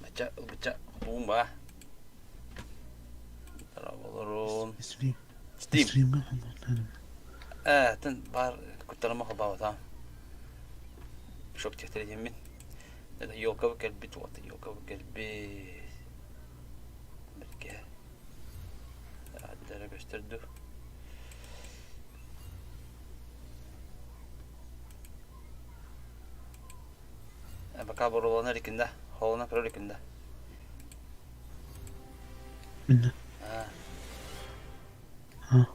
Бачча ылбычча хотугум баа. Дорооболорун. Стрим. Steam. Стримҥа холбоотторум. Ээ, тын баар куттарыма холбообатаҕым. Шок диэхтэрэ диэммин. Это елкабы кэлбит, вот елкабы кэлбит. Бэркэ. Ааттара көстөр дуу. Пока боруулана иликин да, холуна көрө иликин да. Минна. Аа. А.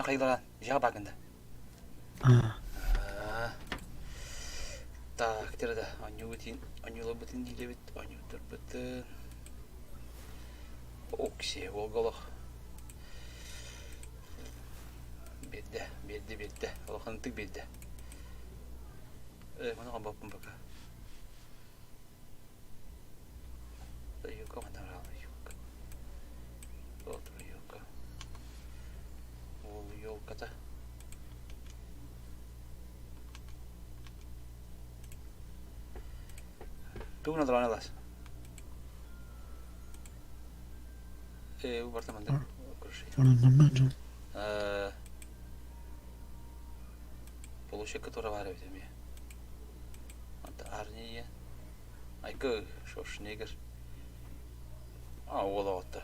Хайыларан, жаға бакында. А. Так, да, онньуубутун, онньууларбытын диилэбит, онньуутарбытын. Окси, Волголох. Биэрдэ, биэрдэ, биэрдэ. Улаханнык биэрдэ. Э, маны хомбоппун пока. Юка манарал юка. Отур юка. Ол елката. Тугун дрон алас. Э, барта мандар. Онон Э, Полущека тура баар эбит эмиэ. Онто Арния Айкы Шварценеггер. А, уол оҕото.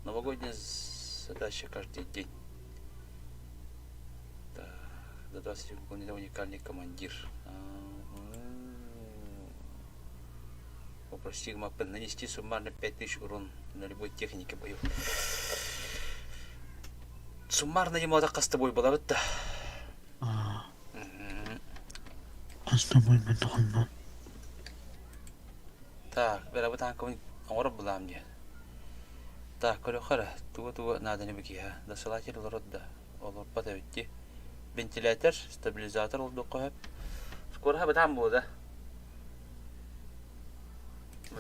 Новогодняя задача каждый день. Так, до 20 выполнена уникальный командир. Попроси маппын нанести суммарно 5000 урон на любой технике бою. Суммарно ему хаста бой была да. А. Хаста бой мен тохонно. Так, бэрэ танкабын оҥорор булаам диye. Так, көрөхөр, туга-туга нааданы бикиһэ. Досылатель олорор да, олорбот эбит дии. Вентилятор, стабилизатор олдукка хөп. Скоро бытаан буолда.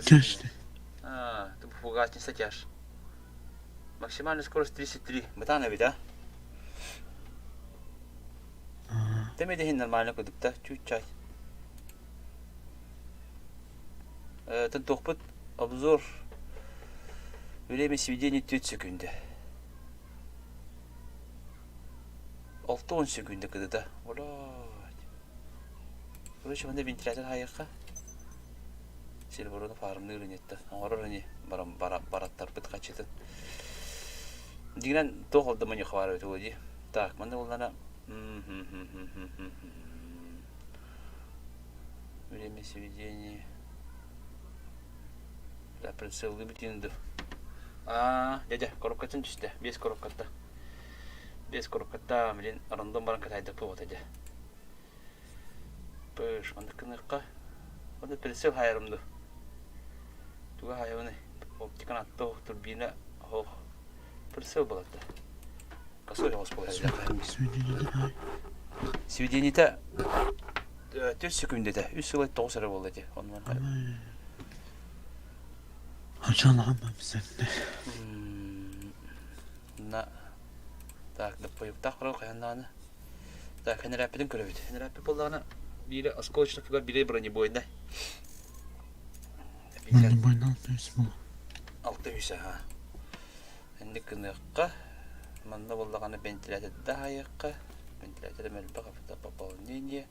Тяжко. А, ты фугасница тяж. Максимальная скорость 33. Бытаан эбит, а? Тэмэдэһин нормально кудукта, чуть-чуть. Тын обзор время сведения 4 секунды. 6 секунда кыдыта. Блядь. Короче, манна вентилятор хайыахха. Сильворуну фармныыр инетте. Оҥорор ини бараттарбыт хачытын. Дигинэн туох олда маньыха баар эбит дии. Так, манна буллана Время сведения. Да, прицелы бүтүн ду. Аа, дядя, коробкатын түстэ. Без коробкатта. Без коробкатта, блин, рандом баран катайдык вот дядя. Пыш, маннык гыныахха. Онно прицел хаайарым ду. Туга хаайабыный? Оптикан атта ох, турбина ох. Прицел балатта. Косой оҕус буолар Сведениета 4 секундата. Үс сыл тоҕус эрэ буолла ити. Оннугар На так доппойуктаах көрөр хайаннааны. Так хэнэрээппитин көрөбүт. Хэнэрээппит буоллаҕына биирэ осколочно фугас биирэ бронебойнай. Бронебойный 6 буолуо. 6 аха. Инник гыныахха, манна буоллаҕына вентиляторда аһайыахха, вентилятор элбэх пополнение.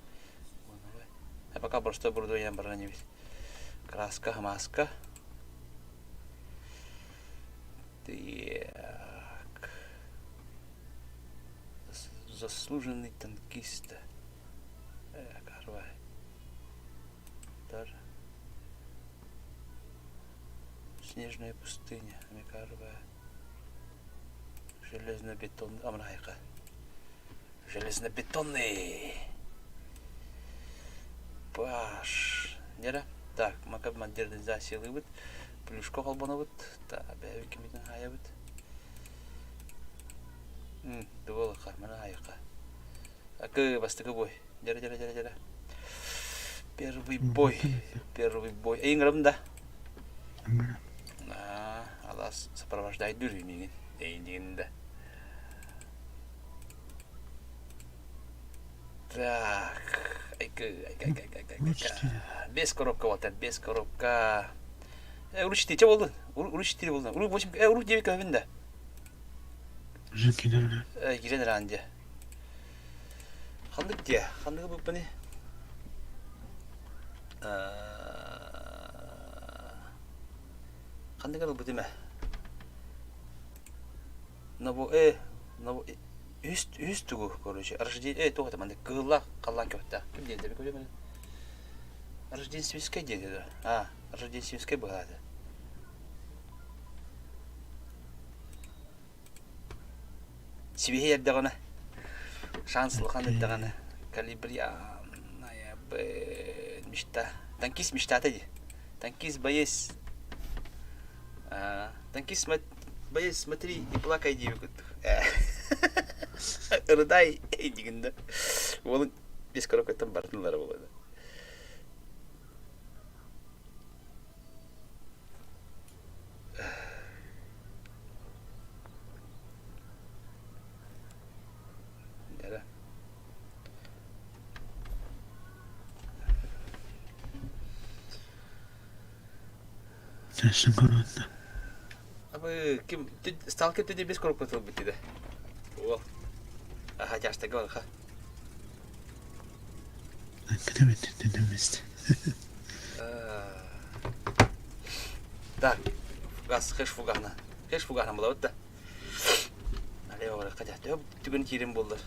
А пока просто оборудование баран инибит. Краска, маска. Так. Заслуженный танкист. Карвай. Снежная пустыня, Амикарова. Железнобетонный, Амрайка. Железнобетонный. Паш. Нера. Так, мака модернизациялыыбыт. Плюшка холбонобут. Так, бэйэбит кимитин хаайабыт. Дуолаха, мана хайаха. Акы бастакы бой. Дьэрэ, дьэрэ, дьэрэ, дьэрэ. Первый бой. Первый бой. Эйиҥ да? Алаас сопровождайдыыр миигин. Эйиҥ да. Так, айка, айка, айка, айка, айка, Урут айка. четыре. Без коробка вот так, без коробка. Э, урут 4 болдун. Урут 4 болдун. Урут 8, э, урут 9 көбүн да. Уже кидерler. Э, кирен ранде. Ханнык дие, ханныгы буппани? Ханныгы ылбытым э? Набо, э, набо, үс, үс тугу, короче, рождение, э, туох это маннык, кыһыллаах халлаан көптөөх. Ким диэн тэби көрүм Рождественскай диэн этэ. А, Рождественскай быһаата. Сибиһи эрдэҕинэ, шанс улахан эрдэҕинэ, калибрианная мечта. Танкист мечтата дии. Танкист боец. Танкист боец смотри и плакай диэби курдук. Ырыдай дигин да. Уолун бес коробкаттан бартын ылара буолуо. Эрэ. Сарсын көрүөттэ. Абы ким сталкер түдэ бес коробка тылбыт диде. Уол. Аха тяжтага барха. Кытыбыт Так, фугас, хэш фугахна. Хэш фугахна булабыт да. Налево барахха дьэ. Төһө түгэн киирэн буоллар.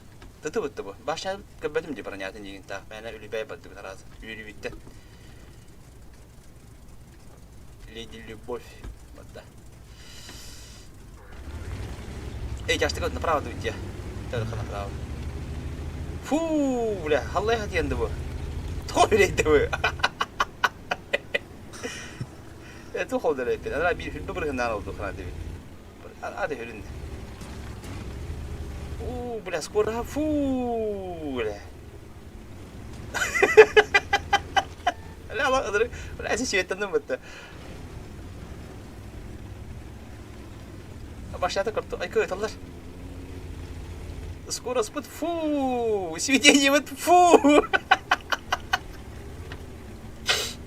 Тытыбыт да бу. Башня көрбөтүм дии бронятын диигин таах. Мээнэ үлүбэй бардыбыт араас. Үөрүүбүттэн. Леди Любовь. Барда. Эй, тяжтык направо дуйте. Только направо. Фу, бля, халлайха диэн да бу. Тоҕо үлэйдэ бу? Туох ол эппин. Ана биир хүлбэ бырыһыннаан олду хана дебит. Ады хүрүн. У, бля, скоро, фу, бля. Бля, бля, сүйеттенdim бытты. Башната корту. Ай, кыталлар. Скоро спыт, фу, сведение вот, фу.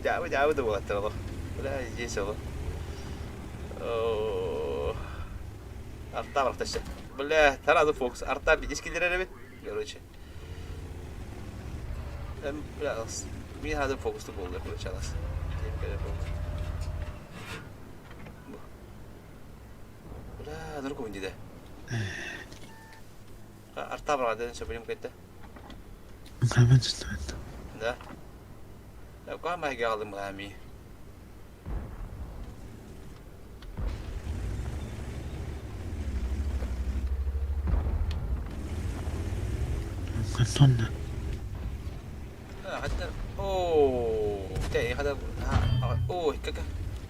Дьаабы, дьаабы да буолаттар олох. Бля, здесь олох. Арта барахташы. Бля, таразы фокус. Арта бидис киллерер эбит. Короче. Бля, мин хазыр фокусту буолла, короче, алас. Бля, нұркүн диде. Арта барады, сөбілім кетті. Hemen tuttu. Да. Да, кама галым гами. Кантонна. Хатта оо, те хада оо, кака.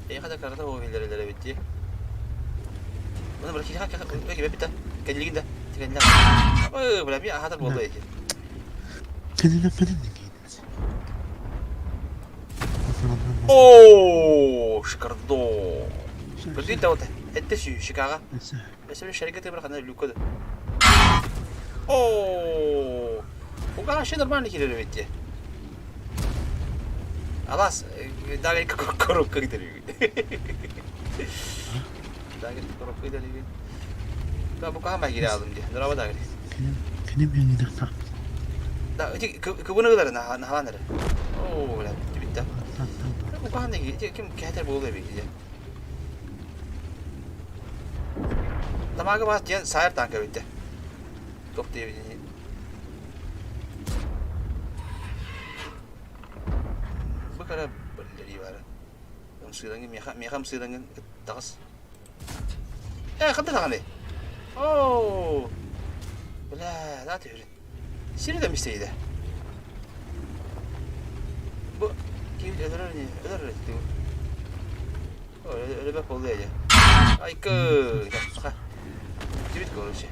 Э хада карата оо билер битти. Оны бір киха киха өке битта. Кәлигин да. Тигәнләр. Ой, бля, ми хатар болды екен. Kendine kadın da giydiniz. Оо, шикардо. Көрдүн да вот. Это сүй Чикаго. Бәсәле шәргә бер хана люка. Оо. Уга вообще нормально килер битти. Алас, дагы коробка gider. Дагы коробка gider. Да бу кама кире алдым ди. Нурава дагы. Кene bir gidip Да, эти кыбыны гылар на на халаныр. Оо, бля, битти. Бу кана ким кәтер булды бит. Тамага бас ден сайыр танка битти. Топ диye Бу кара биллери бар. Ымсыыраңы меха меха ымсыыраңы тагыс. Э, ханта таганы. Оо. Бля, да түр. Сири да мистейди. Бу ким өлөрөр не? Өлөрөр дии. Өлөбөк болду эже. Айкы. Түбүт короче.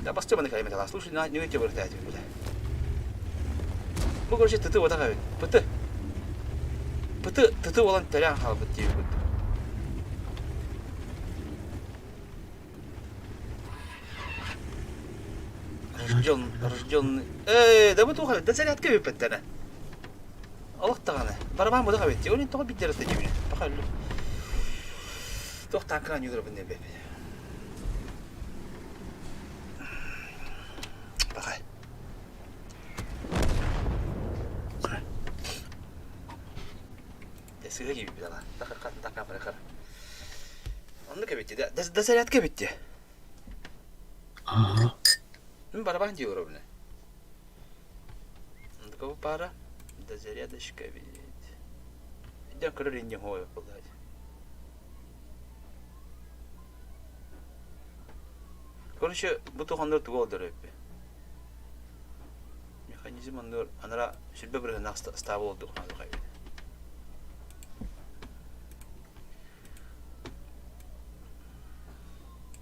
Да бастырманы кайме тала. Слушай, на не өте бұрты әйтіп бля. Бу короче тыты отаға бит. Пыты. Пыты тыты olan төрән халбыт дип бит. Рожден, рожденный. Ээ, да бу туох да зарядка бүппэттэрэ. Олох даҕаны. Барабан бу да эбит. Ол тоҕо биддер это дебин. Пока өллү. Туох таанкынан юдурабын небе. Пока. Сыһа киирбит ала. Оннук эбит да да зарядка эбит дии. Ага. Мин барабан дии олоробун. Такого пара да зарядочка ведь. Идем көрөр инне хой буллаат. Короче, бу тухандар тугу олдор эппи. Механизм оннур анара сүрбэ бырыһынах стабыл олдук хайбит.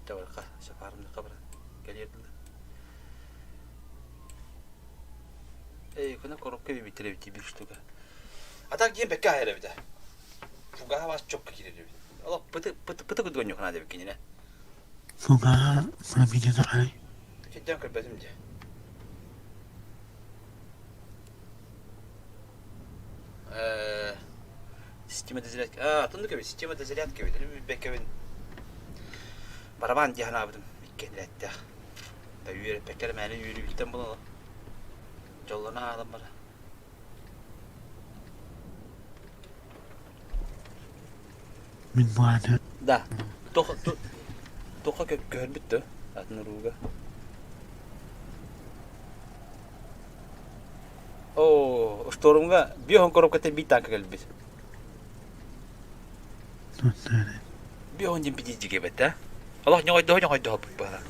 Табарка сапарымды кабыран кэлиэрдилэр. Эй, кына коробка бибиттер эбит биир штука. А так диэн бэккэ аһар эбит. Фугаһа бас чокка киирэр эбит. Олох пыты пыты пыты кудгон ньухана дебит кинине. Фугаһа фамилияны ай. Сидден көрбөтүм дии. Э, система дозарядки. А, тунду кэбит, система дозарядки эбит. Билбэккэбин барабан дии санаабытым иккиэннээттээх. Да үөрэппэккэ эрэ мээнэ үөрүүбүттэн буолан дьоллоно хаалан бара. Мин бу ааты Да. Туох туохха көһөрбүт да атын урууга. Оо, штормга биоһон коробката биир танка кэлбит. Биоһон диэн пидиздик эбит да. Олох ньоҕойдоһо ньоҕойдоһо быһа.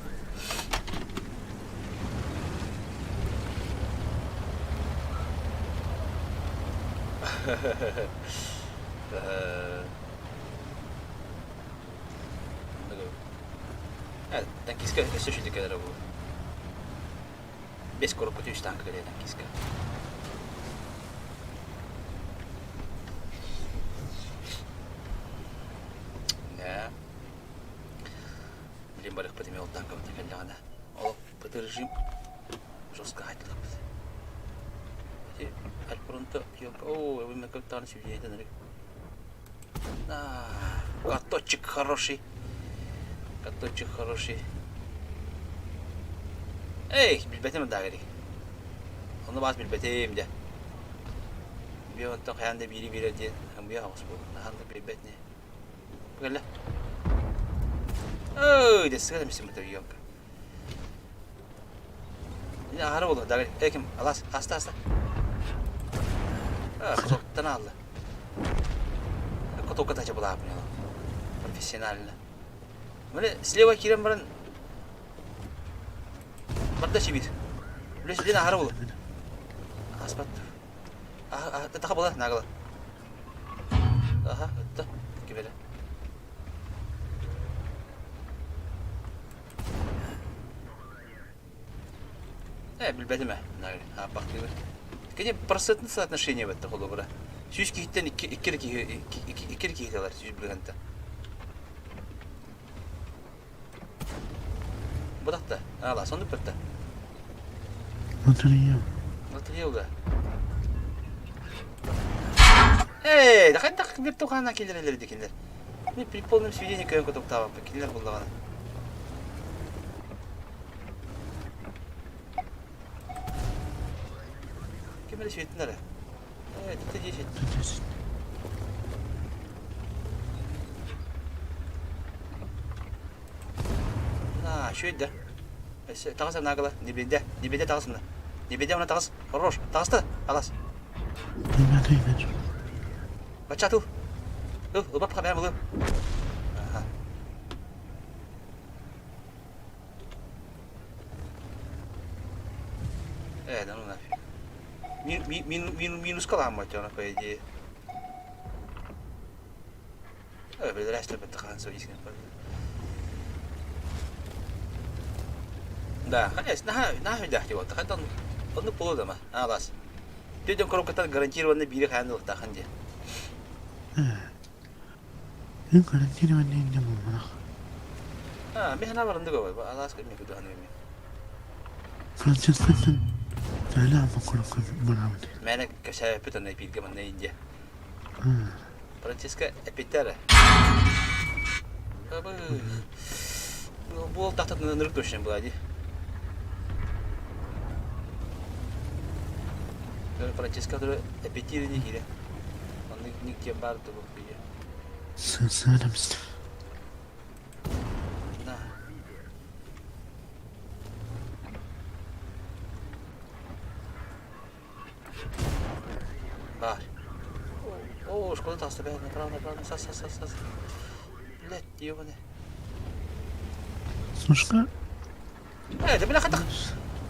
Танкистка өссө үчүгэй кэлэрэ буолуо. Бэс коробката үс танка кэлиэ танкистка. Да. Билин барыахпыт эмиэ ол танкабыт кэллэҕинэ. Ол режим жестко айтылаппыт. Ити Альпронто О, вы капитан свидетель. Каточек хороший. Каточек хороший. Эй, билбэтим дагри. Ону баас билбэтим дьэ. Би онтон хайаан да биири биэрэр диэн ымыйа оҕус буолла. Наһаа да билбэт не. Кэллэ. Ой, да сыгада мисим ёлка. Аһара буолла, дагри. Эй, ким, алас, аста, аста. Котоктан алла. Котокка тача была Профессионально. Міне слева кирен баран барда чибит. Үлес билен аһара буолла. Аспат. Таха була нагала. Аха, ытта. Кибеле. Э, билбэтим ээ, ааппахтыыбын. Кини процентное соотношение бэтте холобура. 100 киһиттэн икки икки эрэ киһи икки эрэ киһи талар 100 бырыһыанта. Быдахта, аала, соннук бытта. Лотерея. Лотерея да. Эй, да хайдах виртуална киллэрэллэр дикинлэр. Мен при полном сведении көйөн котоктаабаппын кинилэр буллаҕына. Ким эрэ сиэттин эрэ. Ээ, тете 10. 10. На, үчүгэй да. Өссө таҕыс анаагыла, небедэ, небедэ таҕыс мына. Небедэ мына таҕыс. Хорош, таҕыста, алас. Тыймэ, тыймэ. Бачча тыл. Ыл, ылбап хабэм ылы. Аха. Э, да ну нафиг. Минуска лааммат дьоно, по идее. Э, бэлэрээстэр хаан Да, конечно, наһаа наһаа өйдөөх дии буолта. Хантан оннук буолуо да ма, аалаас. Түөтэн коробкаттан гарантированно биири хаан ылыктаахын дии. Мин гарантированно инде буолбатах. Аа, мин санаабар оннук алаас кэмҥэ кудуһаны эмиэ. Францискаттан төһөлөөх омук курукка барабыт? Мээнэ кэпсээбиппит онно эпииргэ манна Индия. Франциска эппиттэр Буол тахтат ынырык точно была дии. Франциска эппиттиир ини киирэ. Оннук ник диэн баар да бу Сыарамс. На. Баар. Оо, шкода таҕыста бээ, направо, направо, сас, сас, сас, сас. Блядь, ёбаный. Сушка? Э, да бля, хатах.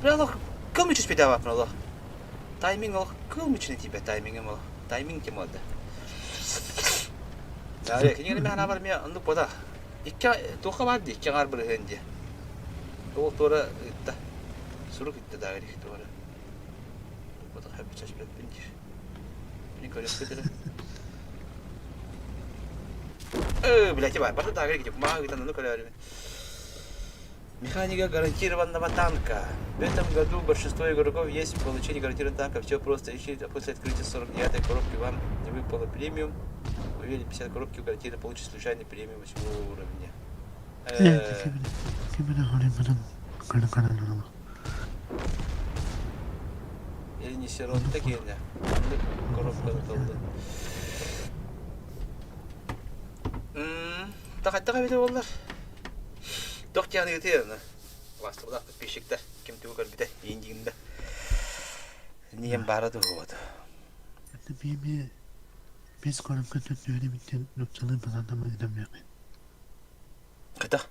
Бля, олох кыл мүчүс педаваппын олох. Тайминг олох кыл мүчүнэ тиийбэт таймингым олох. Тайминг тем да. Да, кинигэни мен анаабар эмиэ оннук буота. Икки туохха баар дии, икки аҥаар бырыһыан дии. Ол туора ыытта. Сурук ыытта да туора. Буотах хэппин диир. Мин көрүөхпүт эрэ. Э, блядь, баар, барда даагар кити кумааҕы ыытан ону көрөөрүбүн. Механика гарантированного танка. В этом году большинство игроков есть получение гарантированного танка. Все просто ищите. После открытия 49-й коробки вам не выпало премиум. Уверен, 50 коробки вы гарантированно получите случайный премиум 8 уровня. Э, Ренесеронта киэнэ. Маннык коробканы тыллын. Тахаттах эбитэ буоллар. Туох диэн ыытыа Бастыбылаах подписчиктар ким тугу көрбүтэ иин дигинда. Нием баара туһуот. Биби Biz коробкатын түөрүбүттэн нууччалыы базаанамыытамыахпын. Хайдах?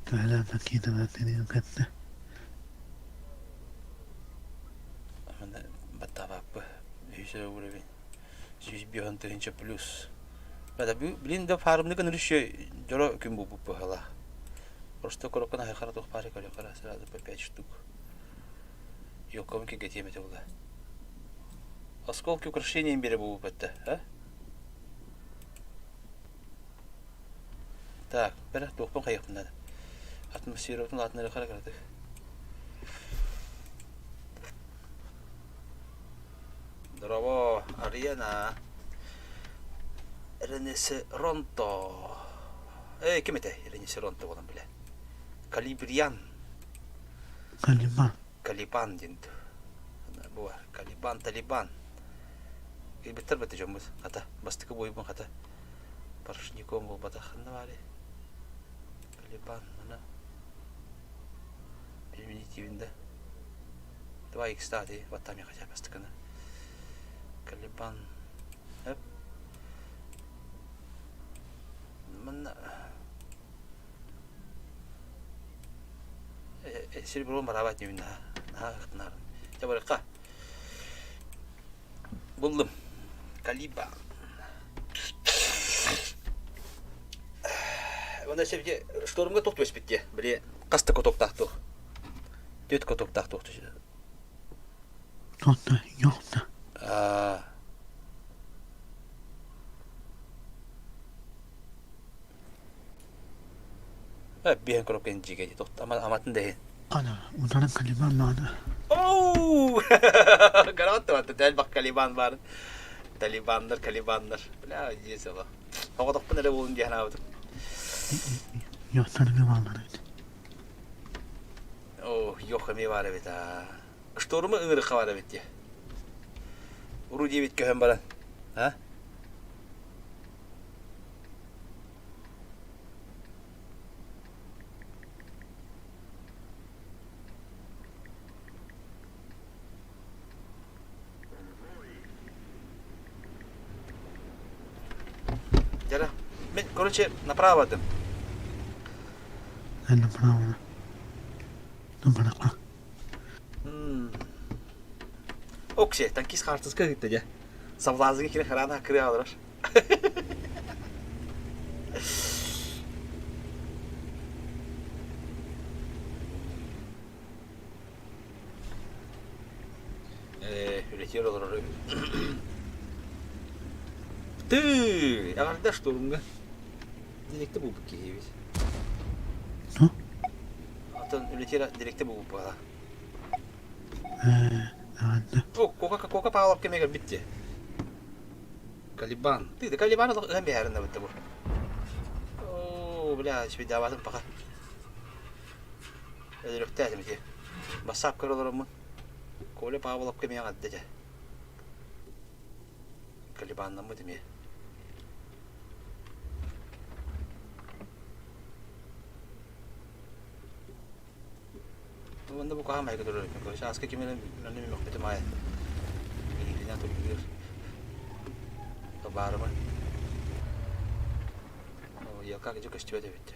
Төһөлөөх ракеталар кытта. Манна баттаабаппы. Үһүс эрэ уровень. 105 тыһыынча плюс. Блин да фармны гыныр еще дьоро күн буолбут быһала. Просто коробканы хайхара туох баары көрө сразу по 5 штук. Елком кигэтиэм этэ була. Осколки украшением бере буолбут этэ, а? Так, бэрэ туохпун хайыахпын наада. Атмосфератын улаатыннары хара кыратык. Здорово, Арена. Ренесеронто. Эй, ким этэй? Ренесеронто буолан билэ. Калибриан. Калибан. Калибан диэн бу бар. Калибан, Талибан. Кэлбиттэр бата дьоммут. Хата, бастакы буойбун хата. Поршником буолбатах ханна баарый? Калибан, мана. Примитивин да. Давай кстати, вот там я хотя бастакыны. Калибан. Эп. Манна Серебро мараабат ньүмүн наһаа наһаа ыһыктынарын. Дьэ барыахха. Буллум. Калиба. Уонна севде штормга туох түбэспит дии. Били хас да кутуктаах туох. Түөрт кутуктаах туох Туохта, йохта. Аа Биһэн коробка дьигэ аматын да иһин. Ана, утары Калибан наада. Оу! Гарант барда, дәл бак Калибан бар. Талибаннар, Калибаннар. Бля, дьиэ Оҕотохпун эрэ буолун диэн аабытым. Йохтар эмиэ бааллар эбит. О, йох эмиэ баар эбит аа. Штурмы ыҥырыкка баар эбит дии. Уруу диэбит көһөн баран. А? Дьара, мин, короче, направо бардым. Направо. Направо. Оксе, танкист хаартыска ыытта дьэ. Совлазыга киирэн хараана кырыа олорор. Ээ, үлэтигэр олорор Тыы, эҕэрдэ штурмга. Диэникте булбут киһи эбит. Ну? Оттон үлэтиэр дириэктэр буолбут буолла. Ээ, эҕэрдэ. О, Кока Кока Павлов кэмэ кэлбит дии. Калибан. Ты, да Калибан олох ыһан биһээрин эбит бу. Оо, бля, свидаабатым пока. Өлөрөхтөөтүм ити. Бассаап көрө олороммун. Коля Павлов кэмэ эҕэрдэ дьэ. Калибаннаммыт эмиэ. Уонна бу хаһан майгы турар эбиппин короче ааска ким эрэ манна мөхпүтүм аайы иһиилинэн тургуйар баарымын елка дьэ көстүбэт эбит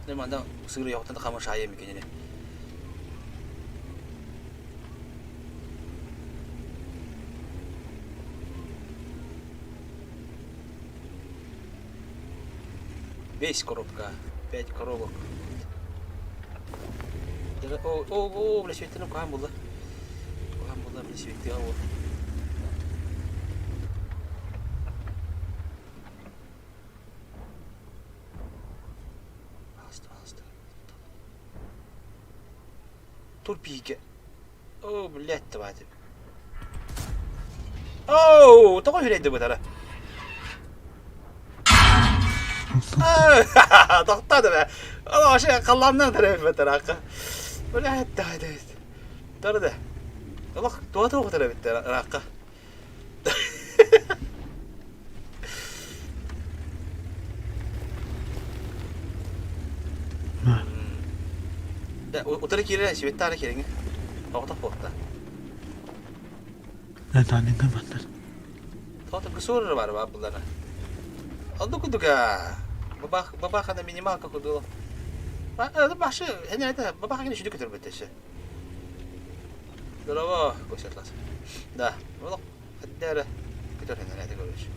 Дьэ манна сыырыйаҕыттан хамышаайым кинини. Весь коробка, пять коробок. О, о, о, бля, светину куһаан булла. Куһаан булла, бля, светига ол. Аста, аста. Тур бииргэ. Оо, блядь, давайте. Оу, тоҕо үрэйди бытара? Тохтоо да Ол вообще халлааннан төрөөбүт Блядь, давай, Тары да. Олох туата оҕотор эбит ыраахха. Утары киирэ, сибеттаары киириҥи. Оҕотох буолта. Натанинга маннар. Тоото кусур бар бар буллана. Онду кудуга. Бабах бабахана минималка кудула. Башы, хene это бабаха кини шүдү көтөр бөтөшө. Здорово, Кося Атлас. Да, олох хадда эрэ көтөр хэнэрээти короче.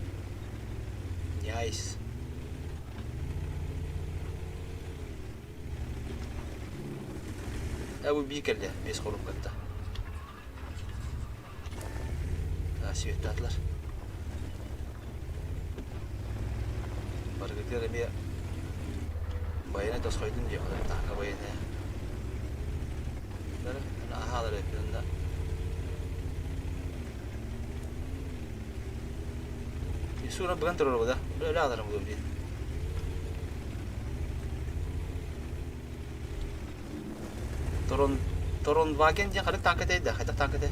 Nice. Э, бу бии кэллэ, биэс хорук кытта. Светтаатылар. Барыгытыгар эмиэ байыанай тосхойдун диэх таака байыанай. Аһаалар эппинна. Сура быган турар да. Өлө аларым бу диэн. Торон Торонваген диэн ханнык танка этэй да? Хайдах танка этэй?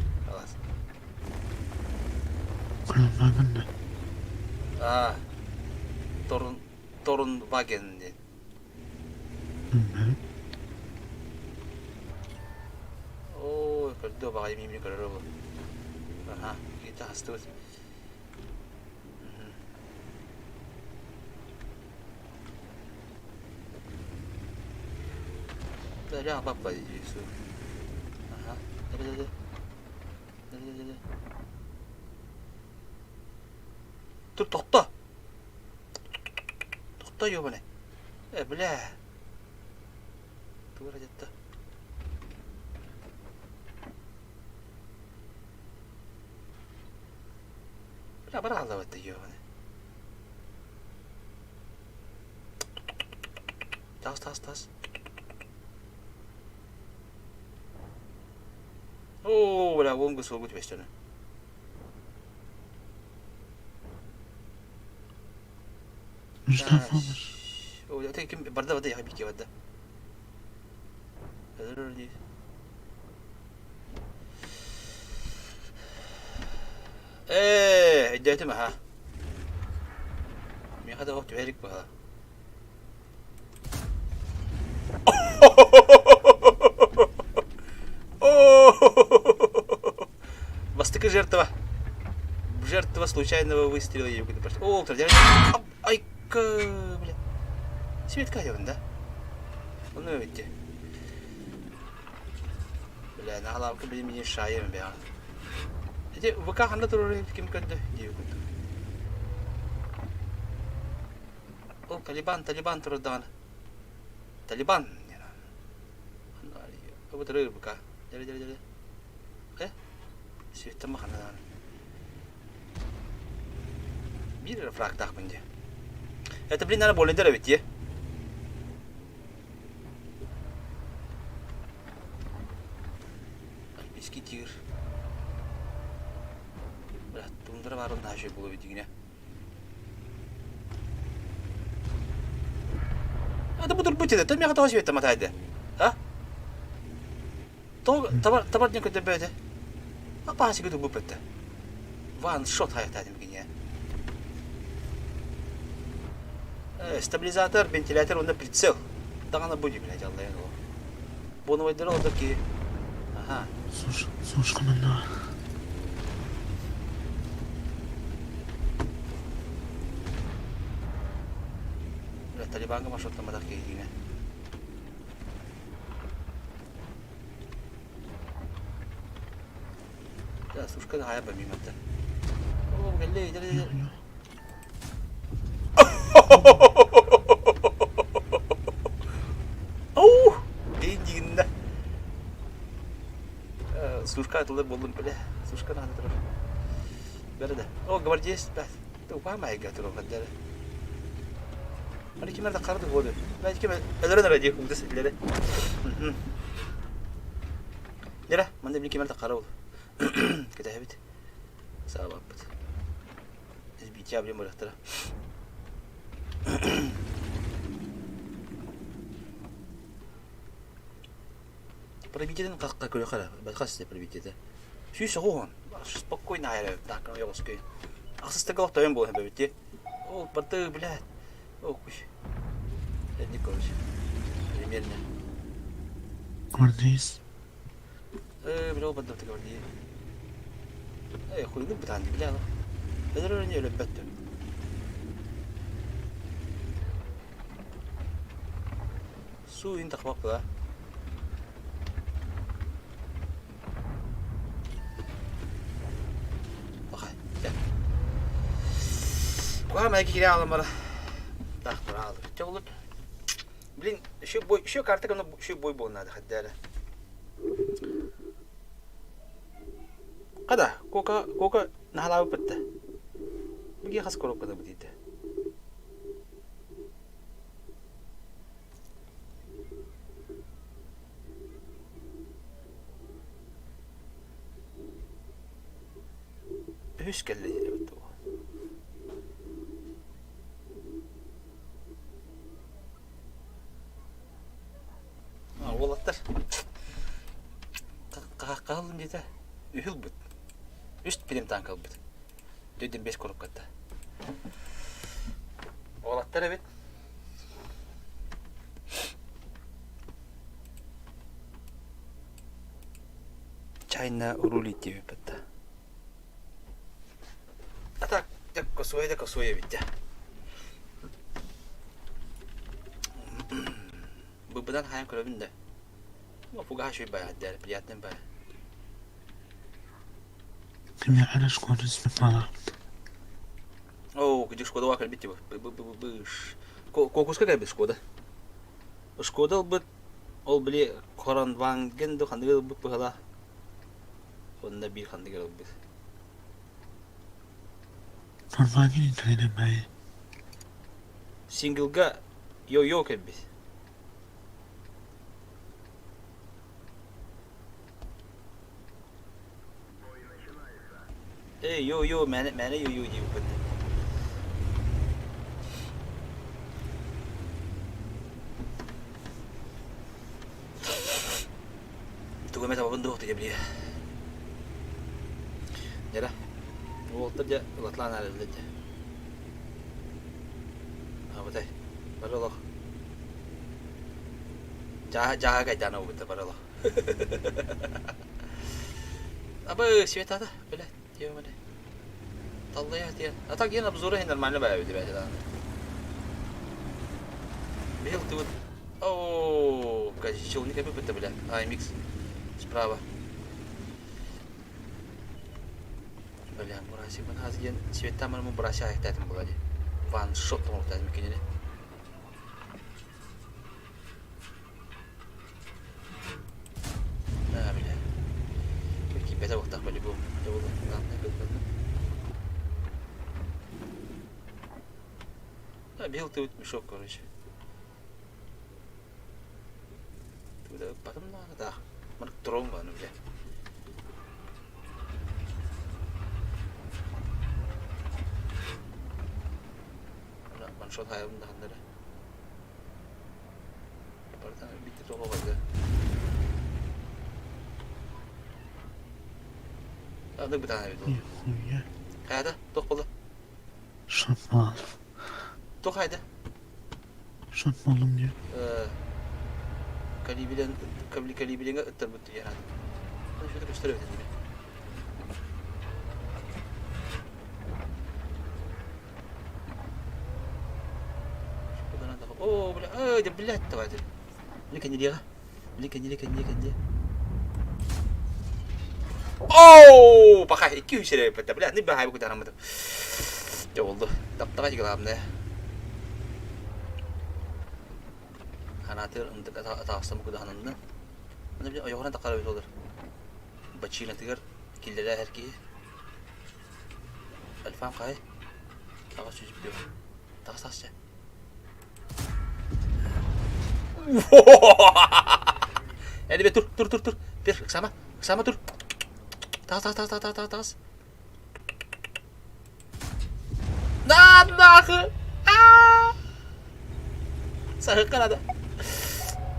Торонваген да. Аа. Торун Торунваген диэн. Оо, көрдөө баҕайы миимини көрөр бу. Аха, киһи астыбыт. Да, баппа дии Аха. Да-да-да. Да-да-да. Тур тохто. Тохто ёбаный. Э, бля. Тура где-то. Бля, бараалабыт ёбаный. Тас, тас, тас. Оо, бля, уонгу суолгу түбэстэнэ. О, это ким барда барда яха бикке барда. Ээ, өйдөөтүм аха. Миэхэ да түһэ илик быһа. Бастакы жертва. Жертва случайного выстрела я О, Айка, бля. Светка да? Оны өтте. Бля, наһалаабыкка били мини шайым бэҕэ. Ити ВК ханна турар ким көрдө дии курдук. Ол Талибан, Талибан турар даҕаны. Талибан Бу турар ВК. Дьэ, дьэ, дьэ. Э? Светтама ханна даҕаны. Биир эрэ фрагтаахпын дии. Это, блин, наверное, болендер эбит дии. Альпийский тигр. Бля, тундра баар онно үчүгэй буолуо эбит дигинэ. Это бутурбут этэ, то миэхэ тоҕо сибэтэ матаайды? А? Тоҕо табар табар диэн көрдөрбөтө? Апаасыгы турбут бөттө. Ван шот хайахтаатым киниэ. Стабилизатор, вентилятор уонна прицел. Даҕаны бу дии блядь, аллайан ол. Боновайдары олордор киһи. Аха. Сушка манна. Бля, Талибаҥҥа маршруттамматах киһи диҥэ. Да, сушка да хайа помимо да. О, кэллэ, кэллэ. Оу! Дигиннэ. Сушка атылар буоллун бile. Сушка наада турар. Бэрде. О, гвардеец, да. Упаамайга турар хаддары. Аны ким эрэ харды буолу. Бәй ким өлөрөн эрэ дии кугдас илэрэ. Дьэрэ, манна били ким эрэ хара ол. Кэтэһэбит. Саабаппыт. Сбития блин барахтара. Пробитиетин хахха көрөхө эрэ, хас пробитиетэ. 190. Спокойно айар тааккан ойоҕоскөй. Ахсыстыга олох тойон буолан эбит дии. Ол барды, блядь. О, куй. Эдди короче. Примерно. Гвардеец. Э, бля, ол барды гвардеец. Э, хуйну бытаан, бля. Өлөр не өлөппөттүм. Суу тахбаппыта. Куһаҕан киирэ хаалан бара. Таахтара хаалар. Чэ булут. Блин, еще бой, еще карта гына еще бой буолан наада хаддара. Када, кока, кока наһалаабыт бытта. Бу хас коробкада бутийде. Үһүс кэллэ диэбит дуо? Уолаттар хаһыллым диэтэ үһү ылбыт. Үс прем танк ылбыт. Дөйдөн бэс коробкатта. Уолаттар эбит. Чайна рулит диэбиппит да. А так, дьэ косуой да косуой эбит дьэ. Быбынан хайан көрөбүн да. Фугаһа үчүгэй баҕа дэр, приятный баҕа. Кимиэхэ эрэ шкода испит Оо, кыдьык Шкода кэлбит типа. Кокуска кэлбит Шкода. Шкода ылбыт, ол били Коранванген ду ханныгы ылбыт быһала. Онно биир ханныгы ылбыт. Форваген интернет Синглга йо-йо кэлбит. Эй, йо-йо, мээнэ, мээнэ йо-йо диэбиппит. Тугу эмэ табабын дуо диэ билиэ. Дьэрэ, уолтар дьэ ылатлаан эрэллэр дьэ. Абытай, бары олох. Дьааһы дьааһы кайдаана буолбуттар бары олох. Абы, Светата, бля, диэмэли. Таллайа диэн. А так диэн обзоры иһин нормально баайбыт эбээт даҕаны. Бил ты О, челник эбит бля. AMX справа. Бля, Бураси бу диэн Света маны Бураси айахтаатым була ди. Ван шот оҥортаатым кинини. Аа, бля. Киирбэтэ буолтах по-любому. Бил ты мешок, короче. Потом надо, да. Маннык трон бааны бile. Ваншот хайабын даһаннары. Барытан битти тоҕо барда. Аны бытаан эбит ол. Нихуя. Хайда, тох була. Шаман. Тох хайда. Шаманым диye. Калибилен калибилеҥэ ыттарбыт диэн. Аны көстөр эбит этими. О, бля, ай, да блядь, давай ты. Били кэннириэҕэ. Били кэннире, кэннире, кэннире. Оу, пока 200 эрэ эппэтэ. Бля, не баһай бу Дьэ буолду. Таптаҕа главное. Ханаатыгар ынтык атаҕастан букудаһананна. Аны били ойоҕунан таххара эбит олор. Бачыынатыгар киллэрэ иһэр киһи. Альфам хай. Таҕас сүзүптүө. Таҕас таҕас чэ. Эдибе тур тур тур тур. Бер, ыксама, ыксама тур. Таҕас таҕас таҕас таҕас таҕас таҕас. На нахуй! Саһыкка надо.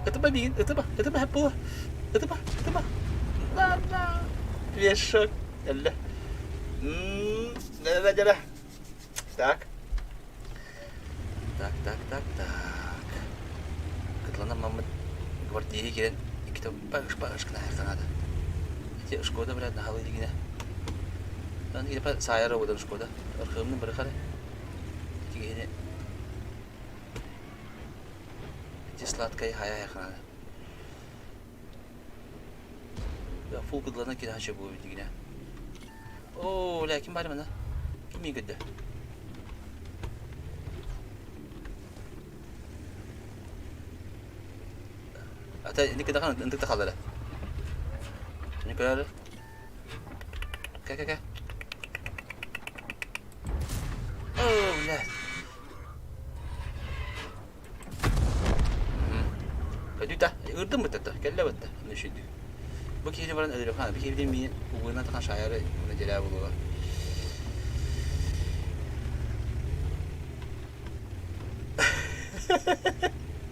Ытыма миигин, ытыма, ытыма хэп була. Ытыма, ытыма. На, на. Вешок. Элле. Да, да, да. Так. Так, так, так, так. Кытлана маммыт гвардия кирен иккитэ паш-паш гына надо. Ити Шкода, блядь, наһалы дигинэ. Аны кипа саайар обудан Шкода. Архыымны бырыхары. Ити Ити сладкай хая ханада. Фул кыдлана кире бу дигинэ. Оо, бля, ким бар мана? Ким миин көрдө? Ата инник дахан ынтык да халлара. Не көрөр. Кэ кэ кэ. Оо, блядь. Көдүтэ, ырдым бытта, кэллэ бытта, нүшүдү. Бу киһини баран өлөрөххө, бу киһини миин угуйунан тахан шаайары уна дьэлээ булуга.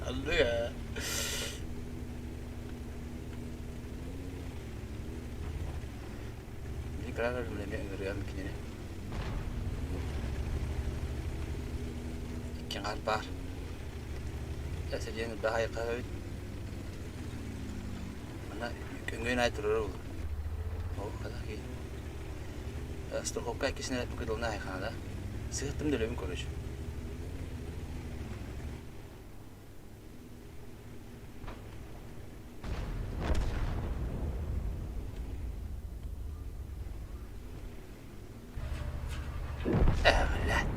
Аллыга. Мин кыра эмиэ ыҥырыам кинини. Икки аҥаар баар. Эсэдиэн элбэх айылҕа эбит. Манна көҥүөн аайы турара буолуо. Ол хата киһи. Страховка иккисин эрэ кыдылына айхана да. Сыһыттым да өлөбүн короче. Ээ, блядь.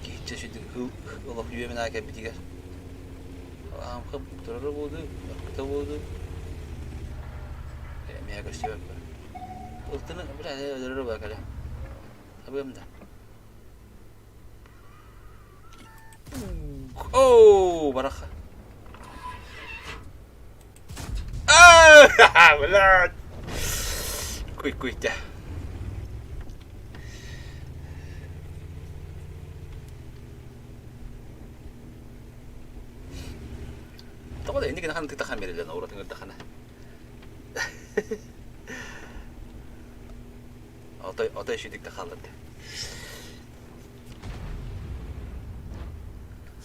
Киһиччэ сүдү олох үөмэн аа кэлбитигэр аамка турара буолду, барбыта буолду. Эмиэ көстүбэппин. Ылтыны, бля, өлөрөр була кэлэ. Табыам да. Оу, бараха. Блядь. Куй-куйте. Тоҕо да инникини ханна тыктахан биэрэллэр уратын ырдахана. Отой отой шүдүкте хаалларды.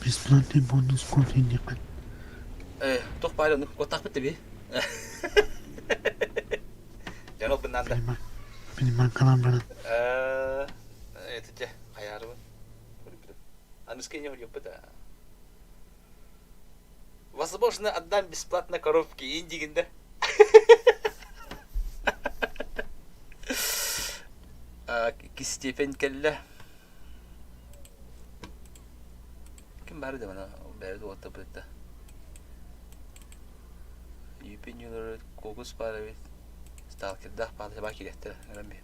Бесплатный бонус кофе диэххин. Э, туох баара ону куоттаахпыт да би. Дьон олбуннаан да. Пониманкалаан баран. Э, это хайаарыбын. Аныска не урьёппут Возможно, отдам бесплатно коробки индигинде. Степень кэллэ. Ким баар да мана бэйэбит уоттаппыт да. Юпи кокус баар эбит. Сталкердаах баар баа кириэхтэрэ. Ыран би.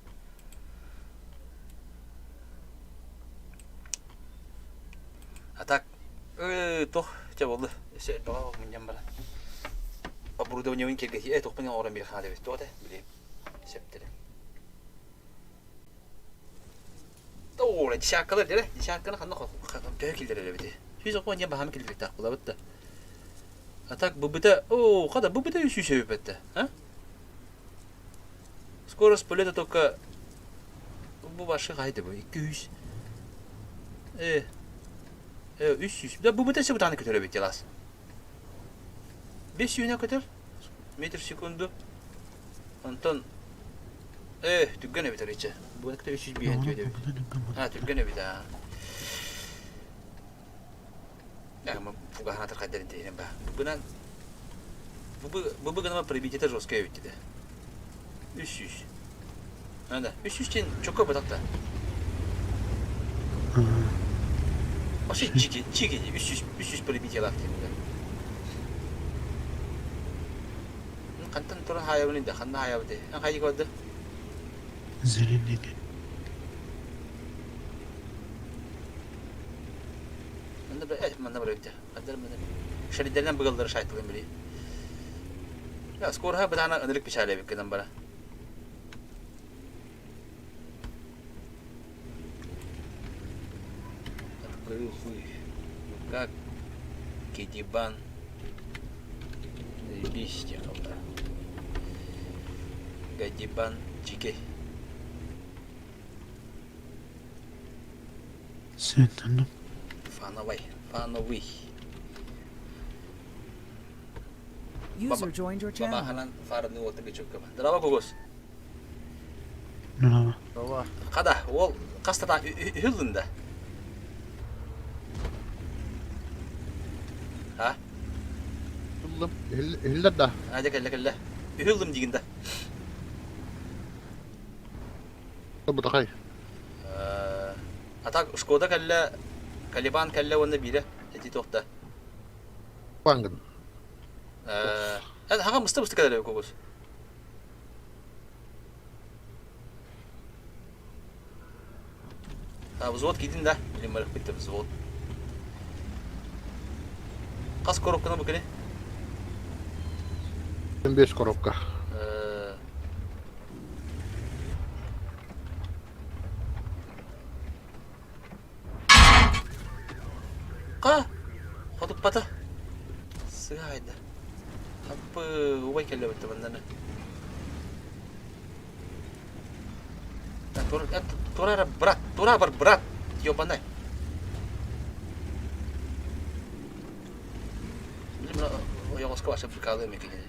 Туох чэ буолла өссө элбэҕи мунньан баран оборудованиебын киргэтии туохпун оҥорон биир хаал эбит туох этэ билиэм сөптөрө Оо, десяткалар дьэ десятканы ханна төһө киллэрэр эбити 110 диэн баһаамы киллэриэхтээх булабыт да а так быбыта оо хада быбыта 300 эбиппэттэ а Скорость полета только бу башы хайда бу 200 э э 300 да бу быта бутаны көтөр эбит лас 500 көтөр метр в секунду онтон э түргэн эбит арыча бу 300 эбит а түргэн эбит а Фугаһаатар хайдарын тиһинэн баа. Бынан бу гынама пробитие жесткая эбит да. 300. Анда 300 тен чокко батакта. Вообще чики, чики 300 300 пробитие лаах диэн. Хантан туран хаайабын да ханна хаайабыт. Эн хайы көрдө? Зеленый. Манна б манна барыйда. Хаддар манна шаридеринэн быгаллары шайтылын били. Скороһа бытаана ынырык печали эбит гынан бара. Открыл хуй. Ну как? Кедибан. Заебись, тихо. Гадибан Чикей. Светлана. Фановый. Фановый. User joined your channel. Бабаханан фарны уотуга чөккөмө. Здорово, Кугус. Здорово. Здорово. Хада, ол хастата үһүллүн да? А? Ыллым. Иһиллэр да? Адя кэллэ кэллэ. Үһүллүм дигин да. Бутахай. А так Шкода кэллэ, Калибан кэллэ уонна биирэ эти туохта. Пангын. Хаҕа мыста-мыста кэлэр кугус. Взвод киирдин да, билин барыхпыт да взвод. Хас коробканы бу кини? 5 коробка. Ха! Хотуппата. Сыһайда. Аппы убай кэллэбит маннаны. Тура брат, тура бар брат, ёбаный. Билим ойоҕоско баша прикалыам экини.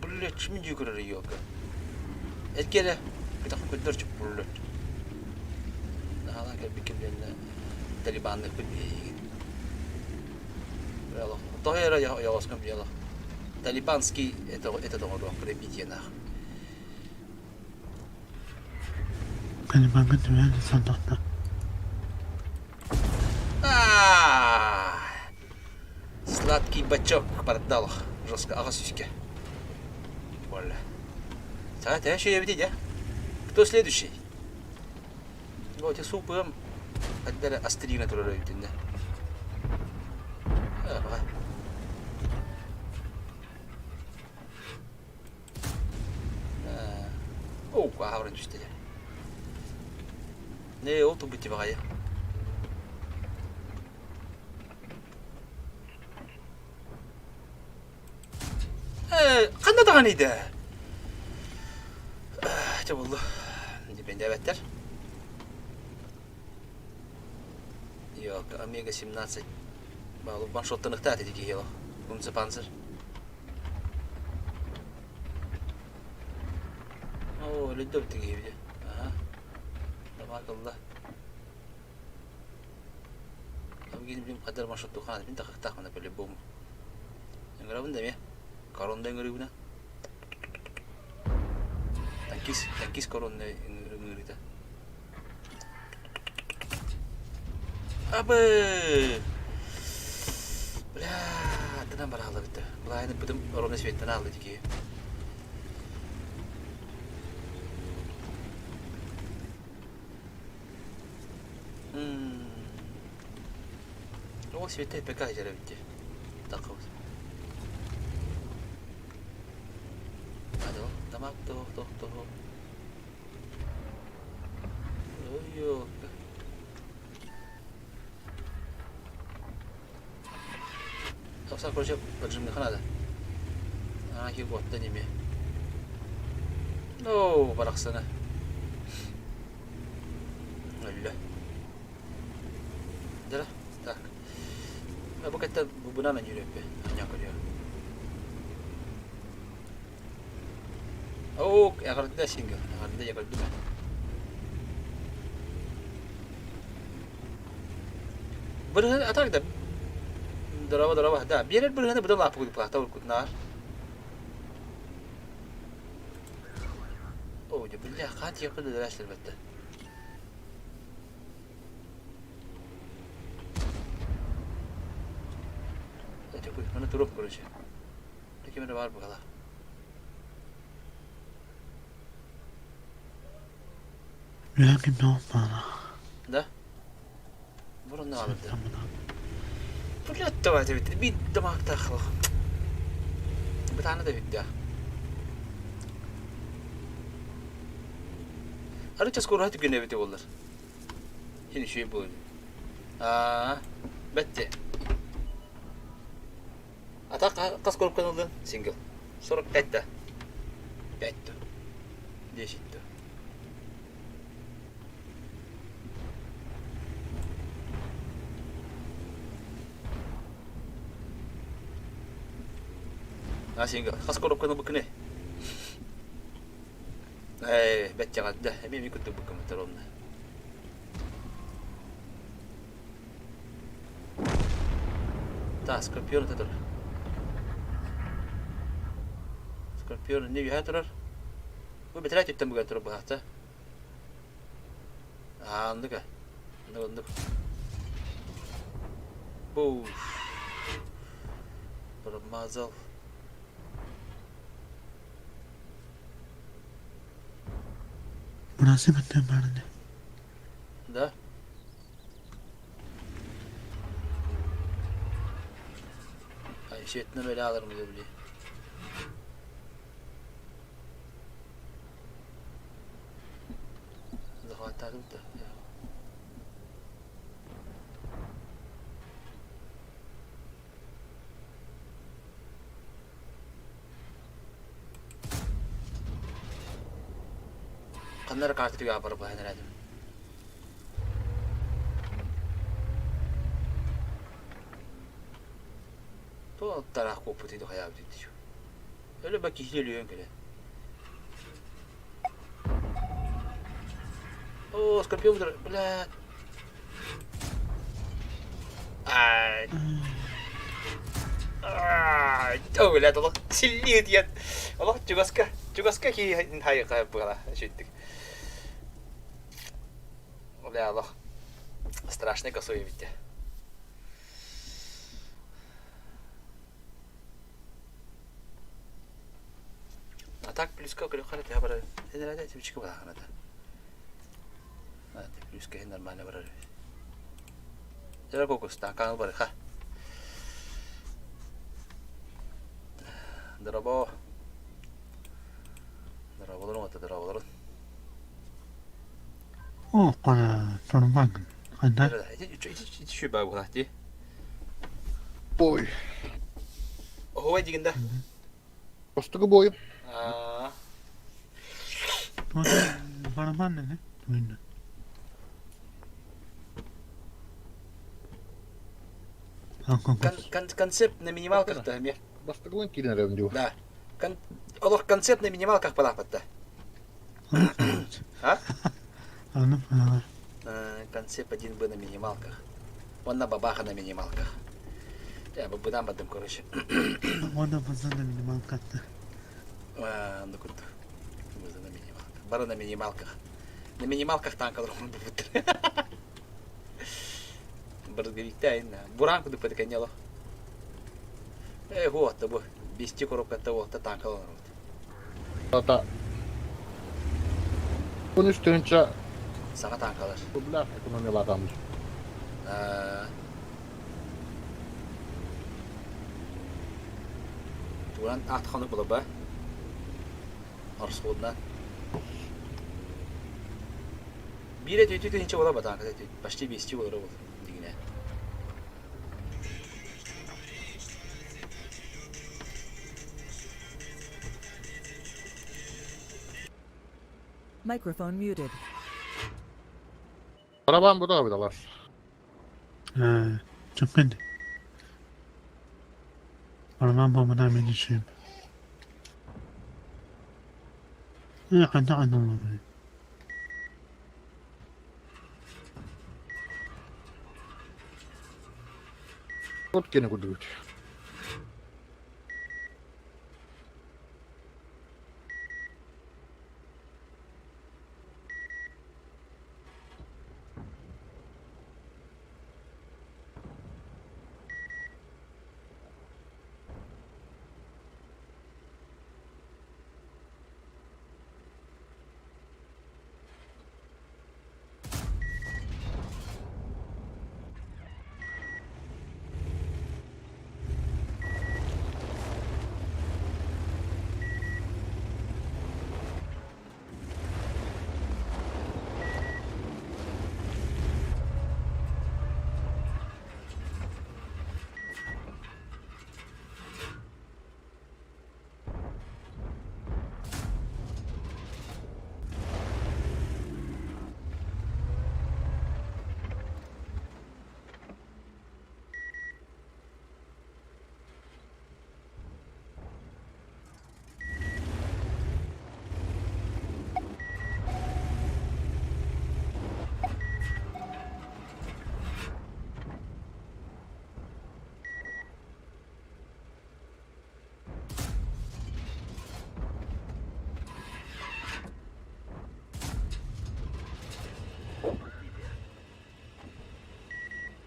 Блять, мин дии көрөр елка. Эркеле, кытахын көрдөр чуп блять. Наһаалаан кэлбиккин билэннэ талибанныхпын биһиги. Тоҕо эрэ ойоҕоском дело. Талибанский это это доҕоруох прибитиенах. Талибаҥҥа түбэһэн сордохто. Сладкий бачок продал жестко аҕа сүүскэ. Болла. Сага төһө шүйэбитий дьэ? Кто следующий? Вот и супым хаддара астрина турар өйүтүннэ. Баҕа. Оо, аһабыран түстэ дьэ. Не, ол тубути баҕайы. Ханна даҕаный да? Чэ буолла. Дипендээбэттэр. Йок, Омега 17. Ваншоттаныхтаат ити киһи Унца панцир. Оо, өлөйдө бит киһи Аха. Табаакылла. Абигин билим қадар маршруттухаан мин тахыктаахмына по-любому. Ыҥырабын да эмиэ. Коронда ыҥырыыбына. Танкист, танкист коронна ыҥырыыта. Абы! Бля, аттынан бараалабыт да. Былаайын ыппытым ровно светтен аалла дики. Ол Света ПК сылдьар эбит дии. Таххыбыт. Тамак тоһ тоһ тоһ. Ой, Тахса, короче, поджимныха надо. А, кирготта неме. Ну, барахсана. Өллө. Дара, так. Бу кэтте бубунан аньырөппе. Аня көрүө. Оо, эҕэрдэ сингл, эҕэрдэ я көрдүм. Бырыһын атак да дорова дорова да биэрэр бырыһыны быдан лааппы кудук уркутнаар. Оо, дьэ бля, хаан тиэхпин да дэрээслэрбэтте. Такой, маны туруп, короче. Ким эрэ баар быһалаах. Үһэ кимнээх баара. Да? Бұрын алды. Блядь, давайте бит. Бит дамактах. Бытааны да бүттэ. Арыча скоро түгэн эбите боллар. Хин үчүгэй буолуо. Аа, бэтте. А так хас коробканы ыллын? Сингл. 45 да. 5 да. 10 да. А сингл. Хас коробканы ылбыккыный? Ээ, бэтчэҕэрдэ. Эмиэ ми курдук быккыммыттар онно. Та, Скорпион это турар. Скорпион не үһэ турар. Бу бэтэрээ түттэн бүгэн турар быһаата. Аа, оннук ээ. Оннук, оннук. Бу. Промазал. Мünasebetler vardı. Да? Айшетіне бөле алырмын деп біле. Захваттадым да. Ханна эрэ карта түгэҕэ барар быһан эрээтим. Туох тараах куоппутуй да хайаабытый дии. Өлө ба киһи өлүөн кэлэ. О, скорпион бля. Ай. Ай, блядь, олох силлиэ диэн. Олох чугаска, чугаска киһи хайыха буола үчүттүк. Бля, олох страшный косой эбит. А так плюска көрөххө төһө барар? Энэрээдэ типчики балаҕаната. Плюска иһин нормально барар эбит. Дьэ кокустаакаан барыха. Дорабо. Дораболорун ата дораболорун. Оо, сонуман. Ханна? Ити шүбэ буолар дии. Бой. Оһуобай дигин да? Бастакы буойум. Аа. Бараман не? Концепт на минималках-то эмиэ. Бастакылан киирэн эрэбин дуу. Да. Олох концепт на минималках балааппатта. А? Концепт 1Б на минималках. Уонна бабаха на минималках. Я бы быдан бардым, короче. Уонна база на минималкатта. Онно курдук. База на минималках. Бары на минималках. На минималках танкалар оҥорбуппуттар. Брызговикте айна. Буран курдук пэтикэнньэ олох. Э, хуотта бу. Бисти коробкатта уотта танкалар оҥорбут. Ата 13 тыһыынча Саҥа танкалар. рубля экономиялаатааммыт. Тугунан аат хонук буолба? Орсуолунан. Биирэ түөтүү тыһыынча буола батаанка почти биэстии буолара буолуо дигинэ. Microphone muted. Барабан бу да быдалар. Ээ, чөккөн. Барабан бабына мен ишим. Ээ, ханна аналары. Вот кene курдук.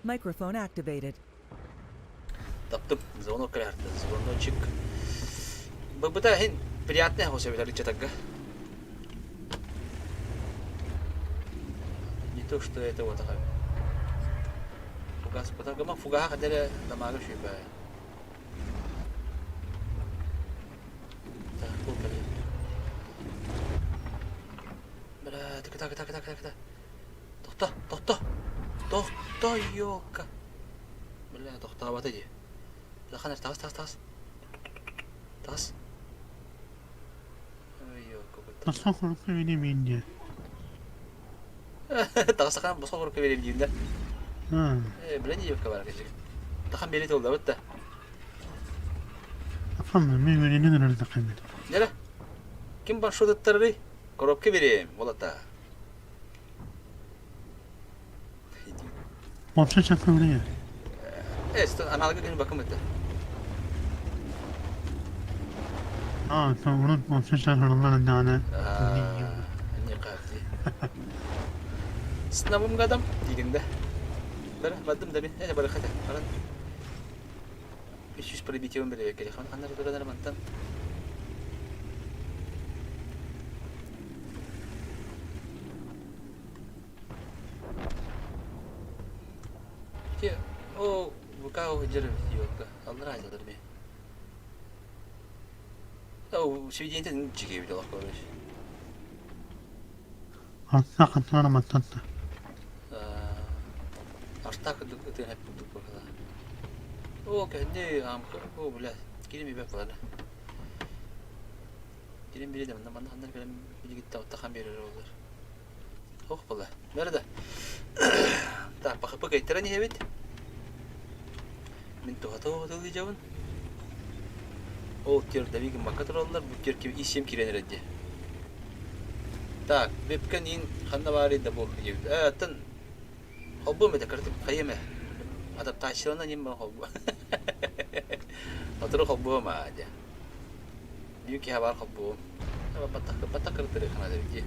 Microphone activated. Таптым, звонок кэлэртэ, звоночек. Быбыта иһин приятный хосе билэр ыччатарга. Не то, что это вот такая. Фугас, потом фугаха хотели дамага шүйбэ. Так, бу кэлиэ. Бля, так, так, так, так, так, так. Тохто, тохто! Тохто, ёлка! Бля, тохтообото дии. Улахан эр таҕыс, таҕыс, таҕыс. Таҕыс. Ой, ёлка, Босхо курукка бириэмийин диэ. Таҕыстаххына босхо курукка биэриэм диин да. Аа. Э, бля, не девка баар кэжик. Тахан биэри тыллабыт да. Апам, мен үөрэнэн эрэрдэххин. Дьэ, ким маршруттарый? Коробка бириэм, болата. Вообще чакыры. Э, аналга күн бакым это. Аа, урут вообще чакырылар дааны. Не қабди. С Новым годом дигенде. Бара, бардым да мен. Э, бара хата. Баран. 300 пробитием биле келе. Хан ханнар туранар мантан. Те, о, выкау жер ёлка. Аллар айтылар ме. О, свидетель чиге видел короче. Артта катара мататта. Артак ты хеп тук бакала. О, кэнни амка, о, бля, кирим бибек балана. Кирим бири де манна манна ханнар кэлем билигитте оттахан берер олар. Ох, була. Бары да. Так, пахапы кайтара не эбит. Мин туһата тылыйдьабын. Ол тер давигин макка тураллар, бу тер ким исем кирен эрэдди. Так, вебкан ин ханна баары да бу диэбит. Э, аттан холбуом этэ кырытып хайыам ээ. Адаптациялана ним бар холбу. Отуру холбуом аа дьэ. Биир киһи баар холбуом. Баттах баттах кырытыры хана дии.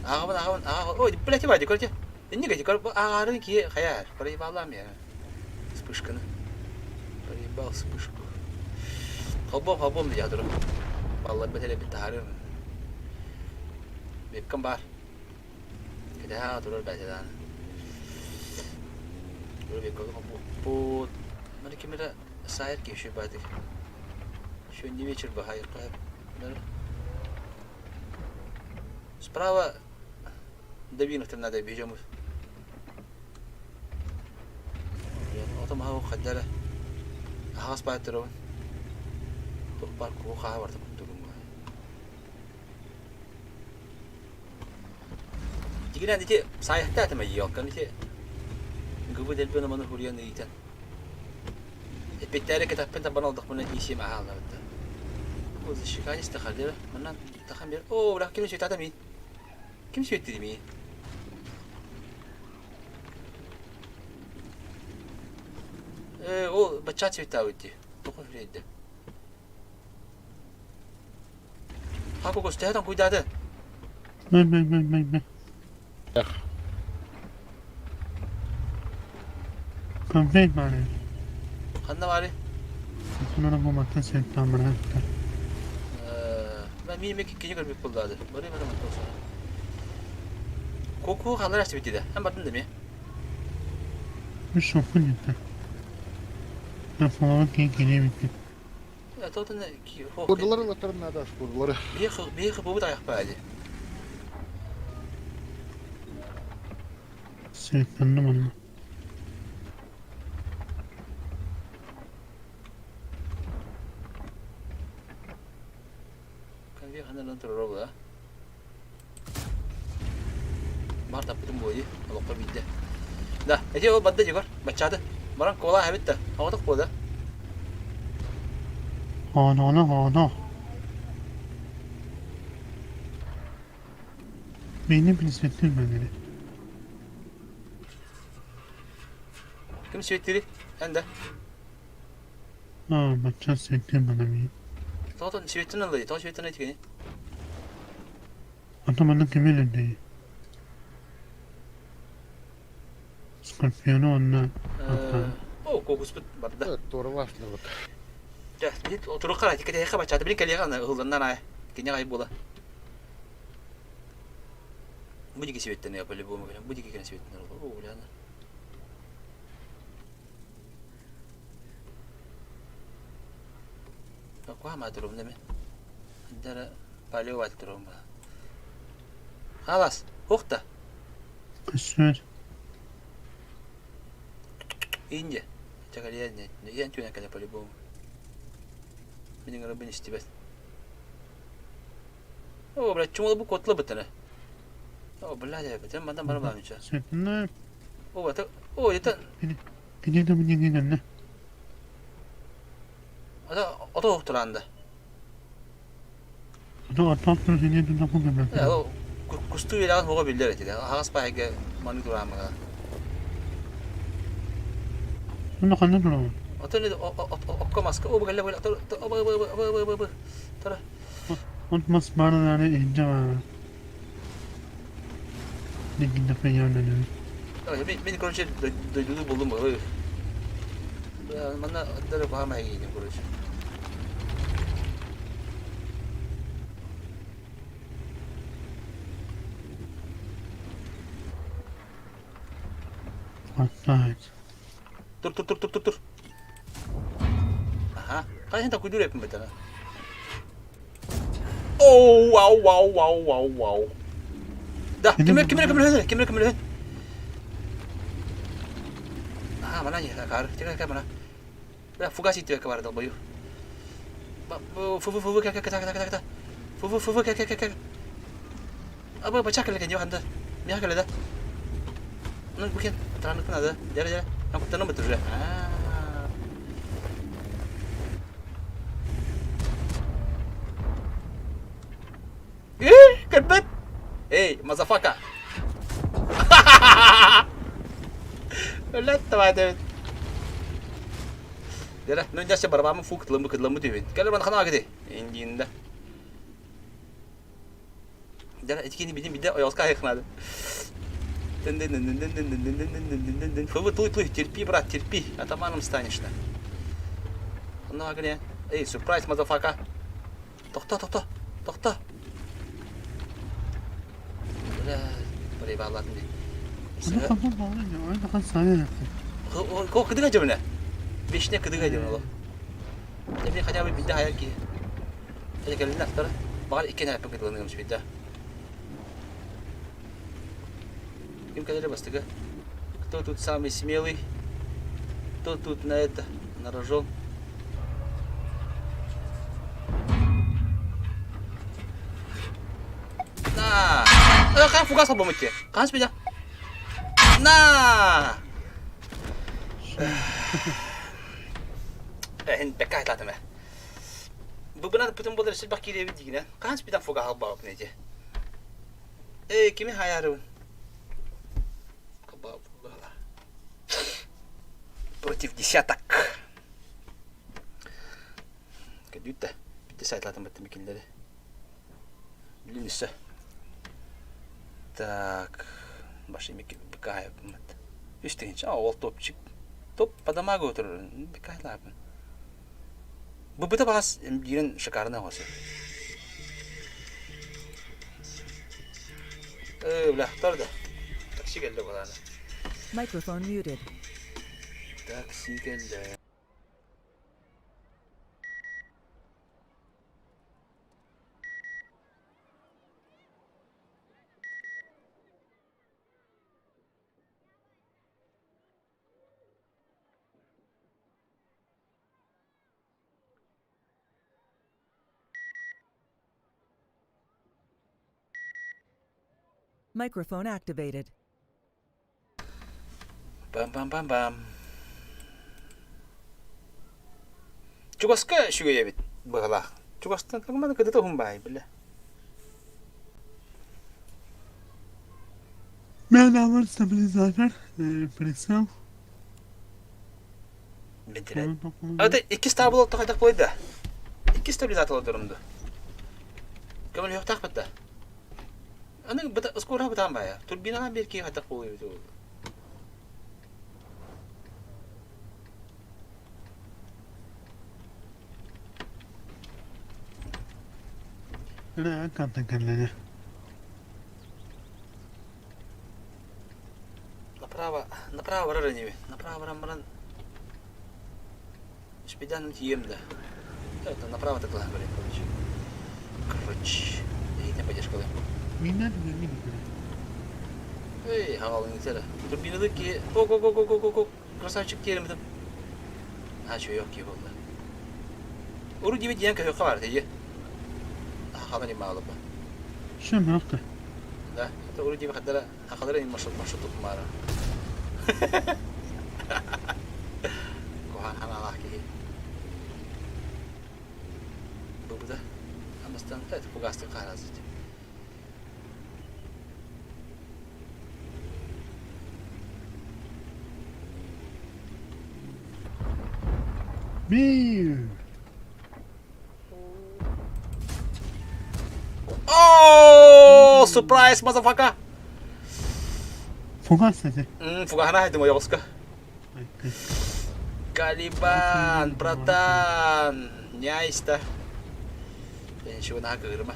Ааҕабын ааҕабын ааҕа ой блядь бади короче инник эти ааҕарын киһи хайаар проебалам я вспышканы проебал вспышку холбуом холбуом дии ядро балларбыт элэбит таһаарыам вебкам баар кэтэһэ турар бэйэтэ даҕаны вебканы холбуоппут. Ким эрэ саайар киһи баадык. Сегодня вечер баһайыр Справа Давиновтан надо бежим. Отом аһау хаддара аһаҕас баайтарабын. Туох баар куһу хааһа барта куттугум. Дигинэн ити саайахтаатым елканы ити гыбы дэлбэн омону хуруйан ыйытан. Эппиттээри кэтэхпин табан олдохпуна иисиэм аһааллабыт. О, защеканец тахалера. Манан тахан бер. О, бля, ким светата мин? Ким светти мин? Э, ол бачча цветаабыт дии. Тоҕо үрэйдэ? Хакокос төһө тоҥкуйдааты? Мэ мэ мэ мэ мэ. Конфет баар Ханна баарый? Сонора бу мантан сыттаан баран Мен мин кини көрбүт буоллаады. Бары бары мантан сана. Куку халар астыбыт Эн бардын да ми? Үс соппун дьиттэ. Нафалаҕа киһи кириэ эбиппит. Курдулары ылаттарын наада, курдулары. Биһи хыбыбыт аяқпа ди. Сыттанным онно. Конвейер ханан турар да. Бар таппытым буолуо олоххо биирдэ. Да, эти ол бадда Егор, баччааты. Баран кола эбит да, оҕотох буола. Оно, оно. Мени билсеттин мені. Ким светтири? Эн да. Аа, бачча светтин бана ми. Тоҕо светтин ыллый, тоҕо светтин этигини? Ата манна ким өлөрдөй? Скорпиону онно О, кокуспут барда. Туоралаахтыбыт. Дьэ, отурук хара, кэтэһиэххэ баччаата билин кэлиэхэ аны ыһылланнар аайы. Киниэхэ айы буола. Бу диги светтен по-любому, бу диги кene светтен О, бля. Куһаама турум деме. Дара палео турум. Халас, ухта. Көссүөр. Инде. Чакалия не, я тюна кэлэ по-любому. Минин рыбын истибэт. О, блядь, чумала бу котла бытына. О, блядь, бытын мандан бара баамыча. Сетне О, это, о, это, кини да мине генне. это, ото ухтуранда. Ото атаптыр сине да бу генне. Кусту илаан хуга биллер этиде. Хагас паһыга маны тураамага. Уна ханна турабын? Ото не окко маска о бу галла бу о бу бу бу бу бу. Тара. От мас баарынаары иһдьэ баара. Дигинде фейяннанын. Мен, короче, дойдуну булдум бу. Манна дары баама эгиин, короче. Хватает. Тур, тур, тур, тур, тур, тур. Аха. Хайын та күйдүр эпин бетена. Оу, вау, вау, вау, вау, вау. Да, кимер, кимер, кимер, кимер, кимер. Аха, мана не, кар, тека, кар, мана. Бля, фугас итти бар долбою. Фу, фу, фу, ка, ка, ка, ка, ка, ка. Фу, фу, фу, ка, ка, ка, ка. Аба, бача кэлэ кэньё ханда. Миха кэлэ да. Ну, букен, транып надо. Дәрә, дәрә. Там куттаным бит уже. А. Э, көрбөт. Эй, мазафака. Өлөт давай дэбит. Дәрә, ну дясе барбамы фук тылымы кыдлымы дебит. Кэлэр бан хана кеди. Индиинде. Дәрә, этикени бидин биде оялска айыкнады. Фу, туй, туй, терпи, брат, терпи. Атаманом станешь на. Ну, агне. Эй, surprise, motherfucker. Тохто, тохто, тохто. Бля, проебал ладно. Аны ханна баарын, аны хан сая. Ко кыдыга жабына? Вишня кыдыга диэн олох. Эми хотя бы биирдэ хайар киһи. Эти кэлиннэ ахтара. Баҕар икки нээппин кытылыныгым сүбүйдэ. Ким кэлэрэ бастакы? Кто тут самый смелый? Кто тут на это на рожон? На! Э, фугас албамыт те. Хаһан спидя? На! Эһин бэкка айтаатым ээ. Быбынан пытын буолар силбэх киирэбит дигинэн. Хаһан спидан фугаһ албабыппын эти. Ээ, кими хайаарыбын? Против десяток. Кэдүүт да. Битте сайталатым баттым кинилэри. Блин, өссө. Так, башымик быкаайапмыт. Үс тыһыынча, ол топчик. Топ по дамагу турар. Быкаайлаапын. Бу быта баас биирин шикарный оҕосы. Э, бля, да. Такси келді баланы. Microphone muted. Такси келді. Microphone activated. Бам-бам-бам-бам. Чугаска үчүгэй эбит быһалаах. Чугастан маны кыдыта уһун баай бile. Мен алар стабилизатор, прицел. Бентиле. Ата икки стабыл отто хайдах буолда? Икки стабилизатор олордорумду. Көмөлөһүөхтаах да. Аны скоро бытаан баайа. Турбинаҕа биир киһи хайдах буолуо эбит ол. Ына кантан кэллэҥэ. Направо, направо барар ини. Направо баран баран Шпидан тиийэм да. Это направо такла говорит, короче. Короче, не поддержка Миннән мин Эй, хагалың итәрә. Турбиналы ки, ок, ок, ок, ок, ок, ок, красавчик диэрим А, что, yok ки болды. Уру диби диэн көһө бар тиги. Хахалар има алып. Шем хакта. Да, это уру диби хадара хахалар им маршрут маршрут мара. Кухан ханалах киһи. Бу да. Амастан это пугасты харазыть. Би. Oh, surprise, motherfucker! Фугас этэ. Фугахана хайдым ойоҕоско. Калибан, братан, няйста. Ничего наһаа кыырма.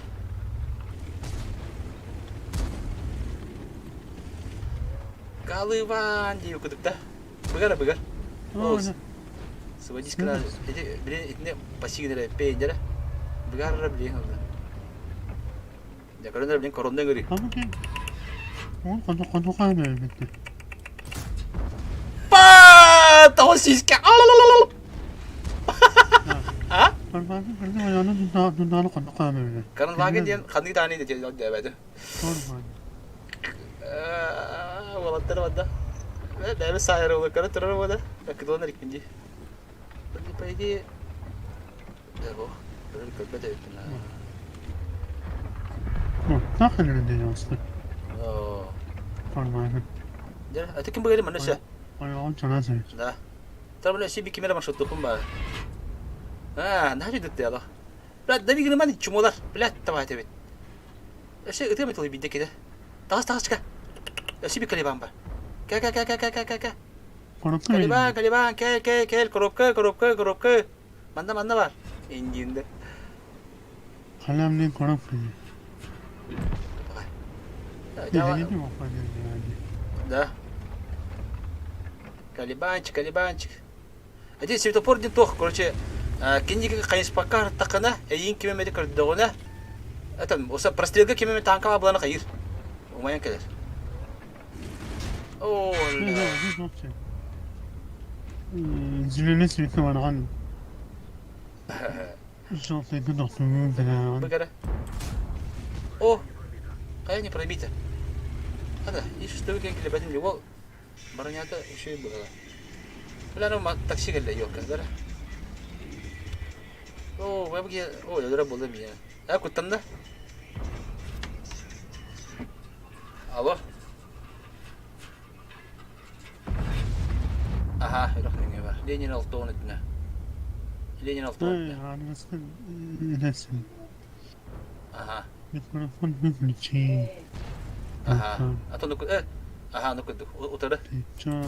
Калыван дии кудук да. Быгар быгар. Сводись Эти, блин, итини пассигнere пейнere. Быгар блин oldu. Я көрөнөр блин корондан көрүй. Па! Того сиська. А? Каранваген диэн ханнык дааны диэбэти. Уолаттар бада. Бэбэ саайар уолу көрө турар буода. Кыдылан эрикпин дии. По идее, көрбөт эбиппин. Это ким быгары манна сө. Да. Там өссө би кимere маршруттуппун баар. А, наһаа үдүттэ ала. Блядь, да бигин чумолар. Блядь, давай эбит. Өссө ытыам этилы бидде киде. Тағас тағас чыка. Өссө би калибан бар. Кэ кэ кэ кэ кэ кэ кэ кэ. Калибан, калибан, кэл кэл кэл, коробка, коробка, коробка. Манна манна бар. Индиинде. Kalemle коробка. Да. Калибанчик, калибанчик. Ити светофор диэн туох, короче, киниги хайыспакка артаххына, эйиин ким эмэ көрдөҕүнэ, это оса прострелга ким эмэ танка бабланы хайыр. Умайан кэлэр. О, Зеленый светофор. Быгара. О, хайа не пробито. Ада, и что вы кэлбэтим ол бронята үчүгэй быһыла. Бля, такси кэллэ ёлка, да? О, вебге, о, өлөрө буолла мия. А, куттанна? Алло. Аха, үрэх нөҥүө бар. Ленин алтыон өттүнэ. Ленин алтыон өттүнэ. Аха. Микрофон выключи. Аха. А то ну э, аха, ну курдук утары. Аха.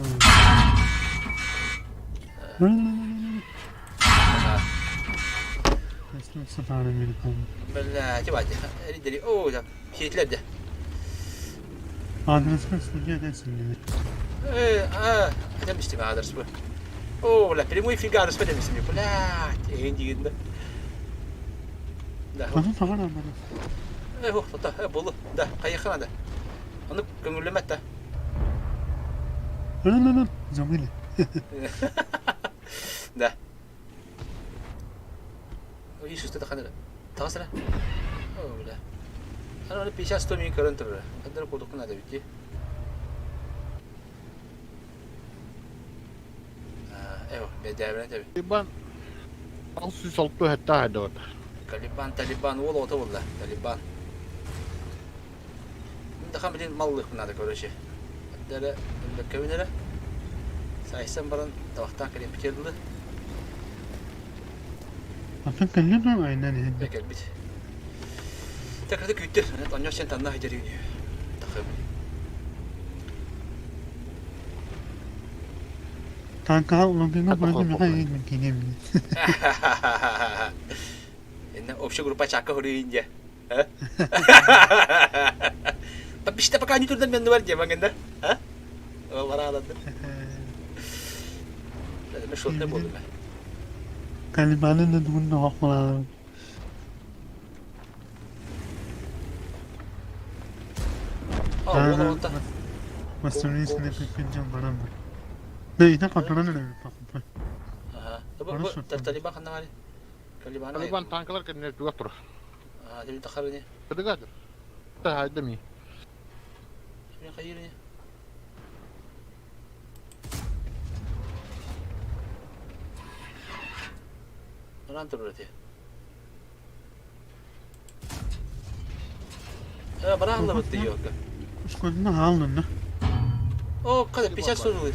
Бля, тибати. Дери, о, да. Сиэтилэр дэ. Адреске судья десин Э, а, этем истим адрес бу. О, бля, прямой эфирге адрес демесим. Блядь, эйин дигин да. Да. Аны таҕар адрес. Э, ох, тота, э, болу. Да, хайыха надо. Аны көҥүллэмэт да. Ну-ну-ну, забыли. Да. Ой, что тахана. Таҕыс эрэ. О, бля. Аны 50-100 миң көрөн турар. Ханна кудукун надо бити. Эво, бэдээбинэ тэби. Талибан 606 хетта хайдабат. Талибан, Талибан, уол оҕото буолла. Талибан. Дахан билин маллык надо, короче. Эрэ өлбөккөбүн эрэ. Сайсан баран табахтаах кэлиэппитигэр дылы. Атын кэллин да айынан иһин. Кэлбит. Тэкрити күүттүр. Онньо сен танна хидер үүнү. Тахым. Танкаға уланкыга барды меха мен кинем. Инна общая группа чакка хуру Индия. Подписчик пока не турдан мен бар демагында. А? Ол бараалады. Мен шотта болдум. Талибаны да дугун да хохмалалы. А, ол онта. Восстановись на пипинжан баран бар. Да, и так патроны на пахупа. Ага. Бу Талибан ханна бар? Талибан. Талибан танкалар кэннэ туга тур. А, дemi тахарыны. Кыдыгадыр. Та хайдами. Мен хайырыны. Баран турар эти. Э, баран да бытты ёлка. Ушкодна хаалнына. О, када 50 сорулur.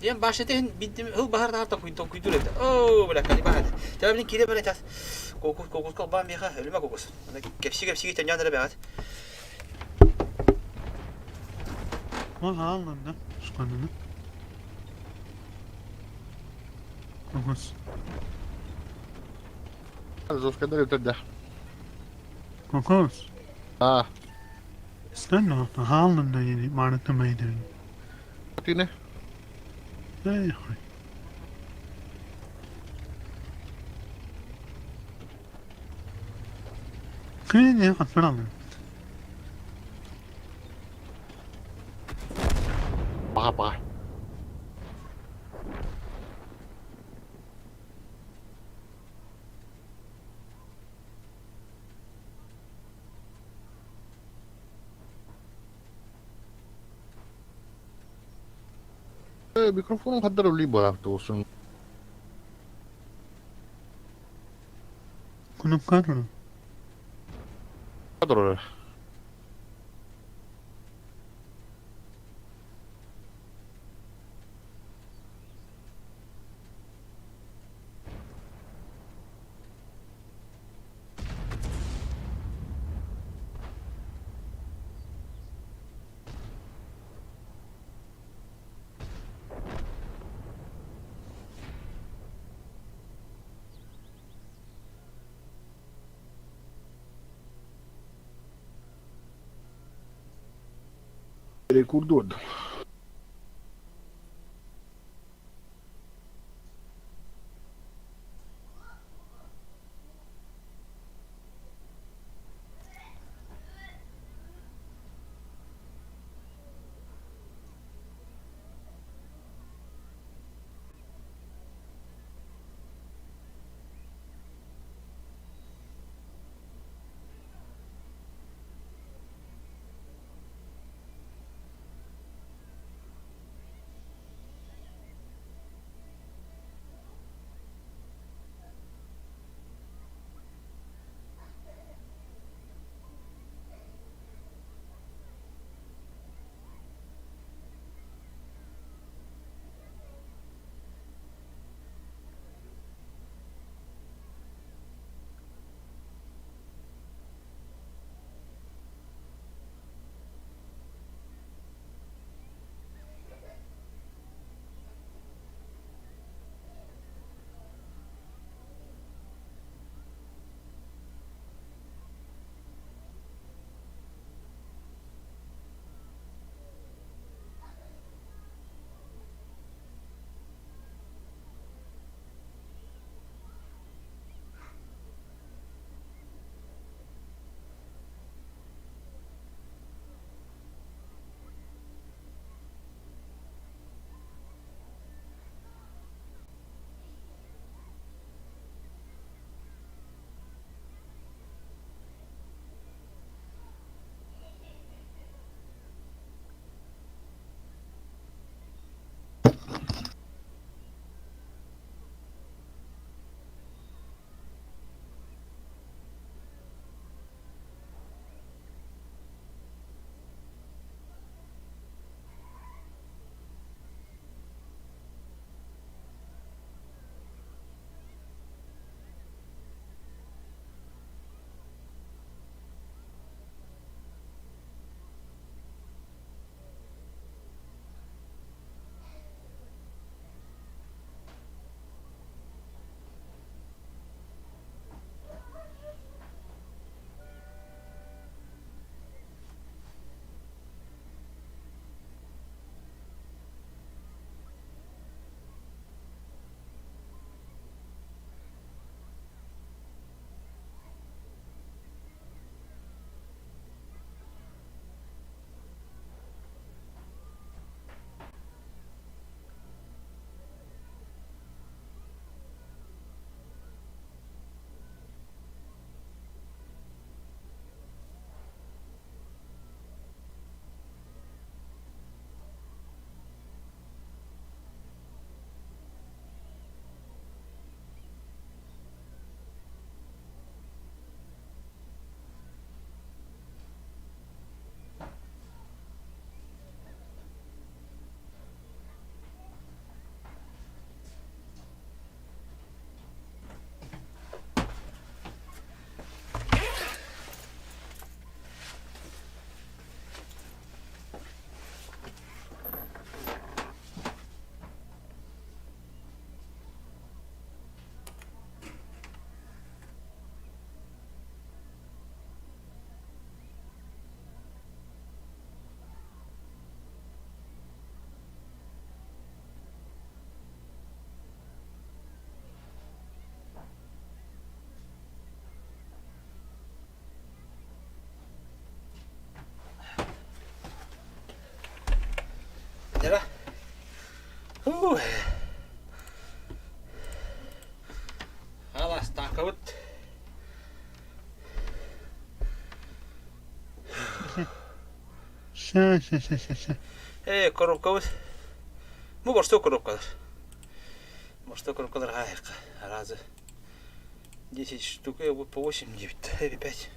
Диэн башетин биддим хыл бахар тахар токуй токуйдур эти. О, бля, кали бахат. Тәбин кире бер этас. Кокус кокус калбан меха, өлүмө кокус. Ана кепси кепси тәнән дә бәгат. Ол хаалнына. Ушкодна. Кокос. Жесткодар өтөрдө. Кокос. А, استنى хаалнына yani марата майдан. тине. Эй, хуй. Кыйын катыралы. Бага бага. Микрофон хаддар ули бара туусун. Кнопка Хаддар. Рекурдуд. Аластаакабыт. Ща, ща, ща, ща, ща. Ээ, коробкабыт. Бу борстуок коробкалар. Борстуок коробкалар хаайыкка. Разы. 10 штук, по 8, 9, 5.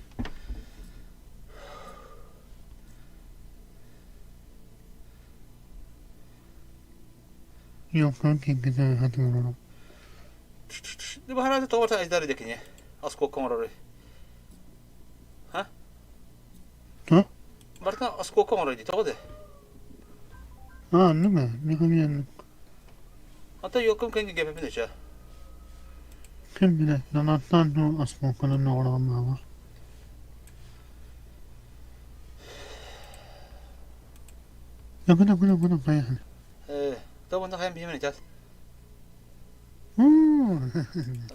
Йокон кингиде хатылырым. Баһараты тоҕо айдары декине. Осколка оҥоророй. Ха? То? Барытын осколка оҥорой дии тоҕо де? А, нема, нема. Ата йокум кэнги гэпэпин өчө. Ким билэр, донаттан дуу осколканан оҕороҕун Гына гына гына поехали. То бу хайан биһимен итат.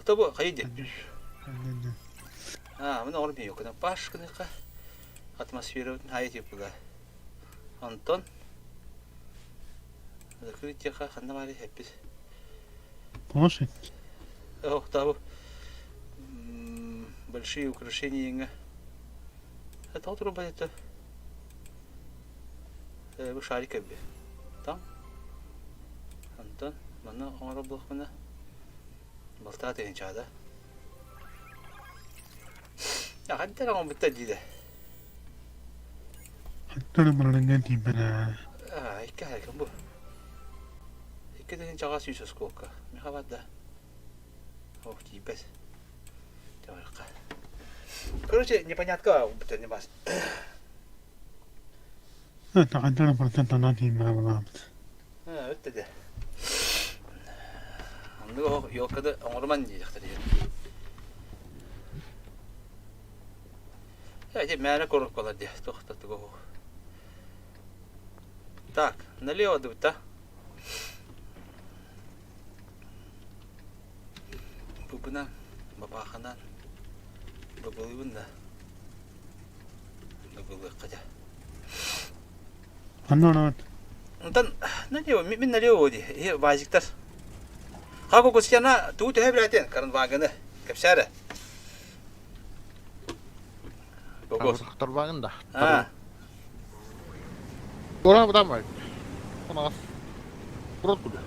То бу хайы ди. А, мына оҕор биһи кына паш кыныка атмосфера хайы типа Антон закрытие ханна баары эппит. Лошадь. Ох, табу большие украшения. Это труба это. Бу шарик эбби. Там. Антон, манна оҥоро буоллахпына балтаа тыһыынчаада. Хантан оҥорбуттар диидэ. Хантан барарыгар тиийбэтэ. Аа, икки хайкын бу. Икки тыһыынчаҕа сүүс оскуолка. Миэхэ бар да. Ох, тиийбэт. Короче, непонятка бутта не бас. Хантан барытын танаа тиийбэтэ буолаабыт. Өттө де. Оннук елкада оҥоруман диэхтэр диэн. Эти мээнэ коробкалар диэ туох Так, налево дыбыта. Быбынан, бабааханан быбылыыбын да быбылыахха дьэ. Ханна барабыт? Онтон налево, мин налево дии, иһи вазиктар. Хако кусьяна тугу төһө билээтин каранваганы кэпсээрэ. Кокос. Тарбаҕын да. А. Туора бытамай. Онаас. Урут куду.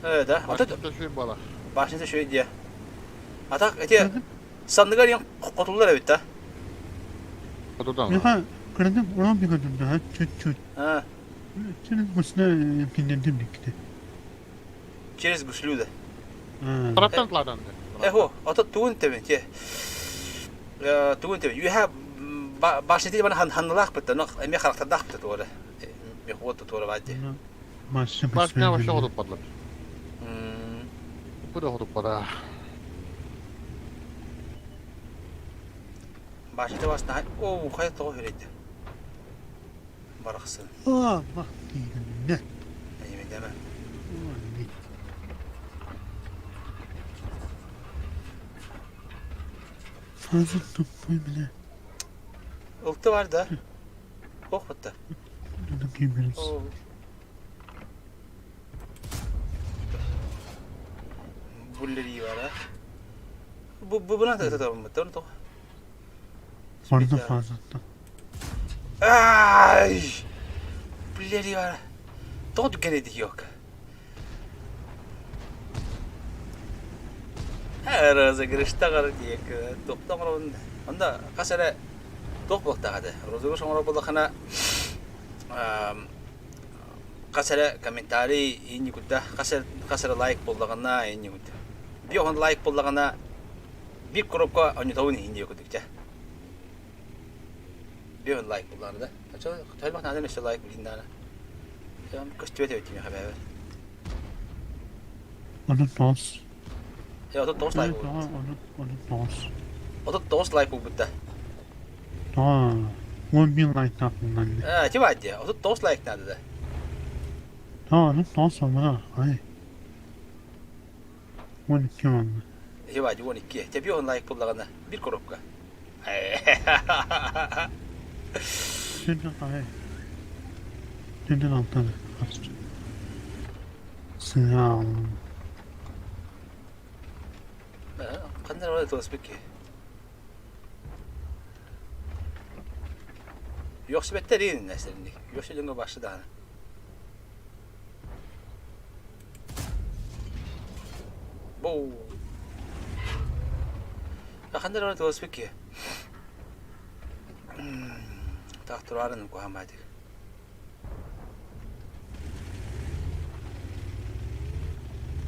Э, да. Ата Башня буолар. башня үчүгэй диэ. А так эти санныгар иэн хотуллар эбит да. Хотутан. Миха кырдым уран бигодум да чуть-чуть. А, Через гусля киндердим дикти. через гуслю да. Тараптан тладан. Эхо, ата тугун тебин те. Тугун тебин. Үһэ башня бана ханналаах бытта, но эми характардаах бытта туора. Мехуот туора баадди. Башня Башня вообще хотуппадлар. Бу да хотуппада. Башня басна. Оо, хайа тоҕо хүрейді. Барахсын. Аа, бах диигиннэ. Эймедеме. Фазыл туппой билэ. Ылты бар да. Ох бытта. Кимбирис. Буллери бар а. Бу бу бuna da tamam. Tamam. Барда фазылта. Ай! Буллери бар. Тоҕо түгэн yok. Розыгрыштагар диэк туохта оҥоробун онно хас эрэ туох буолтаҕа этэ розыгрыш оҥорор буоллаххына хас эрэ комментарий инникутта хас эрэ хас эрэ лайк буоллаҕына инникут биир оһон лайк буоллаҕына биир коробка онньотобун иһин диэки курдук чэ биир он лайк буоллаҕына да оччо элбэх наада өссө лайк билин даҕаны көстүбэт эбит миэхэ бэйэбэр Ону тоҕус. 39 лайк буолбут. Ону тоҕус. 39 лайк буолбут да. Аа, 10 000 лайктаах буоллар. Аа, ити баар дии. 39 лайк надо да. Аа, ону тоҕус буолбатах. Ай. 12 буолла. Ити баар дии 12. Тэби он лайк буоллаҕына биир коробка. Түннүк ай. Түннүк алтан. Сыал. Ханна эрэ тылыспыт киһи. Үөхсүбэттэр иин сэринник. Үөхсү дьоҥҥо башы даҕаны. Бу. Ханна эрэ тылыспыт киһи. Таах тураарын куһаамаатык.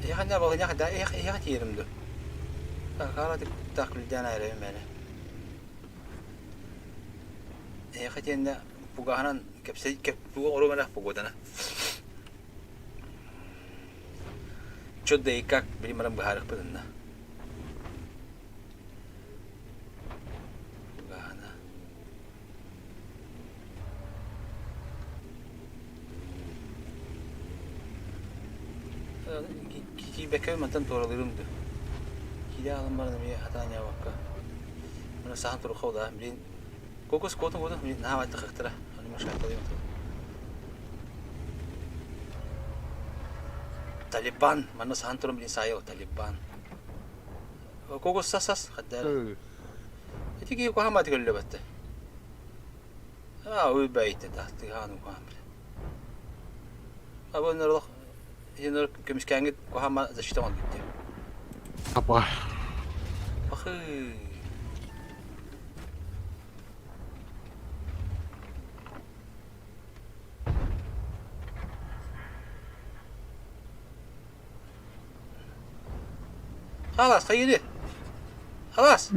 Эһиэхэ балыйах да эһиэхэ тиийэрим дуо? Таах күлдээн айарым мээнэ. Эһиэхэ тиэннэ пугаһынан кэпсэй пуга оруом эрэ погодана. Чё да и как билим баран быһаарыахпыт ынна. Пугаһана. Киирбэккэ мантан туоралыырым дуу. Киирэ аалан баран эмиэ хатаан ньаабакка. Маны саһан туруха удаа. Блин, кокос куотун куотун, блин, наһаа баттахыахтара. Аны машайкалыйым тыл. Талибан, манна саһан туран блин саайыл Талибан. Кокос сас-сас, хаддаар. Ити киһи куһаамааты көллөбөттө. Аа, уйбайты тахтыгаан угаан биле. Абы нөрлөх хинер көмүскээҥҥит куһаама защита оҥон бүттэ. Апа. Пахы. Халас, хайыды. Халас.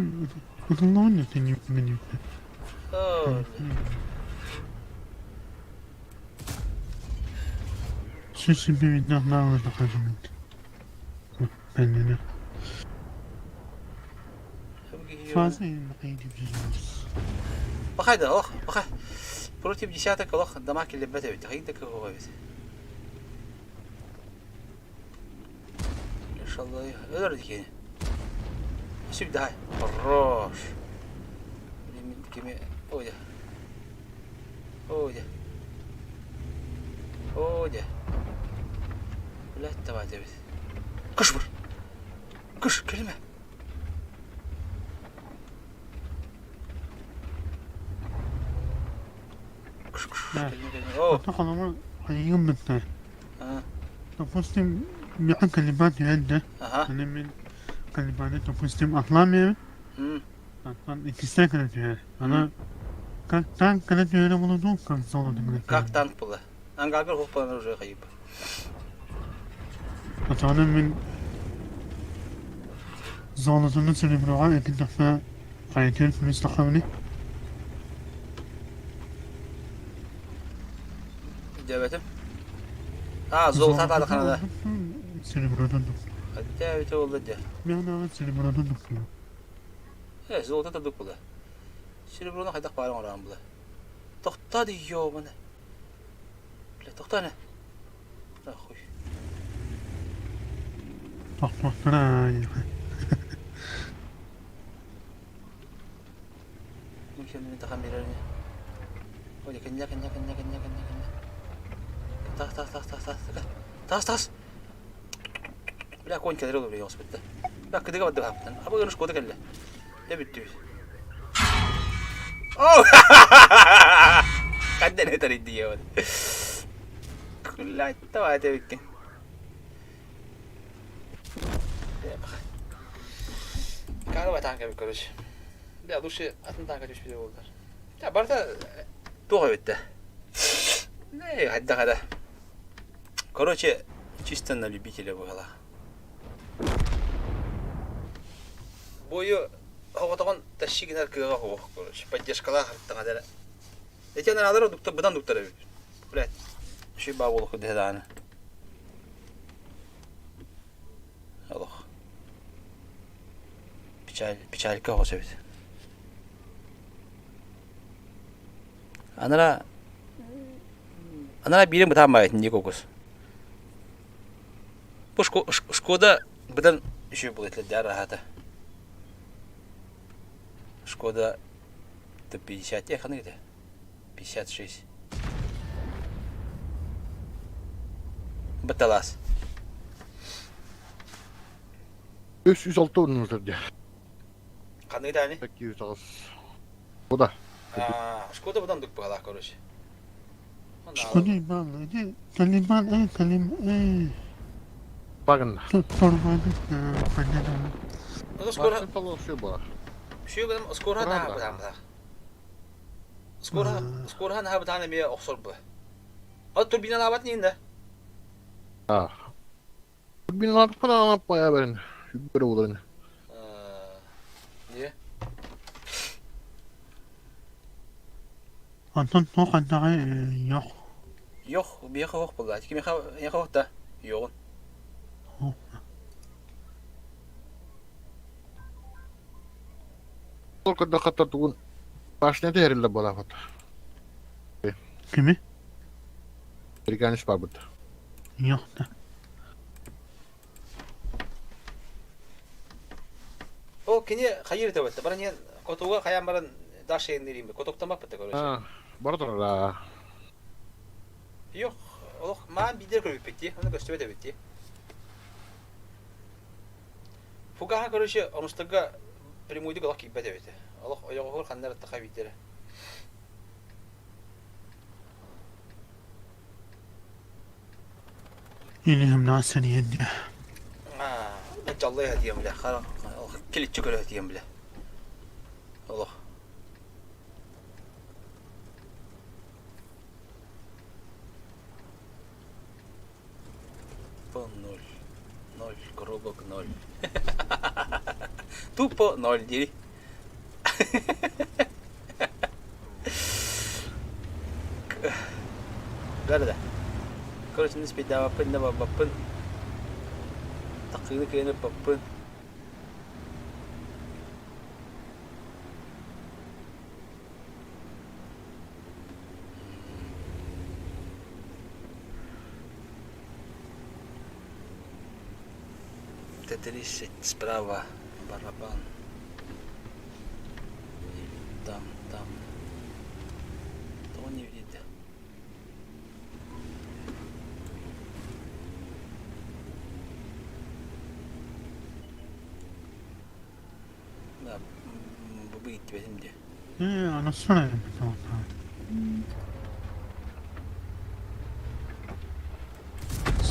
Пахай да, ох, пахай. Против десяток олох дамаг киллэрбэт эбит. Хайда кыһыҕа эбит. Иншалла, өлөр дикини. Сюда. Хорош. Кими... Ой. Ой. Ой. Блядь, давай, Давид. Кыш бар. Кыш, кэлимэ. Кыш, кыш, кэлимэ, кэлимэ. О. Допустим, миэхэ колебан түһэн да, аны мин колебаны, допустим, атлаан Аттан иккистээн кэлэ түһэр. Аны как танк кэлэ түһэрэ буолуо дуу, как золото кэлэ Как танк была. Ангаргар хоппалан уже хайып. Аны мин золотону сереброҕа этиннэхпэ хайытыан плюс тахабыный? Диэбэтим. А, золото атаалаханада. Серебродон. Хотя это oldu de. Мен серебродон дукку. Э, золото да дуккула. Сереброну хайдах баарын оҥорон була. Тохтоо дии ёбана. Бля, тохтоо не. Нахуй. Тохтоохтора Мин тахан биэрэрини. Ой, кэннэ, кэннэ, кэннэ, кэннэ, кэннэ, кэннэ. Тас, тас, тас, тас, тас, тас, тас. Бля, конь кэлэр ол билиэхспит да. Бля, кыдыга барды хаптан. Аба гына шкода кэллэ. Дэ бүттүбүт. Оо! Ханна не тарыйды диэбит. Блядь, давай эбиккин. Каадабай таанка эбит, короче. Бля, лучше атын таанка түспүтэ буоллар. Та барыта туох эбит да. Не, хайдах эрэ. Короче, чисто на любителя быһалаах. Бою оҕотоҕун тащи гынар кыаҕа суох, короче, поддержкалаах аттаҕа эрэ. Ити анаалар дуктар быдан дуктар эбит. Блядь, үчүгэй баа буолуох дэһэ даҕаны. Олох. Печаль, печалька оҕус эбит. Анара анара биирин бытаан баайытын дии кокус. Бу Шкода быдан үчүгэй буолуо араһата. Шкода Т-50 еханы где? 56. Быталас. 306 уонна дии. Ханныгы даҕаны? 208. Бу да. Шкода быдан дук быһалаах, короче. Шкода ебал, иди, Талибан, эй, Талибан, эй. Багын. Торбады, понятно. Ну, скоро... Максим полосу была. Все гынан скоро наһаа бытаан Скоро, скоро наһаа бытаан эмиэ охсор бу. Ал турбиналаабат нин да? А. Турбиналаабат бая берин. Бір оларын. Не? Онтон туох андаҕай йох. Йох, биэхэ ох буолла. Кимиэхэ эйиэхэ ох да? Йоҕун. Только да хата тугун башня тэриллэ буолаабыт. Кими? Американец барбыт. Йох да. Ол кини хайыр да баран иһэн котуга хайаан баран Даша иҥнэриим котоктамаппыт короче. Бара турара. Yok, олох маан биидэр көрбүппүт дии, ону көстүбэт эбит дии. Фугаха короче онустарга прямойдук олох киирбэт эбит. Олох ойоҕоһугар ханна эрэ таха биирдэрэ. Илиһим наасыр диэн. Дьаллай диэн билэ, киличчи көрө диэн билэ. Олох. По ноль. Ноль, коробок ноль. Тупо ноль, дири. Да-да-да. Короче, не спейдаваппын, да бабаппын. Такыны кыйны паппын. Т-30 справа барабан. Там, там. То не видит. Да, бу иттибэтим дии. Ээ, анасana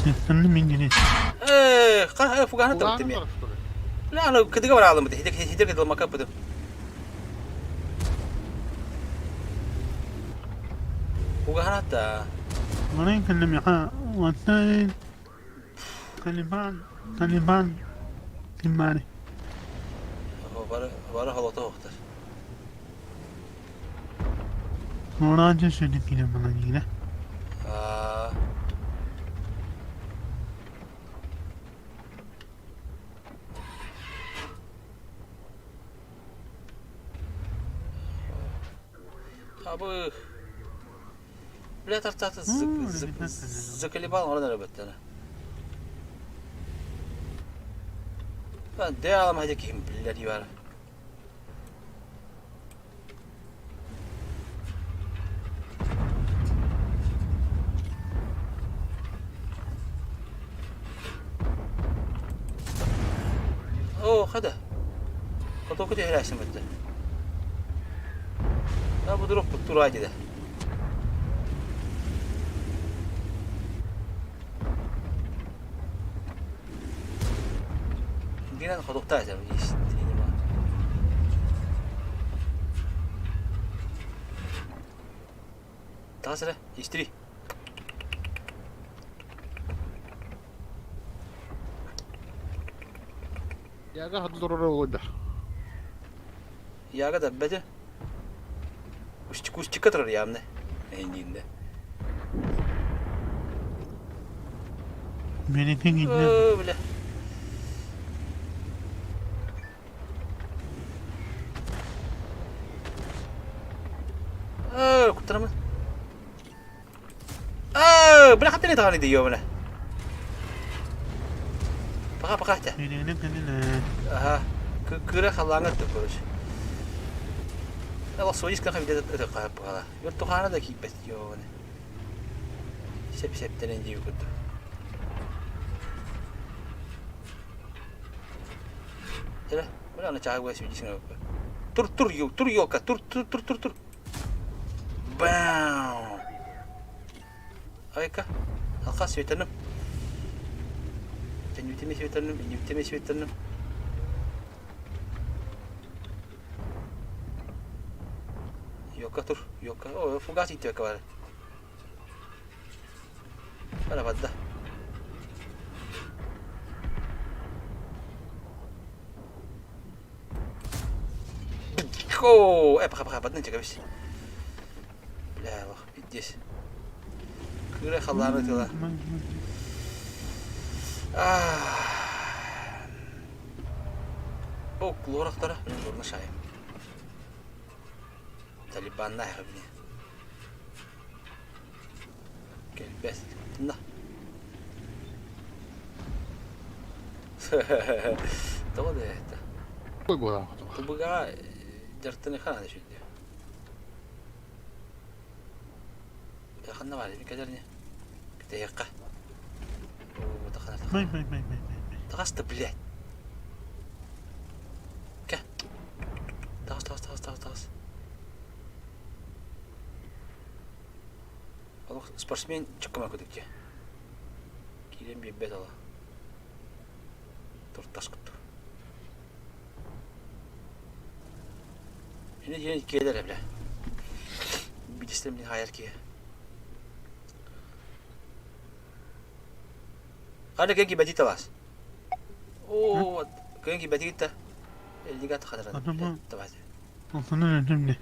Сеттанны мин гини. Э, ха фуганы таптым я. Ла, аны кыдыга бара алым хидер хидер кыдылмака быдым. Фуганы та. Манан кэллим яха уонтай Талибан, Талибан киммари. Бары бары холото охтар. Оранжа шөдө кире манан гире. Аа. Абы Бля тартаты заколебал орон эрэ Lan de alama hadi kim bilir var. Оо, хада. Хотоку түһэрээсин бытта. А бу дурук тура диде. Динан ходуктаа этем Тағас эрэ, истири. Яга хадылорор олойда. Яга да бәде. Кустикка турар явно. Эйниинде. Меники гинне. Оо, бля. Оо, куттарамын. Оо, бля хаттani таҕаны дии бля. Пока пока та. Меники кэллэ. Аха. Кыра халлааҥҥа да короче. Ала соис каха виде это кааппала. Йортухаана да кииппэт ёоне. Сеп септенен дии курдук. Чэ, бля, аны чааһы быа сүүдьисиҥ Тур, тур, тур, елка, тур, тур, тур, тур, тур. Бам! Айка, алха светаным. Тенютими светаным, инютими светаным. Елка тур, елка. О, фугас иттибэккэ бары. Бара барда. О, пока, пока, бадны чекабись. Бля, лох, пиздец. Кыра халлааны тыла. О, клорохтара, блин, шайым. Талибанна бини. Кэлбэт. На. Тоҕо да это? Какой буолан Тубыга дьартыны хаана сүддү. Ханна баар кэлэр не? Кэтэһиэххэ. Май май май май май. Таҕаста, блядь. Кэ. Таҕыс, таҕыс, таҕыс, таҕыс, таҕыс. Олох спортсмен чыккыма кудук дии. Киирэн биэрбэт ола. Туртас кутту. Ini дьиэ киэлэр бля. Бидистем мин хайар киһи. Хана кэнки бэтит талас. Оо, кэнки бэтит та. Эллигат хадаран. Давайте. Онтон өлдүм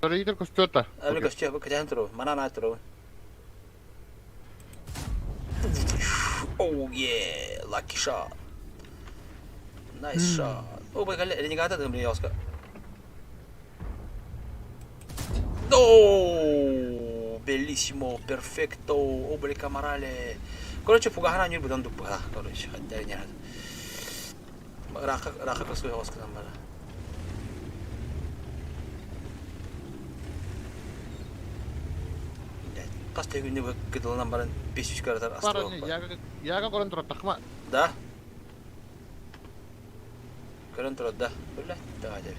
Рейдер көстүөтэ. Аны көстүө, бу кэтэһэн турабын. Манан аат турабын. Oh yeah, lucky shot. Nice shot. О, бу кэллэ, ренегата да блин, Оскар. Oh, bellissimo, perfecto, обли камарале. Короче, фугахана ньурбутан дуппуха, короче, хотя не надо. Ыраахха ыраахха көскө оҕус гынан барар. Хас да күнү кытылынан баран 500 кыратар астыга Яга көрөн турар тахма. Да. Көрөн турар да. Бля, давай давай.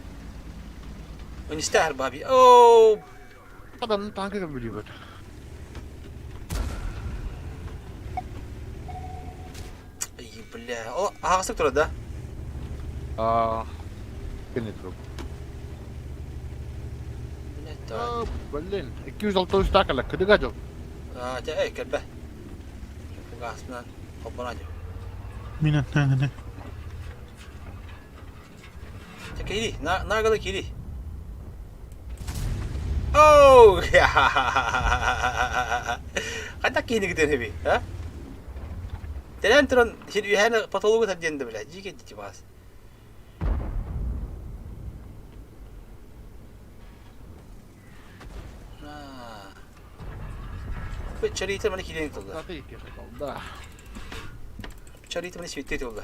Унистар баби. Оо! Адамның танкы билибет. Ай, бля. О, аҕасык турар да? Аа, кини турук. Блядь, Блин, 263 таакала, кыдыга дьол. Аа, дьэ, эй, кэлбэ. Фугаспынан холбоно дьэ. Мин аттаан Чэ, киири, наагалы киири. Оу! Хайдах киһини кытын эби, а? Тэрэн туран сир үһээн потологу тардиэн да бля, дьиикэ дити баас. Чарыйта маны киирэн тылла. Да. Чарыйта маны светтей тылла.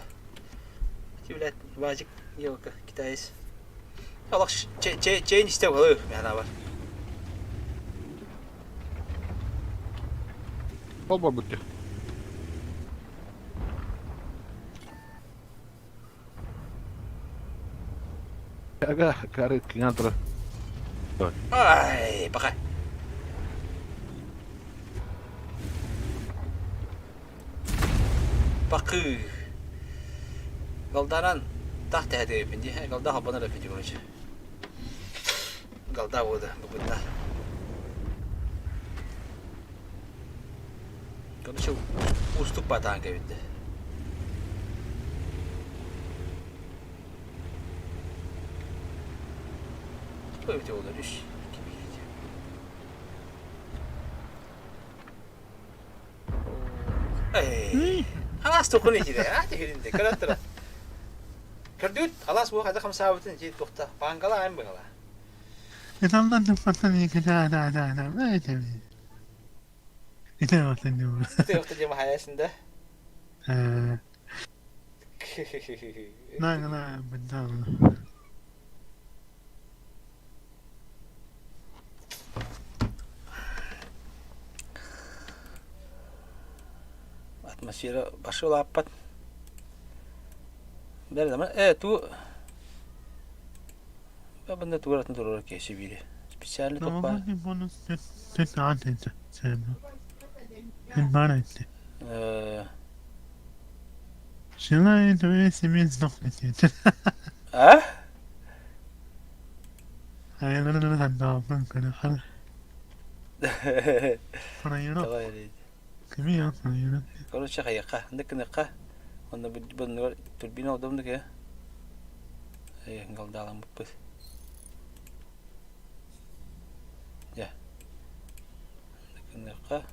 Ти блядь, вазик, елка, китаец. Алах чейн истеп калыы, мяна бар. Холбор бүттү. Ага, кары кыҥаан турар. Ай, пока. Бакы. Галданан тах тэһэдэбиппин дии. Галда холбонор эппин короче. Галда буода букутна. Короче, уустук баатаан кэбитте. Эбите буолар үс Эй, халаас тухун итиде, а тихиринде, көрөн тура. Көрдүгүт, халаас бу хайда хамсаабытын ити тухта, паангала айм быгала. Италдан туппаттан да да да да Ити дема хаясында. На на бендан. Атмосфера башы улааппат. Бэрдама э ту Бында тугар атын турар киһи бири. Специально топпа. Новогодний бонус төт аат этэ. Сэмэ. Эн бар этэ. Э Желаю твоей семье сдохнуть этэ. А? Короче, хайыха, ындык онно бу турбина олдум дык э галдаламмыппыт. Дьэ. Ындык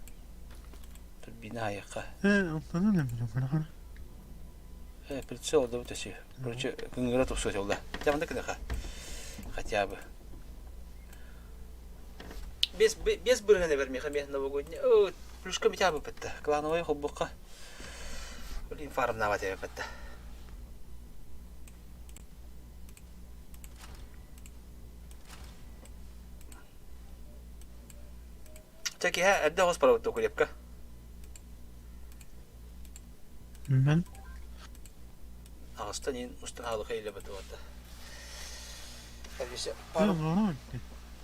турбина хайыха. Э, прицел олдубут өсү. Короче, кыҥыра тупсуот олда. Хотя бы ындык Хотя бы. Без без бырыһын эбэр миэхэ эмиэ новогодний. Оо, плюшка митя быппытта. Клановай холбукка. Блин, фармнаабат эбиппитта. Чэ киһэ эрдэ оҕус барабыт крепко. Мен Аҕыстан иин устун хаалыха илэ бытыбата. Пару...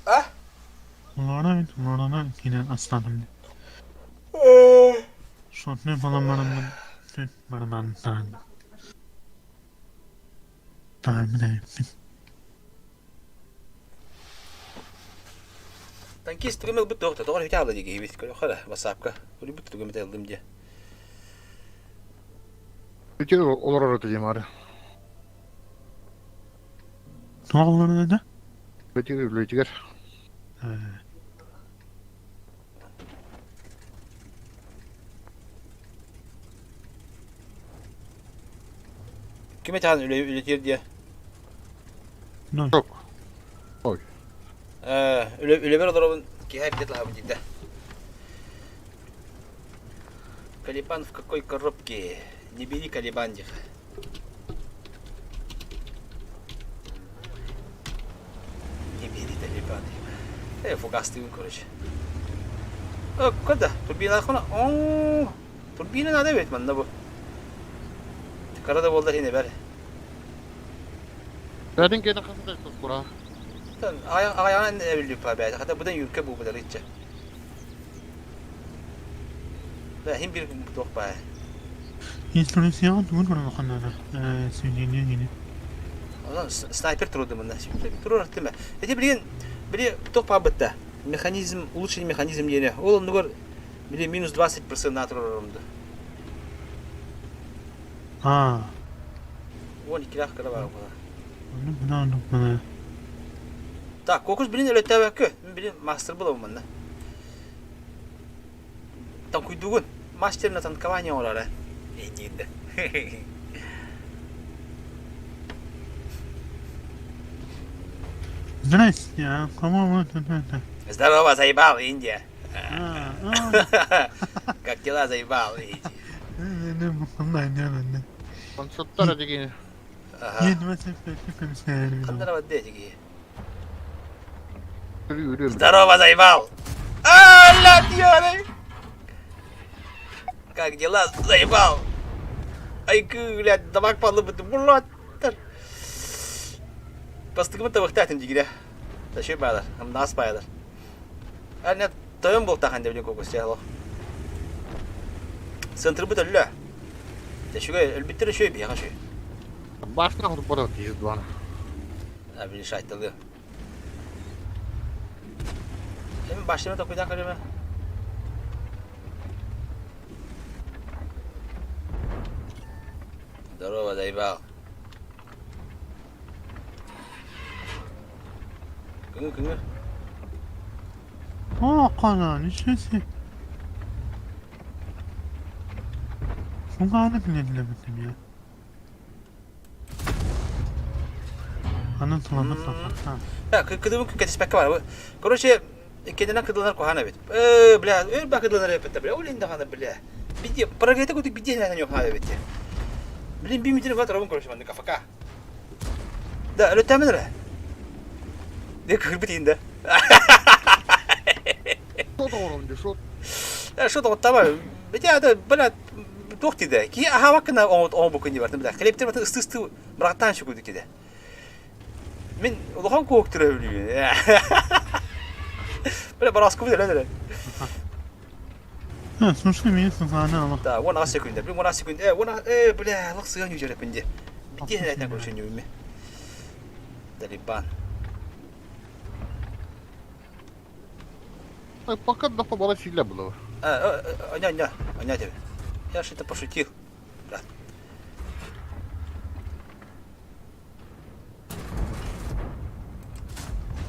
А? Лорана киирэн астаатым. Шотный баламмарыммын сүт барыман таан. Таан эппин. Танкист тугум ылбыт туох тоҕо үтэ аала дии киһибит көрөххө ватсапка көрүбүт тугум этэ ыллым диэ. Үтүө олорор этэ диэм аары. Туох олорор этэ? Үлэтигэр үлэтигэр. Ким этаан үлэтиэр диэ? Yok. Ой. Үлэбэр олоробун киһи эбитэ тылаһабын дийтэ. Калибан в какой коробке? Не бери Калибан диэх. Не бери Талибан. Э, фугастыыбын, короче. Э, куда? Турбина хуна. О, турбина надо ведь манна бу. Кара да буоллар ине бэр. Бэдин киэнэ хас да кура. Аҕайаҕын эбиллиппа бэйэтэ. Хата будан юрка буубутар иччэ. Да, хим бир туох баа. Инструкцияҕа тугун көрүөххэ сведение гини. Снайпер турду мында. Турар тиме. Эти билген били туох баабытта. Механизм, улучшенный механизм диэни. Ол оннугар били минус 20% на турар Аа. 12 кыра бар була. Ону бuna оннук бана. Так, кокус билин өлөттөөбөккө. Билин мастер була манна. Танкуйдугун. Мастер на танкование оҥорор Индиинде. Здрасте, а кого вы тут это? Здорово, заебал, Индия. Как дела, заебал, Индия? Концерттар деген. Здорово, заебал! А, ля, Как дела, заебал? Ай, блядь, дамаг падлы блядь. Бастыгымы табыктаатым дигире. Ташый байлар, нас байлар. Әне тойон болтахан деп кокус яло. Центр бут өллө. Ташыга өлбүттер шөй бияга шөй. Башына хотуп барат дейт дуана. А били шайтылды. Эми башына токуйдан көрөмө. Здорово, заебал. Күңү күңү. О, кана, ничего себе. Фуганы билелебитим я. Аны тыланы тапата. Так, кыдыбын кэтиспэккэ бар. Короче, кеденен кыдылар кухана бит. Э, бля, өр ба кыдылар эпетте, бля, олин даганы, бля. Биде, прогрете кутук биде на нёх хана бит. Блин, би метр гат робун, короче, манны кафака. Да, өлөттәмен ре. Де кырбыт инде. Шот оңорон де, шот. Э, шот оттаба. Бите ада, бля, Туох диде? Киһи аһаабаккына оҥобуккун дии бартым бля. Хлебтер батын ыстыы-ыстыы бырахтаан сүкүдүк диде. Мин улахан куоктура өлүүбүн. Бля, бараскубут өлөн эрэр. А, слушай, меня сазана. Да, 10 секунда. Блин, 10 секунд. Э, 10 э, бля, лох сыган үжәрәпин ди. Битти хәләтен көрсен юме. Талибан. Так, пока да побала сильно было. А, аня, аня, аня тебе. Я же это пошутил. Брат.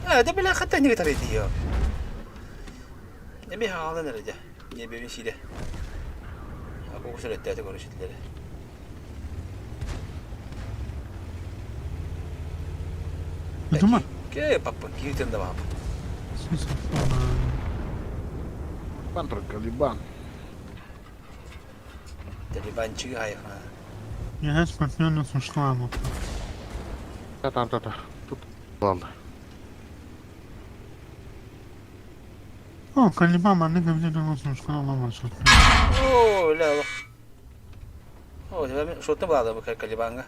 Э, да бля, хата не говорит ее. Эми хаалан эрэ дьэ. Ньиэбэбин сиирэ. Акугус өрөттөөтө көрүсүтүлэрэ. Ытыма. Кээ паппын, киһитин да бааппын. Пантер Калибан. Талибанчига хайха. Я спортсмен сушла. Та-та-та-та. Тут ладно. О, Калибан маннык эбитэ дылы сушка оламашыт. Оо, ля О, шоттун баада бу Калибанга.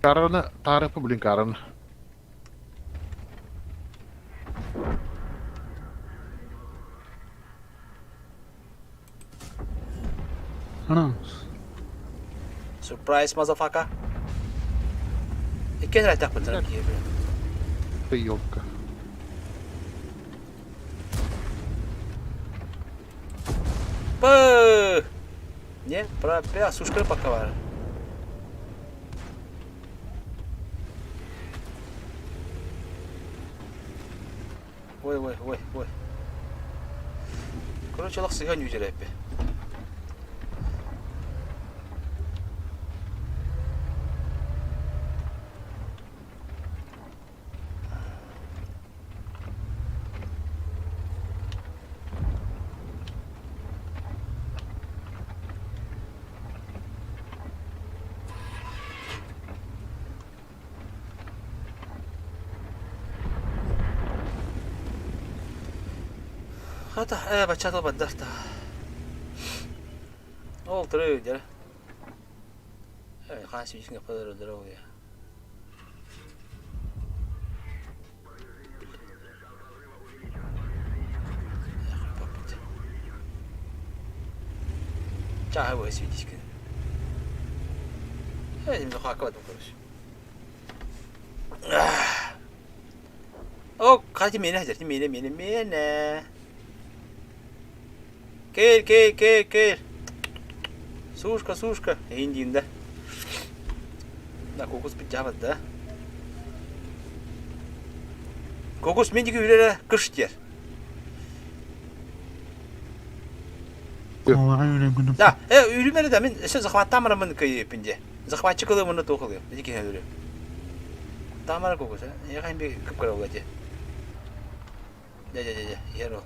Караны, тарыпы блин караны. Ана. Surprise, motherfucker. Иккен райтахпытын киһи Ты ёлка. Пы! Не, пропя, сушка пока бар. Ой, ой, ой, ой. Короче, олох сыһан үдереппи. Хата, э, бачча баддар та. Ол туру дьэ. Э, хаан сүүсүн каппалар өлөрө ол я. Чааһы быһа сүүтискин. Э, дим хакка короче. О, хати миэнэ сылдьар, миэнэ, миэнэ, миэнэ. Кэл, кэл, кэл, кэл. Сушка, сушка. Эйин диин да. Да, кокус бит да. Кокус мен диги үлэрэ кыш диэр. Да, э, үлүмэрэ да, мин өссө захваттаамарамын кыйыппин дии. Захватчик ылымыны туох ылыам, ити киһи өлөрүө. Таамара кокус, э, эйиэхэ би кып-кыра буолла дии. Дьэ, дьэ, дьэ, дьэ, иһэр ол.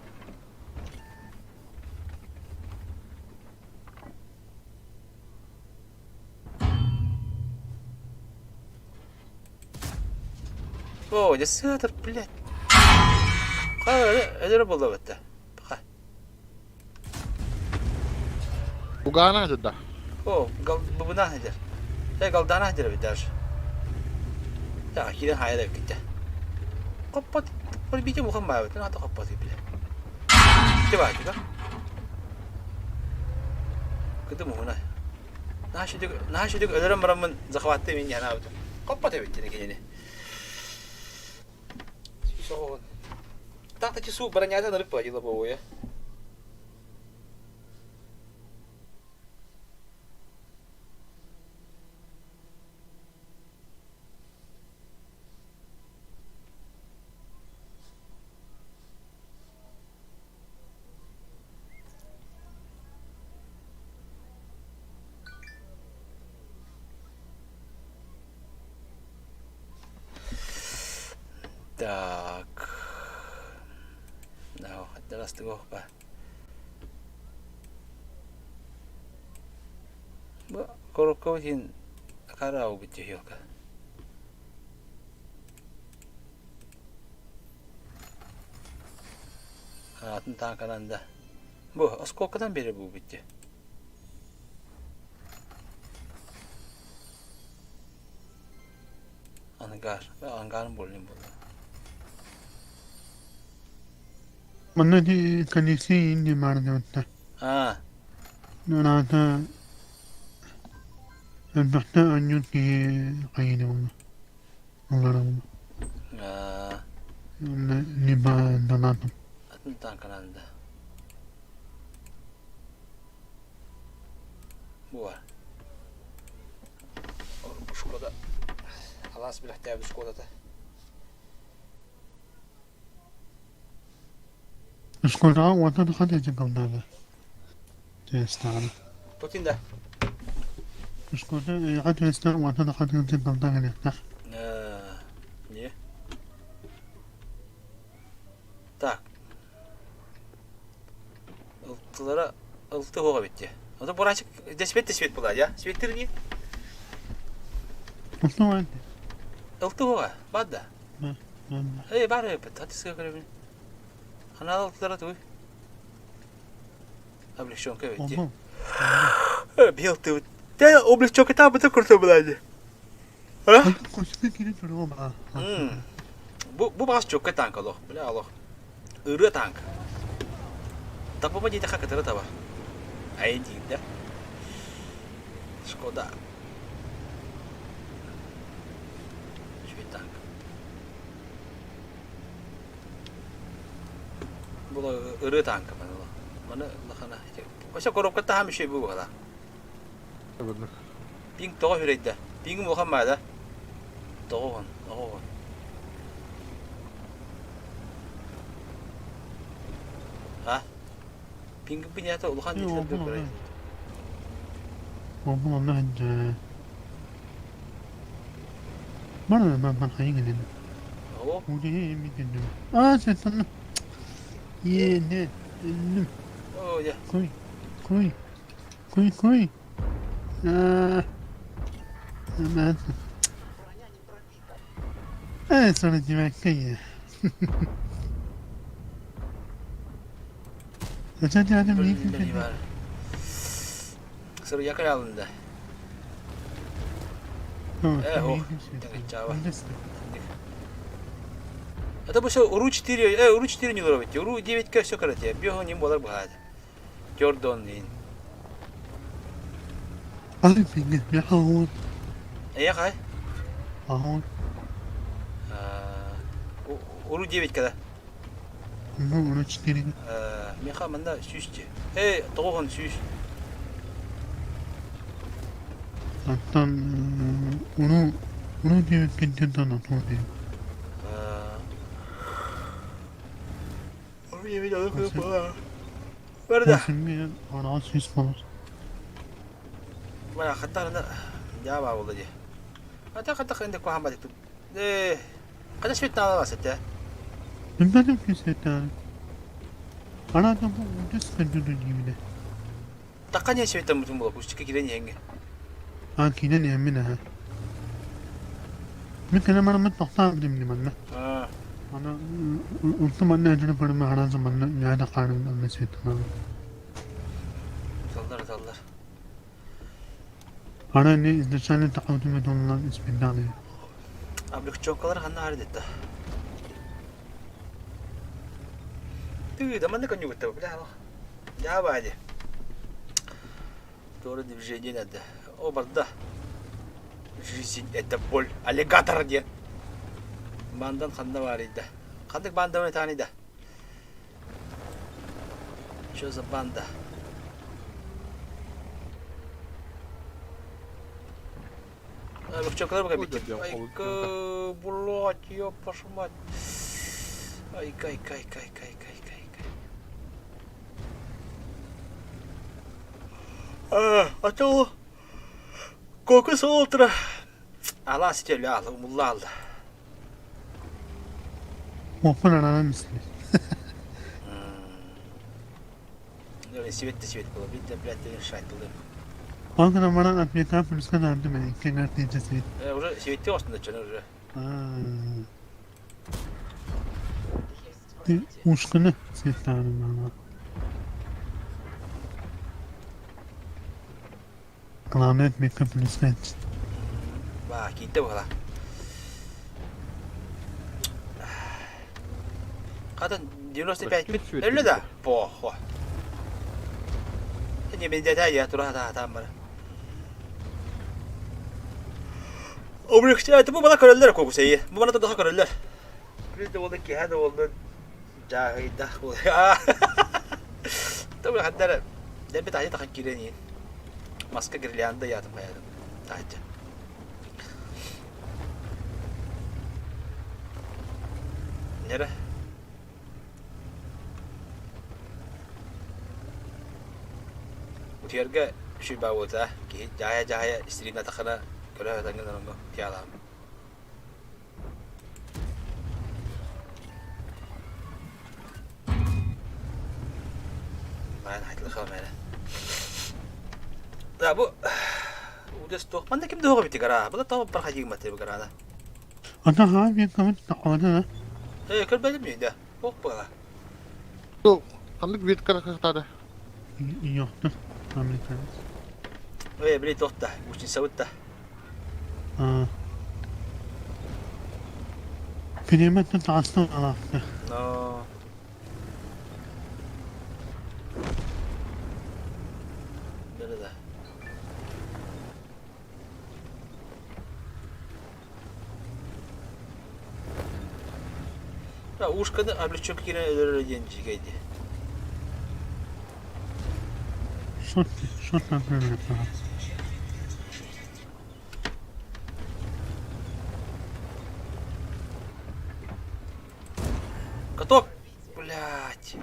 О, дьэ сыатыр, блядь. Өлөрө буолла бэтте. Угаана да. О, бубуна сылдьар. Э, галдаана сылдьар эбит даже. Так, киирэн хаайа да эбиккит дьэ. Хоппот, бите мухан баабыт, наата хоппот бile. Ити баатыга. Кыды муһуна. Наһаа сүдүк өлөрөн бараммын захватты мин янаабытым. Хоппот эбит дии кинини. Сүүс Так таки суу бронята нарык платила боуя. Так. No, Здравствуй, Бу коробка иһин хараабыт дьиһиэлка. Аатын тааканан да. Бу оскуолкадан бери бу битти. Ангар. Ангарым буоллун буолла. Манна ди коллекция инди баар Аа. Аата элбэхтэ оонньуур киһи хайыыны буолла. Олоробун. Аа. Уонна либо донатом. Атын танкаланды. Бу бар. Шкода. Алаас билэхтээбит шкодата. Шкодаҕа уонна хат этин кылдаада. Тестаҕына. Тутин да. Шкода эйэҕэ тестер уонна хат этин кылдаа кэлиэхтээх. Не. Так. Ылтылара ылты хоға битти. Ото бурачык десвет десвет була я. Светтер не? Ылты бар. Ылты хоға, бар да. Эй, бар эбит, хатыска көрөбүн. Анал ылтылара туй. Облегченка эбит дии. Бил тыбыт. Тэ облегченка таабыта курта булаады. А? Бу бу баас чокка танк олох. Бля олох. Ырыа танк. Табыма диэтэхэ кытары таба. Ай диир да. Шкода. Үчүгэй танк. Бу ырыа танка маны Маны улахана. Ося коробка таһам үчүгэй бу буолла. Пинг тоҕо үрэйдэ? Пингим улахан баада. Тоҕо оҕон, оҕо оҕон. А? Пингим пинята улахан диэтилэр көрөр. Оҕо онно Бары man хайын Оо. Аа, сен Е, не. Оо, я. Куй. Куй. Куй, куй. Аа. Э, sono di vecchia. Сырыйа алында. Э, о, чава. Это бы все УРУ 4, УРУ 4 не ловите, УРУ 9 все короче, бегу не болар бахад. Jordan дин. Э, хай? УРУ 9 когда? УРУ 4. Меха манда сүүсче. Э, тоҕоһон сүүс. Оттон УРУ УРУ 9 кентен тонотуу УРУ 9 алып була. Барда. Араас сүүс болор. Бара хаттарына жаба болду ди. Ата хатта хэнде кухан бадык. Э, када свет наалас этэ. Билбэтим күүсэтэ. Араата бу үтүс кэнтүдүн диибинэ. Такка не светтен бутун була кустика кирен иһэнгэ. Аа киинэн иһэммин аһа. Мин кэлэн бараммын тохтоон билим манна. Аа. Аны онтум манна эдэрэ көрүмэ арааса манна ньээдэ хаарын анна светтен Таллар таллар. Ара не изначально тахаутуме тоннан испиндааны. Облегченкалар ханна хардетта. Ты да манна конюгутта бля. Я бади. Тоже движение надо. О, барда. Жизнь это боль. Аллигатор где? Бандан ханна бар да. Хандык банда тани да. Что за банда? Облегченкалар пока бить. Ай, блядь, ёб вашу мать. Ай, кай, кай, кай, кай, кай, кай, кай. А то кокос утро. Ала сителя, ала, умулла. Оппун араан мисли. Свет свет было, видно, блядь, решать было. Ол гынан баран ответа плюска дардым ээ кеңэр тиийдэ свет. Уже светте остында чын уже. Аа. Ти ушкыны светтааны маана. Главное отметка плюс 5. Баа, киирдэ буола. Хатын 95 бит өллө да? Похо. Не бендете я тура хата бара. Облегчает бу бала көрөллөр кокусейи. Бу бана турдаха көрөллөр. Күн да болду, киһэ да болду. Дьааһыйдах буолуо. Тобу ханна дэлби таһырдьа тахан киирэн иһин. Маска гирлянда ыйаатым хайаатым. Таһырдьа. Нэрэ. Утуйарга үчүгэй баа киһи дьаһайа-дьаһайа стримнатахына көрө сатаҥҥын оронго утуйаалаам. Да, бу удес туох манна ким да бити гара. Бу тоҕо проходил матыр гарада. Ата ха мен кабын таққалады. Э, көрбөдүм мин да. Ох буола. Ханнык вид кырахтады? Йоқты. Американец. Э, били туохта, учницабыт да. Климаттан таҕыста алаахта. Но Да-да-да. Да, ушканы облегченка киирэн өлөрөр диэн дьиикэйди. Шот, шот Каток! Блять!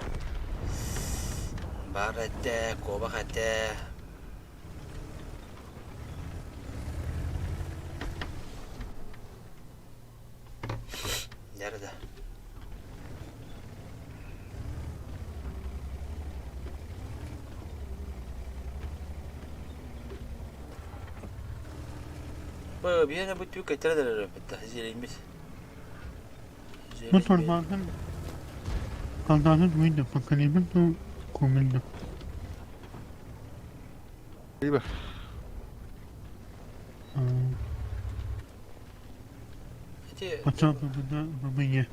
Бар этэ, куобах этэ. Nerede? Бу биһиэнэ бу түүк кэтэрэ эрэ зелиммит. Бу торбаатын қалдаатын уйда поколебин ту көмілді. Либо. Эти Пача бабыда бабыйе.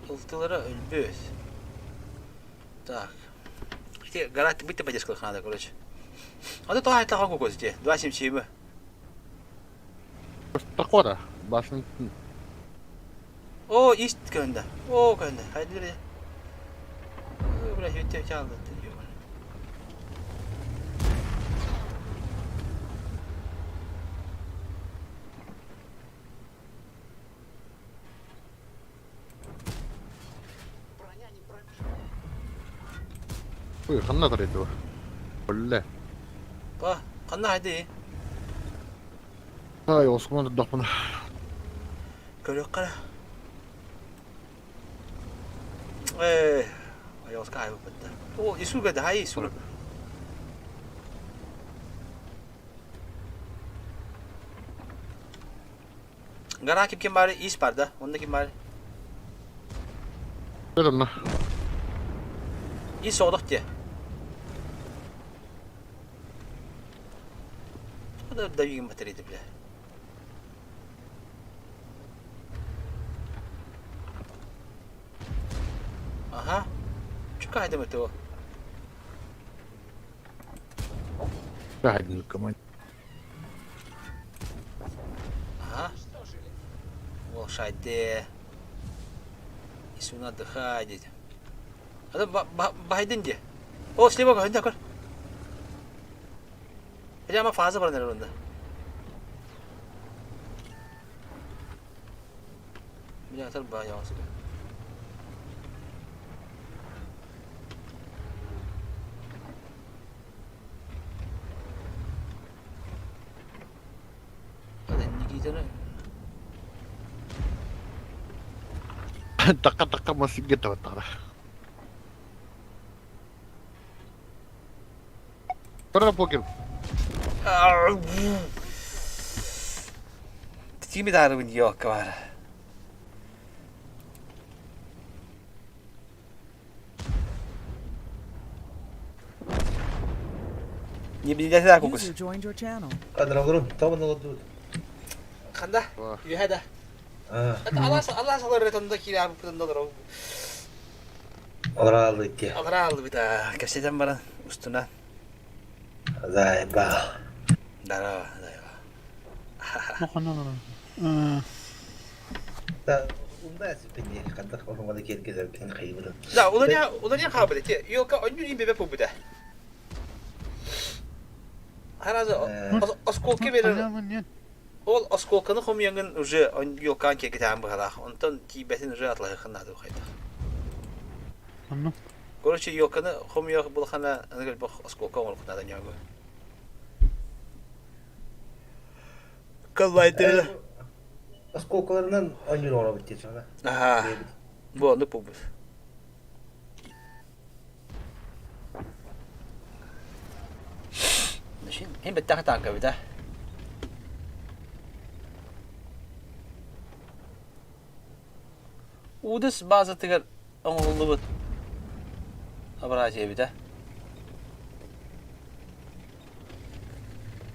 ылтылара өлбүт. Так. Эти гарат быты поддержка надо, короче. А то то айта кокос те. 277. Такора. Басын. О, ист көнде. О, көнде. Хайдыр. Бля, өтө чалды. Ой, ханна тарайды. Олле. Ба, ханна хайды. Ай, осман дапын. Көрөк кара. Э, айоска айып бітті. О, исуга да хай исуга. Гара ким ким бар? Ис бар да. Онда ким бар? Көрөм на. Ис оғдық те. Да давигин батарейді бля. Ага. Чука хайдам это. Хайдын команд. Ага. Ол шайды. Исуна отдыхает. А то байдын де. О, слева көр, көр. Прямо фаза бар онда. Бля, тар ба яңасы. Hadi Nikita'nı Dakika dakika masih gitu tara. Көрө покер. Тими дарыбын yok var. Не билдэтэ кукус. User joined your channel. Кадровларым табын олордубут. Ханда? Үһэ да. Аа, Алаас алаас олорор да киирэ буппутун да олорор. олораллы икки. Алара албыта. Кэпсэтэн баран устуна. Заебал. Здорово, здорово. Мохоно олорор. Э, Да, умда сиппини хантах оһоҥода киэргэтэрбин хайыбытын. Да, уларья уларья хаабыта. Те, елка онньу имбебе пубута. Харазы осколки берер. Халява нет. Ол осколканы хомуйаҥын уже елкаан киэргэтээҕин быһалаах. Онтон тиийбэтин уже атлаһыаххын наада хайдах. Онно. Короче, елканы хомуйах булхана аны элбэх осколка оҥоруох наада ньоогу. Коллайдеры. Осколкаларынан оонньуур оҥоробут диэн саҕана. Аха. Бу оннук буолбут. Мин бэттэх тааҥкабыт а. Удыс базатыгар оҥоһуллубут абразия эбит а.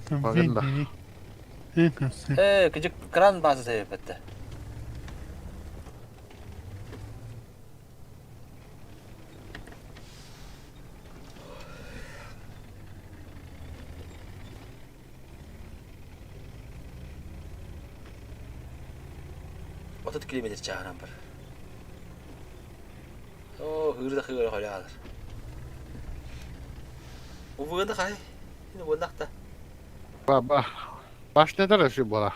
Багында. Э, кыдьык кран базата эбит 30 километр чааһынан бар. Оо, хыыр да хыыр холялар. Увыгында хай. Ини буоннахта. Ба ба. Башнетер эши була.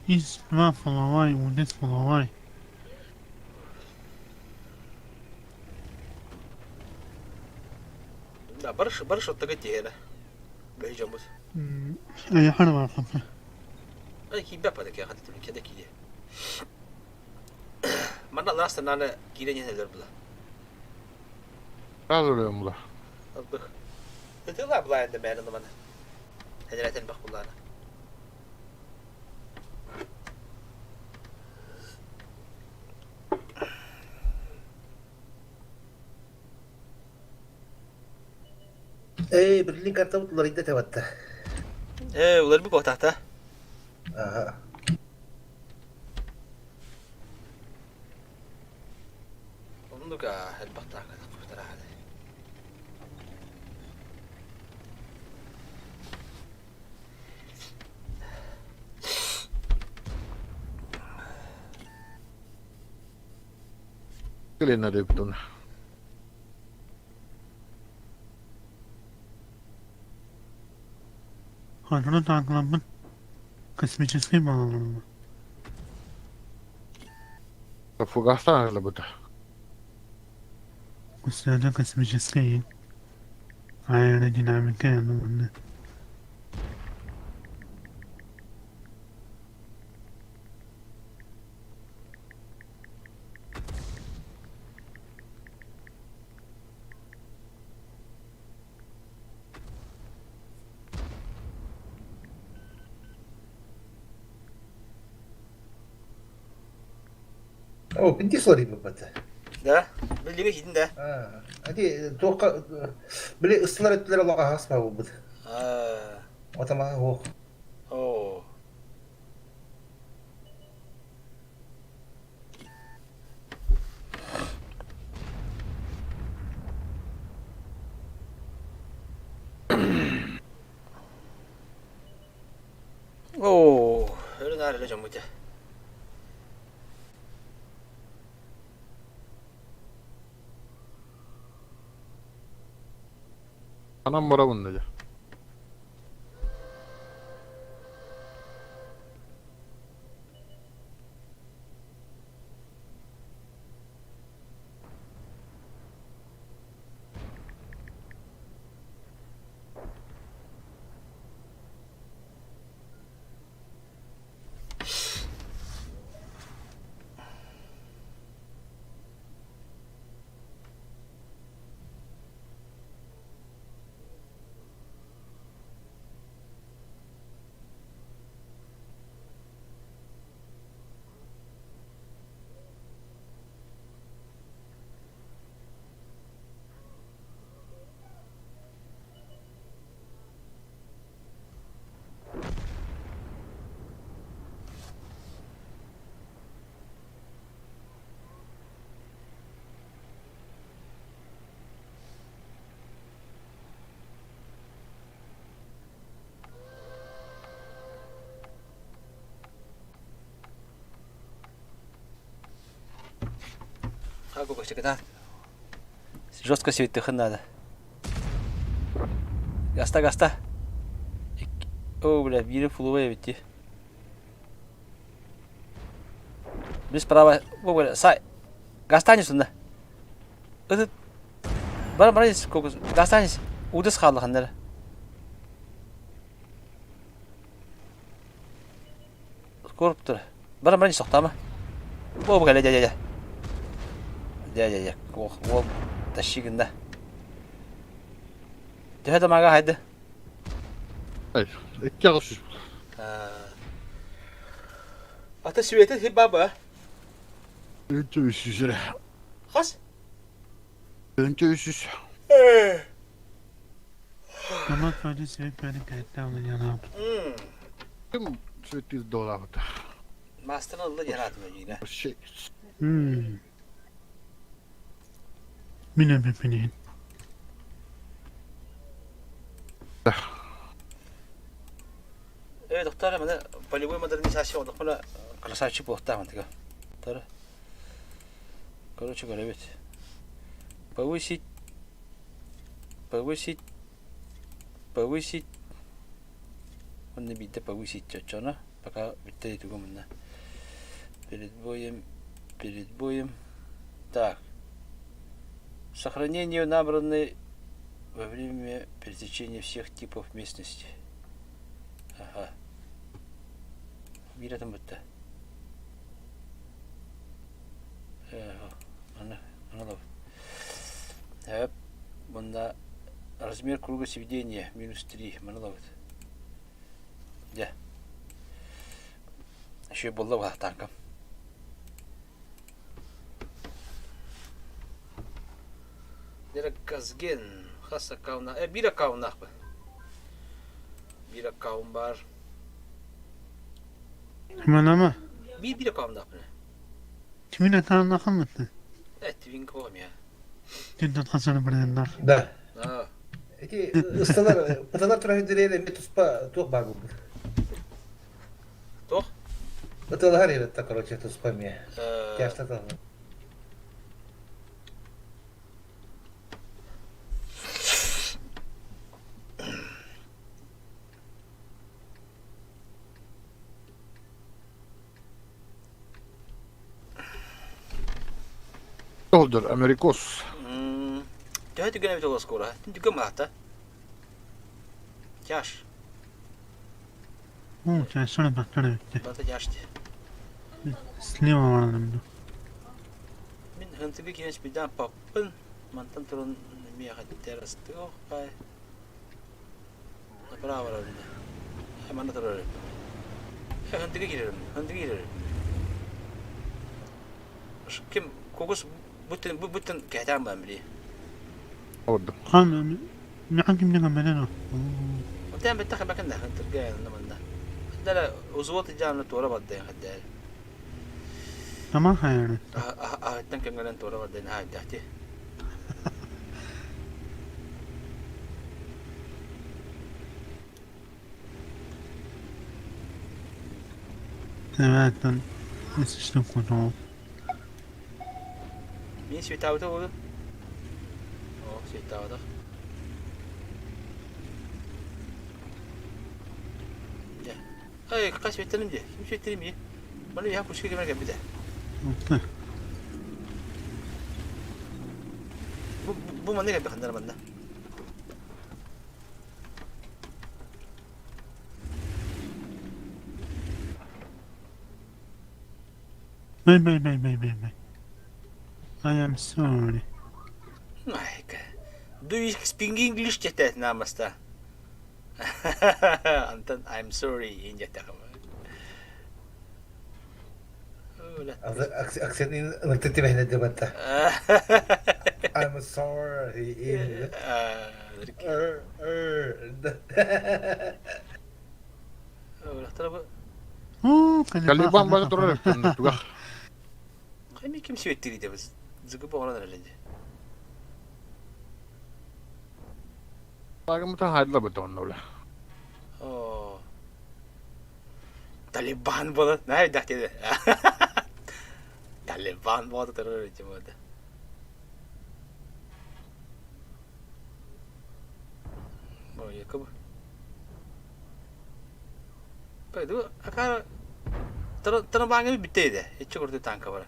Из два половай, удес половай. Да, барыш барыш оттага тиһэрэ. Бэһи дьоммут. Айахана бар хапа. Ай киирбэт бада киһи хатытым кэдэ киирэ. Манна ластанааны киирэн иһэллэр була. Разылыам була. Албых. Ытыла булаайында мээрин ымана. Хәдәрәтен бах булаана. Эй, Берлин картабыт уларыйда табатта. Ээ, улар бу куотахта. Аха. Оннук элбэх таакка Кэлин арыйбытын. Ханна таакламмыт космический баллонум. Фугастан арылыбыта. Кусада космический аэродинамика януна. О, бинти сорибы бата. Да? Билиги хитин да. Аа, ати туохха били ыстылар өттүлэр олоҕо аспа буолбут. Аа. Отама оһ. Оо. Оо, өрө наар эле дьоммут Анам барабын деді. Хагокочеката. Жестко светихын надо. Гаста, гаста. О, бля, бири фуловая эбит дии. Без права. О, бля, сай. Гастанешь да. Этот... Бар, бар, Гастанешь. Удыс хааллаханнара. Скоро Баран баран сохтаама. О, кэлэ дьэ дьэ. Дьэ дьэ дьэ. Уол тащи гынна. Төһө да мага хайды? 2 800. Ата светит хиба 300 эрэ. Хас? 300. Tamam söyle sebep böyle kayıtlı alın Ким светил доллар. Мастер ылла диэн аатым Шесть. Мин эбиппинин. Э, доктор, маны полевой модернизация олохпуна красавчик буолуохтаах мантыга. Короче говоря, ведь повысить, повысить, повысить, онно биирдэ повысить чоччоно, пока бүттэ тугу мунна. Перед боем, перед боем. Так. Сохранение набранной во время пересечения всех типов местности. Ага. Биир атын бытта. Аны, аны Эп, мында размер круга сведения минус 3. Маны лабыт. Дьэ. Еще буолла танкам. Газген хас аккаунна биир аккауннаахпын. Биир аккаун баар. Манама. Биир биир аккауннаахпын. Kimin аккаунна хаммыты? Э, твинг я. Түнтэн хасаны бараннар. Да. А. Эти ысталар, пыталар турар диреле ми туспа туох бар бу. Туох? Ыталар это, короче, туспа ми. Тяжто там. Доллар, америкос. Төһө түгэн эбит ол скоро? Түгэн маата. Тяж. О, часына баттар эбит. Бата тяж. Слева бараным. Мин хынтыгы киһи бидан паппын. Мантан туран миэхэ террастыох пай. Направо барабын. Манна турар. Хынтыгы киирэрим. Хынтыгы киирэрим. Ким когус бүтүн бүтүн кэтээн баан били. Ордum. Хан михан кимнега менено. Онтон бэттэх бэкэн да хынтырга манна. Дала узвот жаамна туора бардайын хаддаар. Таман хайры. Аһыттан көҥөлөн туора бардайын хаайдаахти. Evet, ben sıçtım konu. Мин светаабыта буолу. О, светаабатах. Дьэ. Ай, хас светтэnim дии. Ким светтэnim дии? Маны я кушка кемер кэлбитэ. Бу бу манна кэлбит ханнара манна. Bye bye bye bye bye bye. I am sorry. Майка. Do you speak English диэтэ наамаста. Антон, I'm sorry иин диэтэхим. Акцент ыныртыты бэһнэ дебатта. I'm sorry. Талибан бары турар тугах. Кайми ким сүйеттири дебиз. Зыгы боҕорон эрэлэнди. Агымта хайдла бытоннула. О. Талибан болот. Най дахтеде. Талибан болот турар этим. Якобы. Пойду, акара Транбаҥҥа бүттэ edi. Иччи курдук танка бара.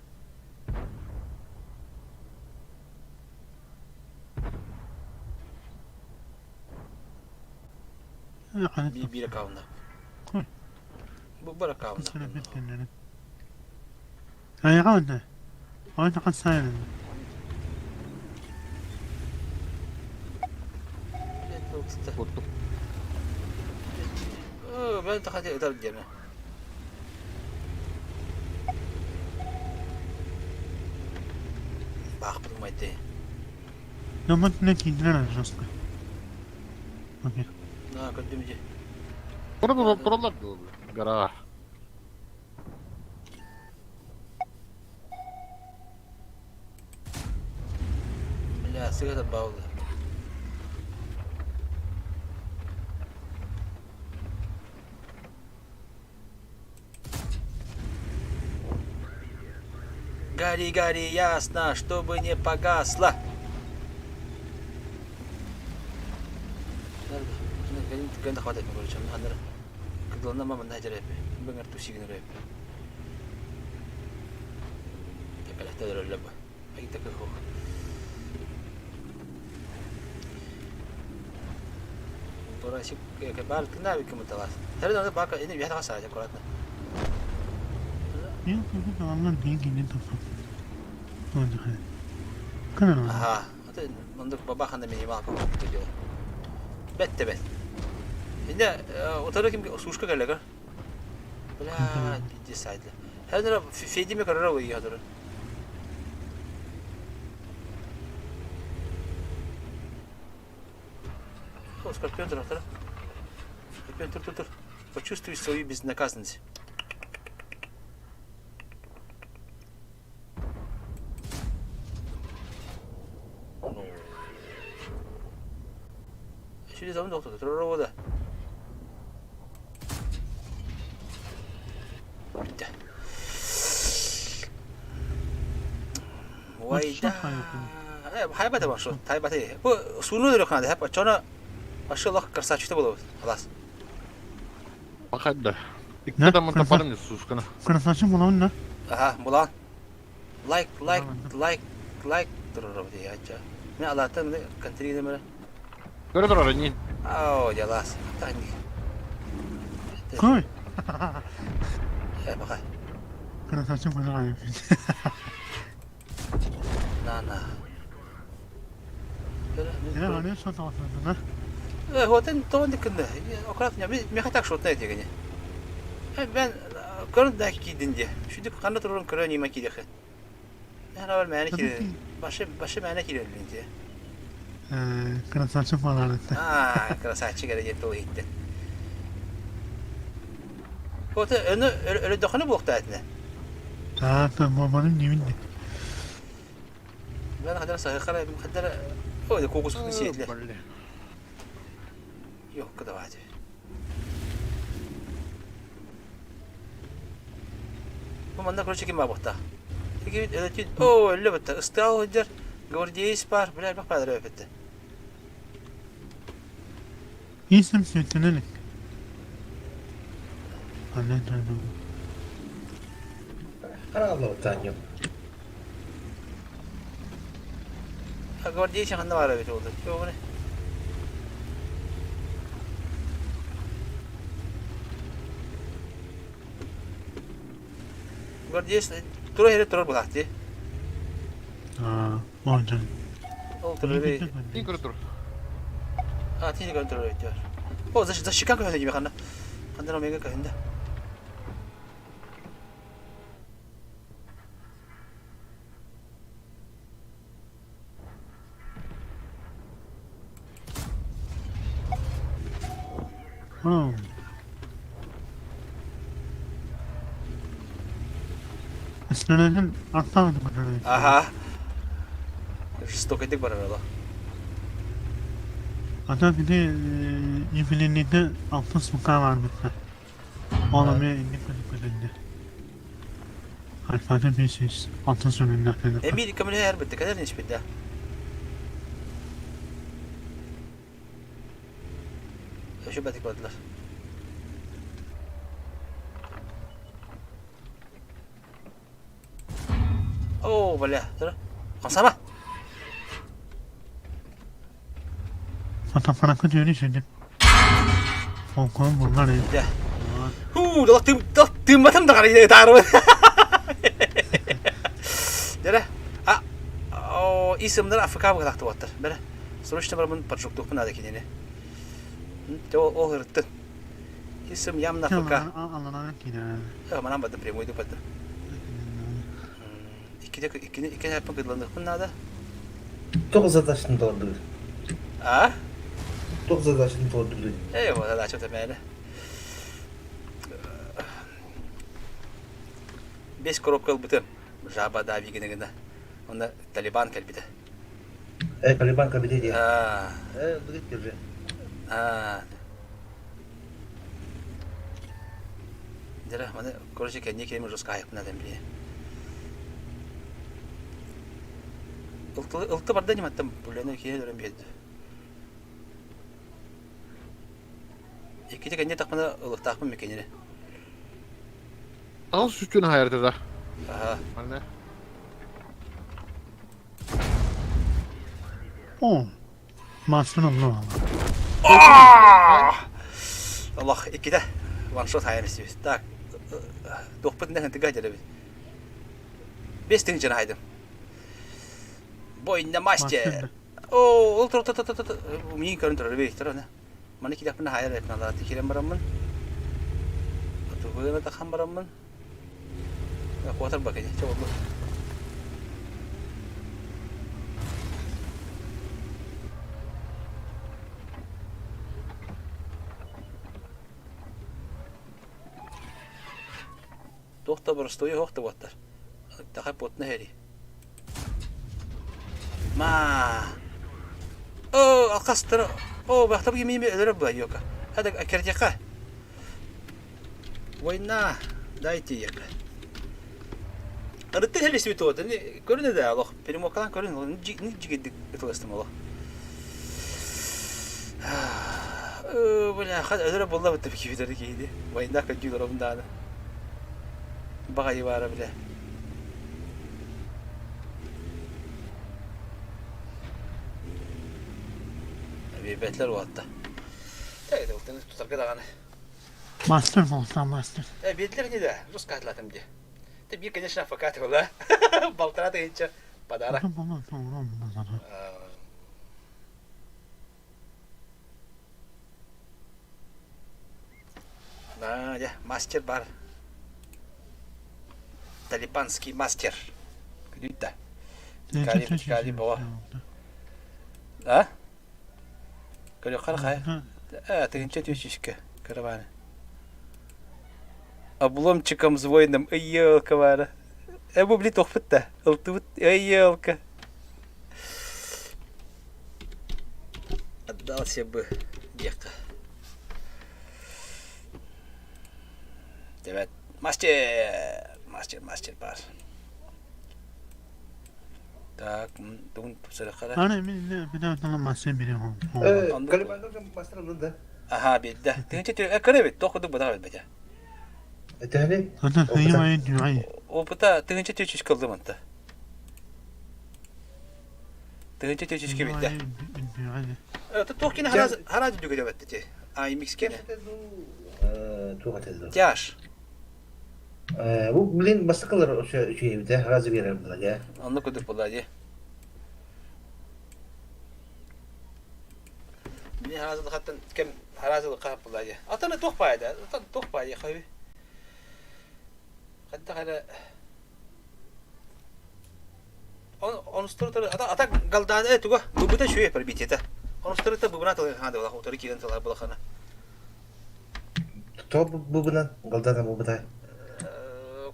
Биир аккаунна. Бу бар аккаунна. Айаҕа Ойна хасайын. Курдук. Ben takati ытар диэме. Баахпыт умайды. Номот не киндер жестко. Окей. На, көрдүм дии. Тураллар дуо гара. Бля, сыгата баулы. Гори, гори ясно, чтобы не погасло. Гэнда хватает, короче, Кыдылына мамын хәжәрәп, бөңөр тусигин өрөп. Тепелехте өрөллө бу. Айта кыхох. Бурасик баар кына бик муталас. Тәрен бака эне бияха саа аккуратно. Мен курдук алган дигини тапсам. Кына. Аха. Аты мындык бабаханда минималка болуп дело. Бетте бет. Инде утары ким сушка келеге. Бля, пизде сайдла. Хәзер Федиме карара ой хәзер. О, скорпион тур, тур. Скорпион тур, тур, тур. Почувствуй свою безнаказанность. Ну. Şimdi zaman doktor, тур да. Бүттэ. Вайда. Хайбата маршрут, хайбата. Бу сууну өрө ханада, хап чона ашылах красавчикте болобут. Халас. Бахайда. Икки да мында барым сускана. Красавчик булабын да. Аха, булан. Лайк, лайк, лайк, лайк турар дии Мен алаата контригде мара. Көрө турар не. Ау, ялас. Тани. Кой? Э, баха. Красавчик булабын. На, на. Я аны шот да. Э, хотен тоон диккинде. Аккуратно, меха так шотна дегене. Э, мен көрүн да кийдин де. Шүдүк канда турурун көрө нима кийдехе. Мен авал мәне кийде. Башы башы мәне кийде де. Э, красавчик балары. А, красавчик эле жетти ол Хоте өнү өлө дохону буокта этне. А, та маманым неминде. Мен хадара сахара хадара о, кокус сиетле. Yok давайте. Бу манна короче ким бабыкта. Тиги о, өллө битте. Ыстал жер гвардеец бар, билер бак падыр өпетте. İyisem sütlenerek. Anne tanrım. Харалла Таня. Гвардеец ханда бар бит oldu. Yok ne? Гвардеец тура хере турар булакты. Аа, оонжон. Ол турар бе. Тин көрө тур. А, тини көрө турар бит. О, за за шикан көрө диме ханда. Ханда мега көрөндө. Oh. Üstlerinin atlamadı mı? Аха. Жестоко дик барар Ата bir de İblinli'de altın sokağı var mesela. Oğlum indik ödük Alfa'da bir şey altın sonunda. Эмил көмөлө эр битте, кадер ниш битте. Өшө бэтик бардылар. Оо, бля, Хамсама! Фотоаппаракка түөрү сүдүм. Холкуом буллар эбит. Дьэ. Хуу, дала тым тымматым да қарай ытаарбын. Дьэрэ, а о, исымнар АФК быһалаахтыбаттар. Бэрэ, срочно бараммын поджогтуохпун наада кинини. Ол ырыттын. Исым явно АФК. Алланан киирэ. Манан бардым, прямойдук бардым. Иккини иккини иккини аппын кыдланыахпын наада. Туох задачаны толордугут? А? Туох задачаны толордугут? Ээ, вот задача тэмээнэ. Бес коробка ылбытым. Жаба да гына гына. Онно Талибан кэлбитэ. Э, Талибан кэлбитэ дии. Аа. Э, ылбыгыт уже. Аа. Дьэ, маны, короче, кэнники киһим уже скайпына дэн билиэ. Ылты, ылты барда ньыматтан бүлөнө киһи өлөрөн биэрдэ. Икките кэннэ тахпына ылыктаахпын мекенери. Аҕыс сүччүн аһайардыда. Аха. Манна. О, Мастер онно Олох иккитэ ваншот хайан истибит. Так, туохпут иннэ хынтыга дьэрэбит. Бес тыһыынчаны хайдым. Бойна мастер. О, ол тур тур тур тур миин көрөн турар бей турар Маны кидэхпинэ хайар эпин алааты киирэн бараммын. Отугуна тахан бараммын. Куотар бакыня, чэ болду. Туох да боростуойа суох да буоттар. Тахай потна хэри. Ма. О, алкастыр. О, бахта бу мими өлөрө була йока. Хада кертяка. Война, дайте ека. Ырытты хелис бит вот. Көрүнө да олох. Перемокалан көрүн, ни жигидик ытыластым олох. Бля, хад өлөрө буолла бытты кибитер киһиди. Война көдүү олоробун дааны. Баҕайы баара бля. Биэрбэтилэр уолатта. Тутарга даҕаны. Мастер болса мастер. Э, биэрдилэр ини да, русскатлатым дии. Ты бир, конечно, адвокат была. Полтора тысяча подарок. Да, дьэ, мастер бар. Талибанский мастер. Күдүйт да. Кали, кали боҕо. А? Көрүөххэ хайа. Э, тыһынча түөчүскэ караваны. Обломчиком с воином, эй, елка баара. Э, бу били туохпут да, ылтыбыт, эй, елка. Отдался бы диэххэ. Девет. Мастер! Мастер, мастер бар. Так, тугун тупсарахара. Аны мен мен мастер берем. Э, Калибанга мастер ылын да. Аха, бидде. Тыгынча тү көрөбүт, тохудук бадаа бит. Этэһини? Ата хайы дюай. Опыта тыгынча түчүш кылдым анта. Тыгынча түчүш кибитте. Туох кини хараа дүгө дебетти ти. А имикс кene. Туох этэ Тяж. Бу блин бастакылар үчүгэйбитэ разы биэрэр була дьэ. Онно кудук була дии. Мин харазылыкаттан кем харазылыкка була дии. Атаны туох баайда? Атан туох баайда хойу. Хайдах эрэ Онустурутар ата ата галдаан э туга быбыта шүе пробитиета. Онустурута быбына тылы хаада була утары киирэн тылар булахана. То быбынан галдаана бубута.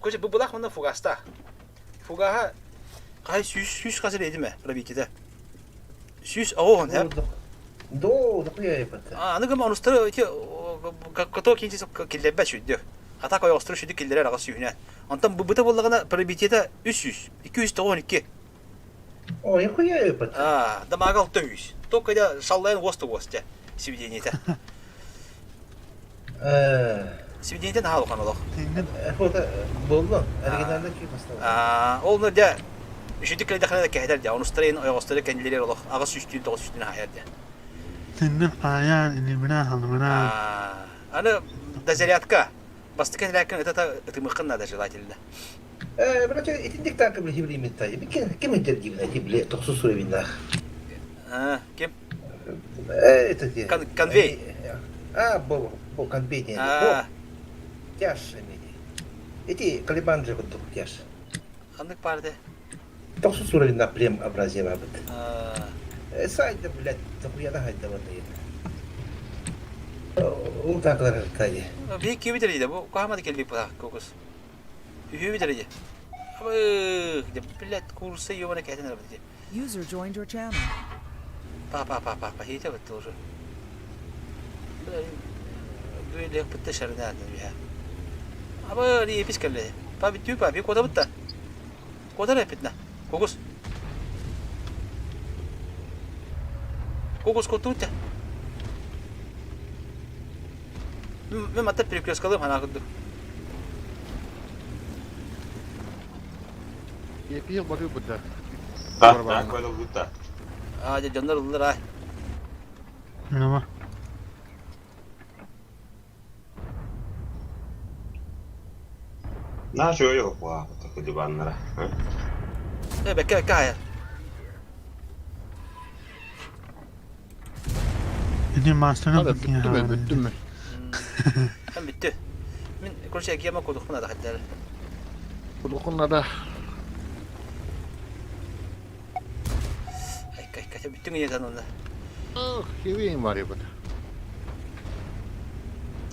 Коже быбылах мына фугаста. Фугаха кай сүүс сүүс хасыр эдиме пробитиета. Сүүс оон хэ. До докуя епата. А аны гым онустары эти кото кинчи киллербэ сүддү. Атак ойостуру сүдү киллерер аҕа сүүһүнэн. Онтон быбыта буоллаҕына пробитиета 300, 292. О, нихуя епата. А, дамага 600. Только я шаллайын уоста уостя сведение-то. Сведениетэ наһаа улахан олох. Буолла, оригинальный киһи Аа, ол дьэ үчүгдүк кэлдэххинэ кэһэтэр дьэ, онустарын ойоҕостору кэннилэригэр олох аҕыс сүүстүүн тоҕус сүүстүүн аһайар дьэ. Тиннин хаайаан, илиминэ халымына. Аны дозарядка. Бастакы этэрээккин ыта ытымыххын надо желательно. Короче, итинник так билимиттай. Ким интердивна эти били тохсус уровеннаах. Ким? Это Конвей. А, бу, бу конвей диэн. Бу тяж эмиэ. Ити Калибан же курдук тяж. Ханнык паарда? Тохсус уровеннаах прем образия бабыт. Сайда, блядь, дохуяна хайда ванныйын. Ол таакылар ди. Биһик киби дэрийде бу каамады келбик бу кокус. Үһүбү дэрийде. Абы, блядь, курса ёбана кэтин арабыт. User joined your channel. Па па па па па хите бит уже. Дуэлэх битте шарына биһа. Абы, ри эпис келле. Па биттүү па би кода битта. Кода репитна. Кокус. Кокус котуутта. Мен матта перекресткалым хана курдук. Епиил барыы быда. Так, так, Аа, дьэ дьоннор ыллар аа. Мына На şöyle yok Talibanlara. Э, бэккэ бэккэ хаайар. Ити маастарын Hadi бүттү мө, бүттү мө. Эн бүттү. Мин короче киэма кодухпун ада хаттар. Кудукунна да. Айка айка бүттүң ийэ танонна. Ах, хивин бар ебит.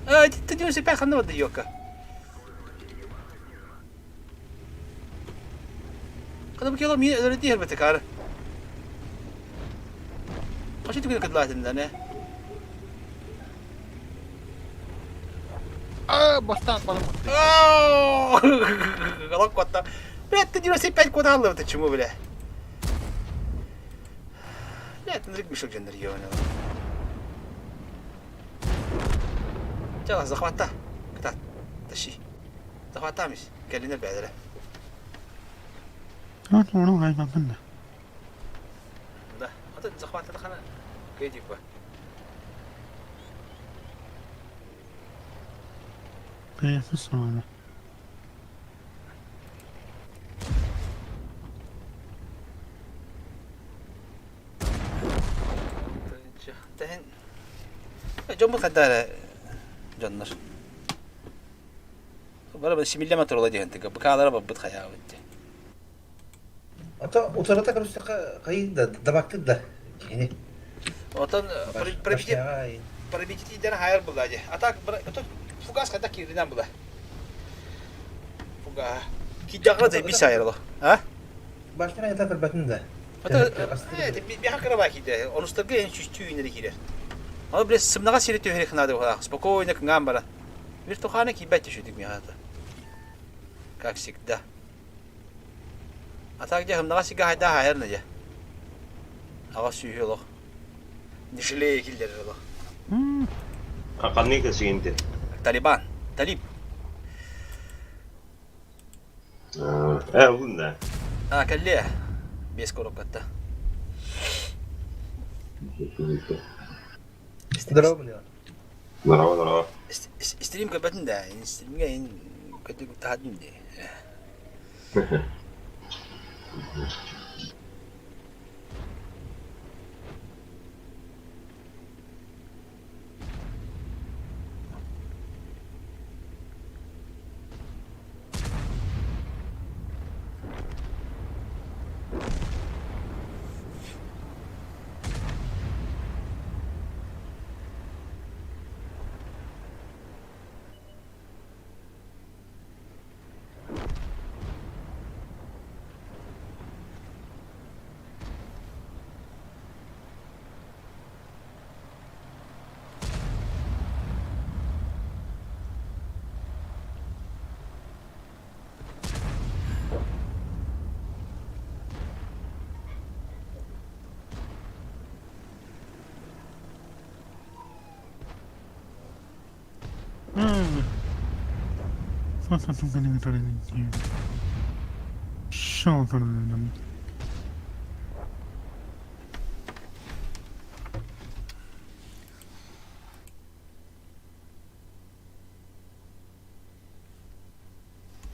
Аа, ты не пять ханна бады ёка. Kada bu kelo mi öyle değil elbette kar. Kaç tükürük кыдлатын не? Аа, бастан балам. Голокота. Бля, ты 95 куда алып ты чему, бля? Бля, ты нрик мешок жендер ёбаный. Чала, захвата. Кта, тащи. Захватамись. Кэлинер бәдәрә. Ону хайбаппын да. Да. Ата захвата хана. Кэдик ба. Кайфы соны. Тэһин дьоммут хайдара дьоннор. Бара симиллема турула диэн тыга быкаалара баббыт хайаабыт. Ата утарата көрүстэххэ хайын да дабактыр да кини. Отон пробитиден хайар була же. А так фугас хайда киринен була. Фуга. Кидягра за бис айырлы. А? Башняга ята көрбөтүн да. Ата би хакыра ба киде. Онустарга эн чүчтүү инери кирер. Аны биле сымнага сири төһөрө хнады була. Спокойно кыңган бара. Виртухана кибет түшүдүк михата. Как всегда. А так где хымнага сига хайда хайырны же. Ага сүйү олох. Не жалея килдер олох. Канны кесигинде. Талибан. Талиб. Э, улун да. А, калле. Бес коробкатта. Здорово, Леон. Здорово, здорово. Стрим көбөтүн да. Стримге ин көтү тахадым де.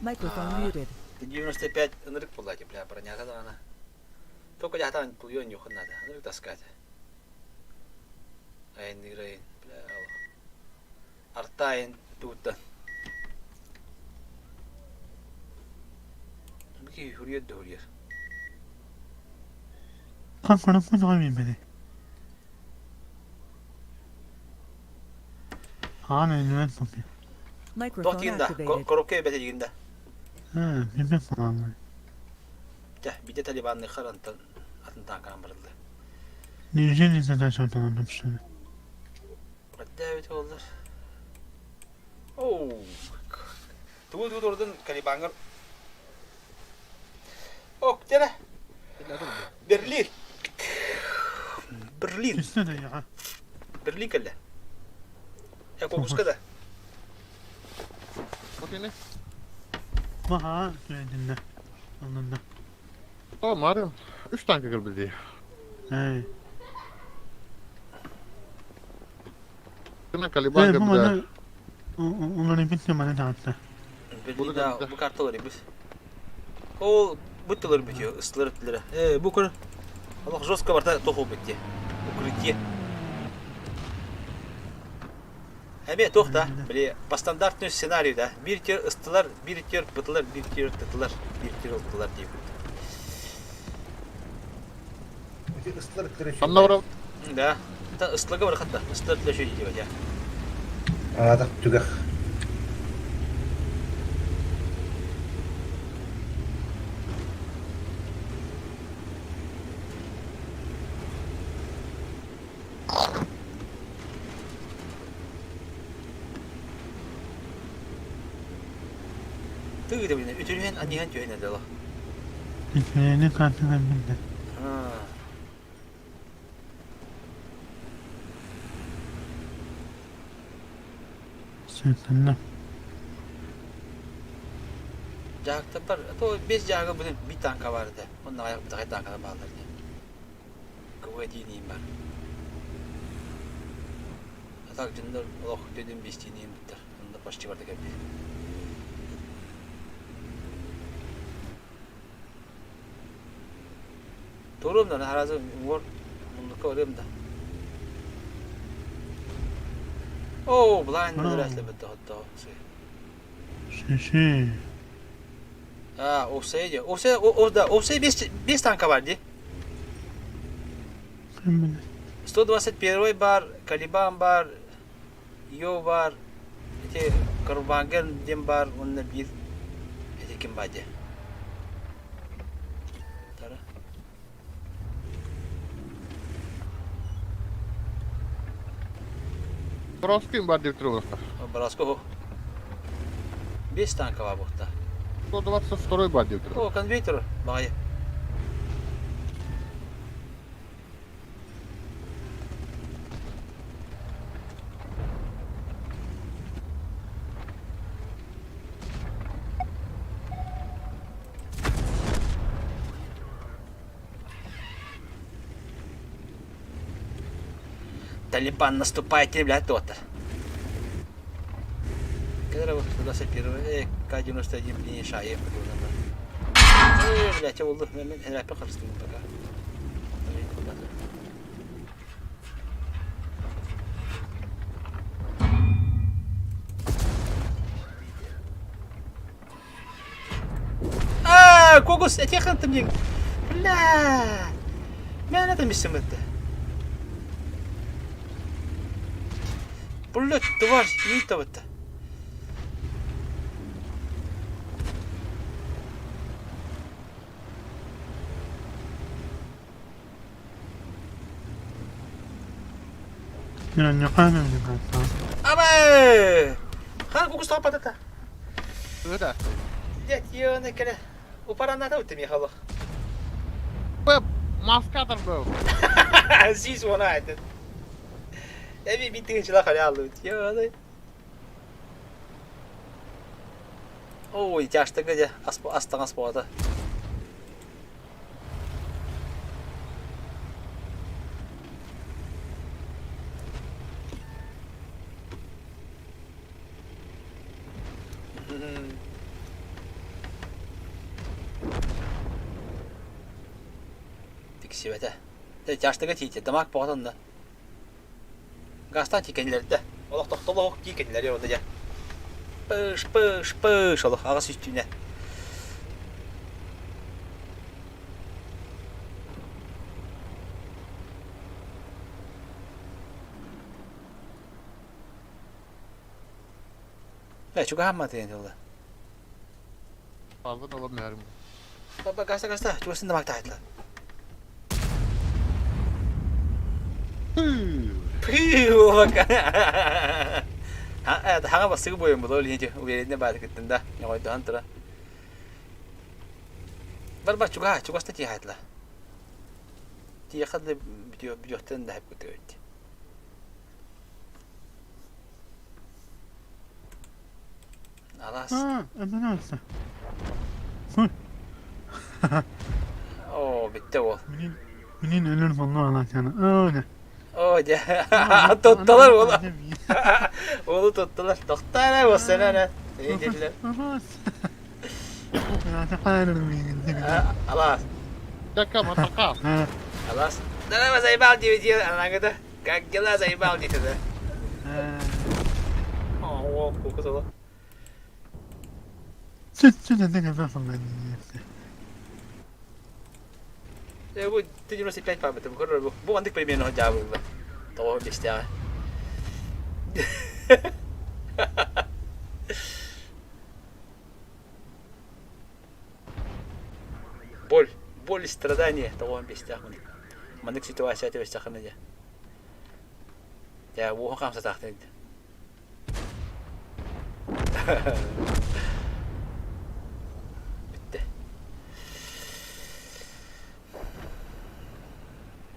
Microphone muted. 95 ынырык буолла дии, бля, бронята даҕаны. Только дьаһатаан тулуйуон ньуохун наада. Ынырык таскаата. Айанныыр айан, бля, Артаайын тугуттан. Бу киһи хүрүйэр да хүрүйэр. Microphone Тохтигин да, activated. коробка эбэтигин да. Дьэ, биде талибанны харантан атын таанканан барылла. Эбит буоллар. Оу. Тугу тугу турдун Калибаҥҥар. Ок, дьэ Берлин. Берлин. Берлин кэллэ. Э, кокуска да. Tamam Mario. Üç tane kırıldı. Кына Калибан кырбыда. Берлин да бу карталар бит. Ол буттылар бүтүө, ыстылар өттүлэрэ. Э, бу көр. Олох жестко барта тоху битти. Укрытие. Эмиэ туох да, били по стандартный сценарий да. Биир тир ыстылар, биир тир бытылар, биир тир тытылар, биир тир ылтылар диэбит. Ханна барабыт? Да. Та ыстылга бар хатта. Ыстылар тылар шөй диэбит я. Аатах түгэх. Тыгы да билин үтүрүһэн аньыһан түһэн эдэло. Дьаһыктарбар, то бес дьаага бүтүн биир тааҥка баар этэ. Онно аҕыйах бытахай тааҥкалар бааллар этэ. КВ-диин бар. А так дьоннор олох төдүн биэстиин буттар. Онно почти барда кэлбит. Туруом да, наразы уҥуор муннукка барыам да. Оо, былаан өлөрөөтлөбүт доҕоттоо. А, офсайд. Офсайд, о, да, офсайд без танка бар дии. 121 бар, Калибан бар, Йо бар, ити Карбаген диэн бар уонна биир ити ким бар дии. Тара. Бороскин бар деп турар. Бороско хо. Бес танка бар буохта. 122 бар деп турар. О, конвейтер баҕайы. Талибан наступает, блядь, то-то. Когда вот 121 К-91 блин, шайып Э, блядь, oldu. Мен хәрәпе карыстым пока. А, Кокус, этихан дим. Бля. Мен это миссим это. Блядь, тварь, не это. Абай! Хан кукус тапатата. Да. Блядь, ёна кэлэ. Упараната үттэ Михайлов. Бэп, маскатор был. Здесь он этот. Эми битин чила халялы. Ёна. Ой, тяжтыга дьэ ас таҥас буолата. Тиксибэтэ. Тяжтыга тиийдэ, дамаак боҕотон да. Газтаан тиикэнилэрдэ. Олох тохтолоох тиикэнилэри онно дьэ. Пыш, пыш, пыш олох аҕыс үстүүнэ. Э, чугаһаамматыйан дьолла. Алгын алам нээрим. Баба гаста гаста, чугасын да мактаайтла. Хаҥа бастыгы буойун була олиһи уверенне бааты кыттын да, ньоҕойдоһон тура. Бар бар чугаһа, чугаста тиэхайтла. Тиэхэ да бүтүөхтэн да хэп кытыгыт. Алаас. А, это Оо, бүттэ уол. Минин өлөр боллу алаачаны. Öyle. Оо, дьэ. Тутталар уолу. Уолу тутталар. Тохтаа эрэ, буолсана эрэ. Диэтилэр. Алаас. Така, матака. Алаас. Здорово, заебал диэбит анаҥыта. Как дела, заебал диэтэ да. Оо, кукутулу. Бу 95 памятым көрөр бу. Бу андык примерно дьаабылла. Тоҕо бистээҕэ. Боль, боль и страдание тоҕо бистээх мынык. Маннык ситуация түбэстэххинэ дьэ. Дьэ, уоһун хамсатаахтын. Бүттэ.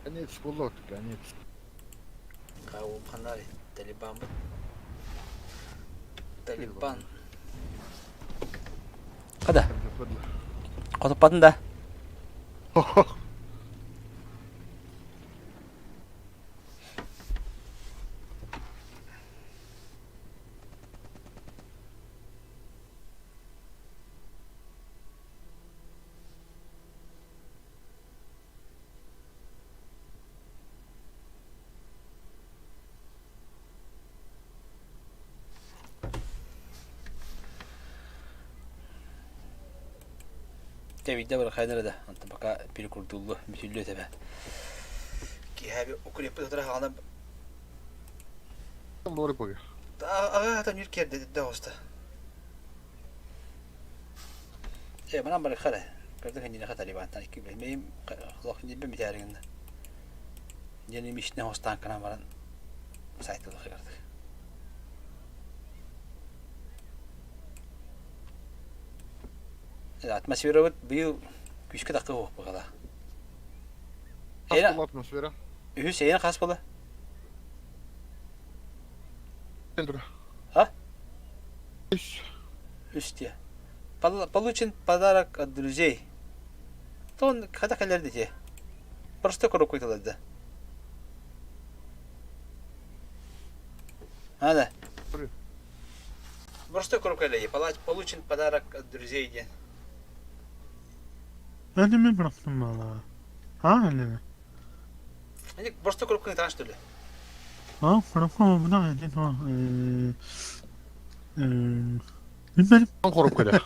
Конец булот, конец. Ханнары Талибанбыт. Талибан. Хада. Хотуппатын да. Дьэ биирдэ бырахайнар да, онтон пока перекурдууллу, бүтүллүө тэбэ. Киэһэ укреппит утара хаҕана Лоры поги. Аҕа ата нүр киэрдэ да оҕуста. Э, манан барыхха Көрдө хиннинэхэ Талибантан икки бэйм олох нибbe митээригинна. Дьэни мишне хостаанканан баран сайтылы кырдык. Атмосферабыт быйыл күүскэ тахха суох быһыылаах. Хас була атмосфера? Үһүс эйэн хас була? А? Үс. Үс диye. Получен подарок от друзей. То он когда кэлэр дии. Просто коробка кэлэрдэ. А, да. Просто коробка кэлэр Получен подарок от друзей диэн. Önümü bıraktım valla. Ha öyle mi? Hani просто коробканы таҥас төлө. Ha коробка bu da öyle o. Bilmem. Коробка да.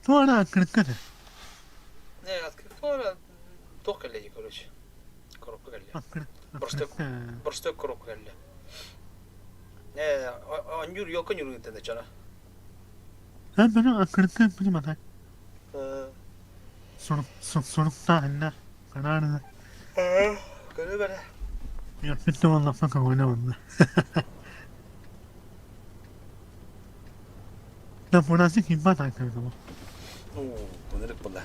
Туора кырыкката. Не, туора туох кэллэ короче. Коробка кэллэ. Просто просто коробка кэллэ. Не, онньуур елка ньууругунтан чана. Ben kırıkkı bilmeden. Sonuçta anne kararını. Көрө бэрэ. Yaptı valla fakat oynamadı. Да burası himmat aykırı. Оо, ынырык буолла.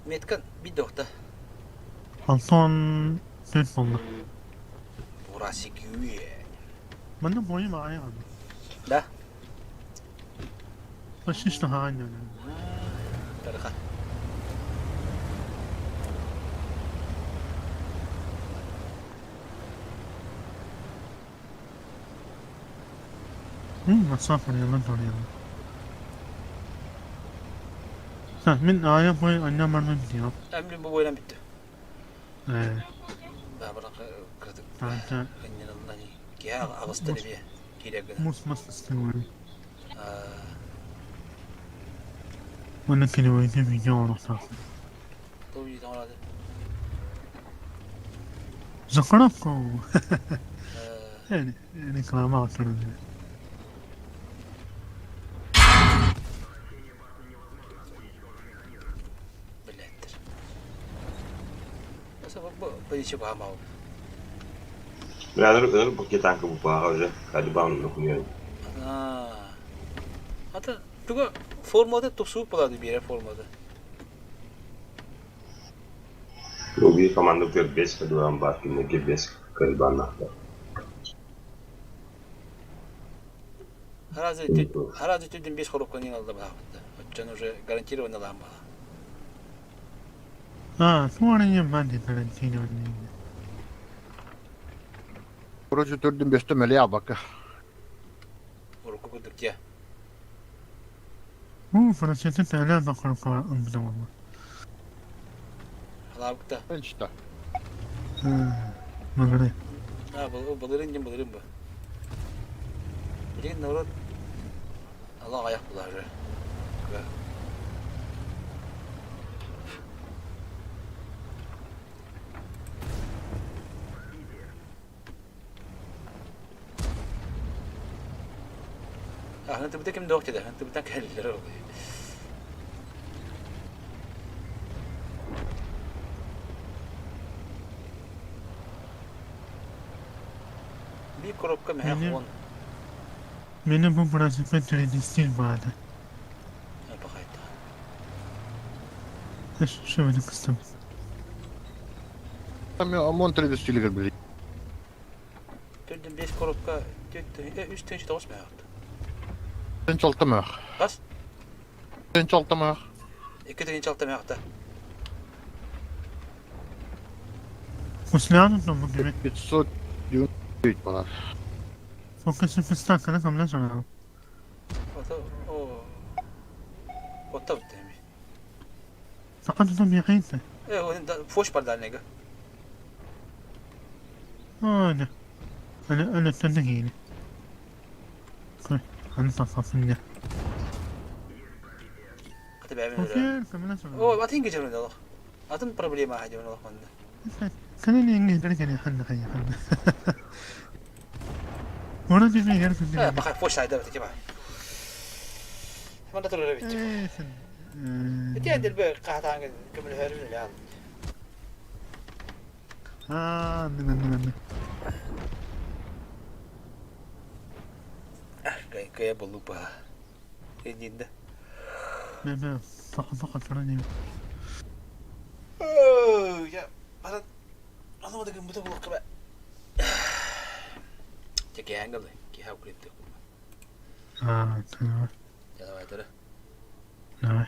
Меткан биир да охто. Антон төрт буолла. Урасигюэ. Манна буойум аҕай аҕалла. Да? Почти что хаҕан Тарха. WhatsApp арыйаллар арыйаллар. Мин аайа бой анньа барбын диэҕим. Эмлин бу бойдан бүттү. Ээ. Баабыран кырдык ынньаныллан киһи аҕыста эмиэ киирэр гына. Мус мас ыстыгын. Уонна килевойга видео оҥоруохтаахпын. Бу видео оҥороду. Закоровку. Реклама оҥорон. Билээттэр. Бля, пакетанка бупааҕа уже калибан нохуйан. Ата туга формада тупсуу буолады биэрэр формада. Бу биир команда бес калибан бар, кинилэргэ бес калибаннаахтар. Аразы түрдүн бес коробканы алда баахпытта. Оччон уже гарантированно лаан баха. А, туорайы бан гарантированно. Короче, төрдүн бесте мэлэ абака. Урукку курдук дьэ. Уу, французы тэлэ бакырка ымбыта буолла. Халаабыкта. Энчта. Маңырай. А, былырын дим былырын бу. Билигин народ ала аяк булар. Хантыбыта ким да деді, хантыбыта кэллэр ол. Биир коробка мэһэ он. Meni bu burası стиль баада. Бахайта. Шөбүнү кыстым. Омон 3D стилигер били. Төрдүн бес коробка, үс тыһыынча тоҕус мэһэ. Тынч алта мэх. Бас? Тынч алта мэх. 2 тыһыынча алта мэһэ. Кусляну то бу gibi. 599 балар. Фокусы фистакана камна сорау. Ото о Отта бит Фақат то михайта. Э, фош бардальныга. Ана. Ана ана тандагини. Аны тақафында. Аты бәбин. О, атын кечерин алах. Атын проблема хадион алах манда. Кэнэн ингэ дэргэн ханна ханна ханна. Вороде же я Э, баха фош сайда бит кеба. Манда турар бит. Ити эндер бе каатаан көмөл хөрүн эле. Аа, мен мен мен. Кая болупа. Эдинде. Мен мен саха саха туран. Я, бара Аны да кым бу кыба. Теке ангалы, ки хау крипто. Аа, давай. Давай, давай. Давай.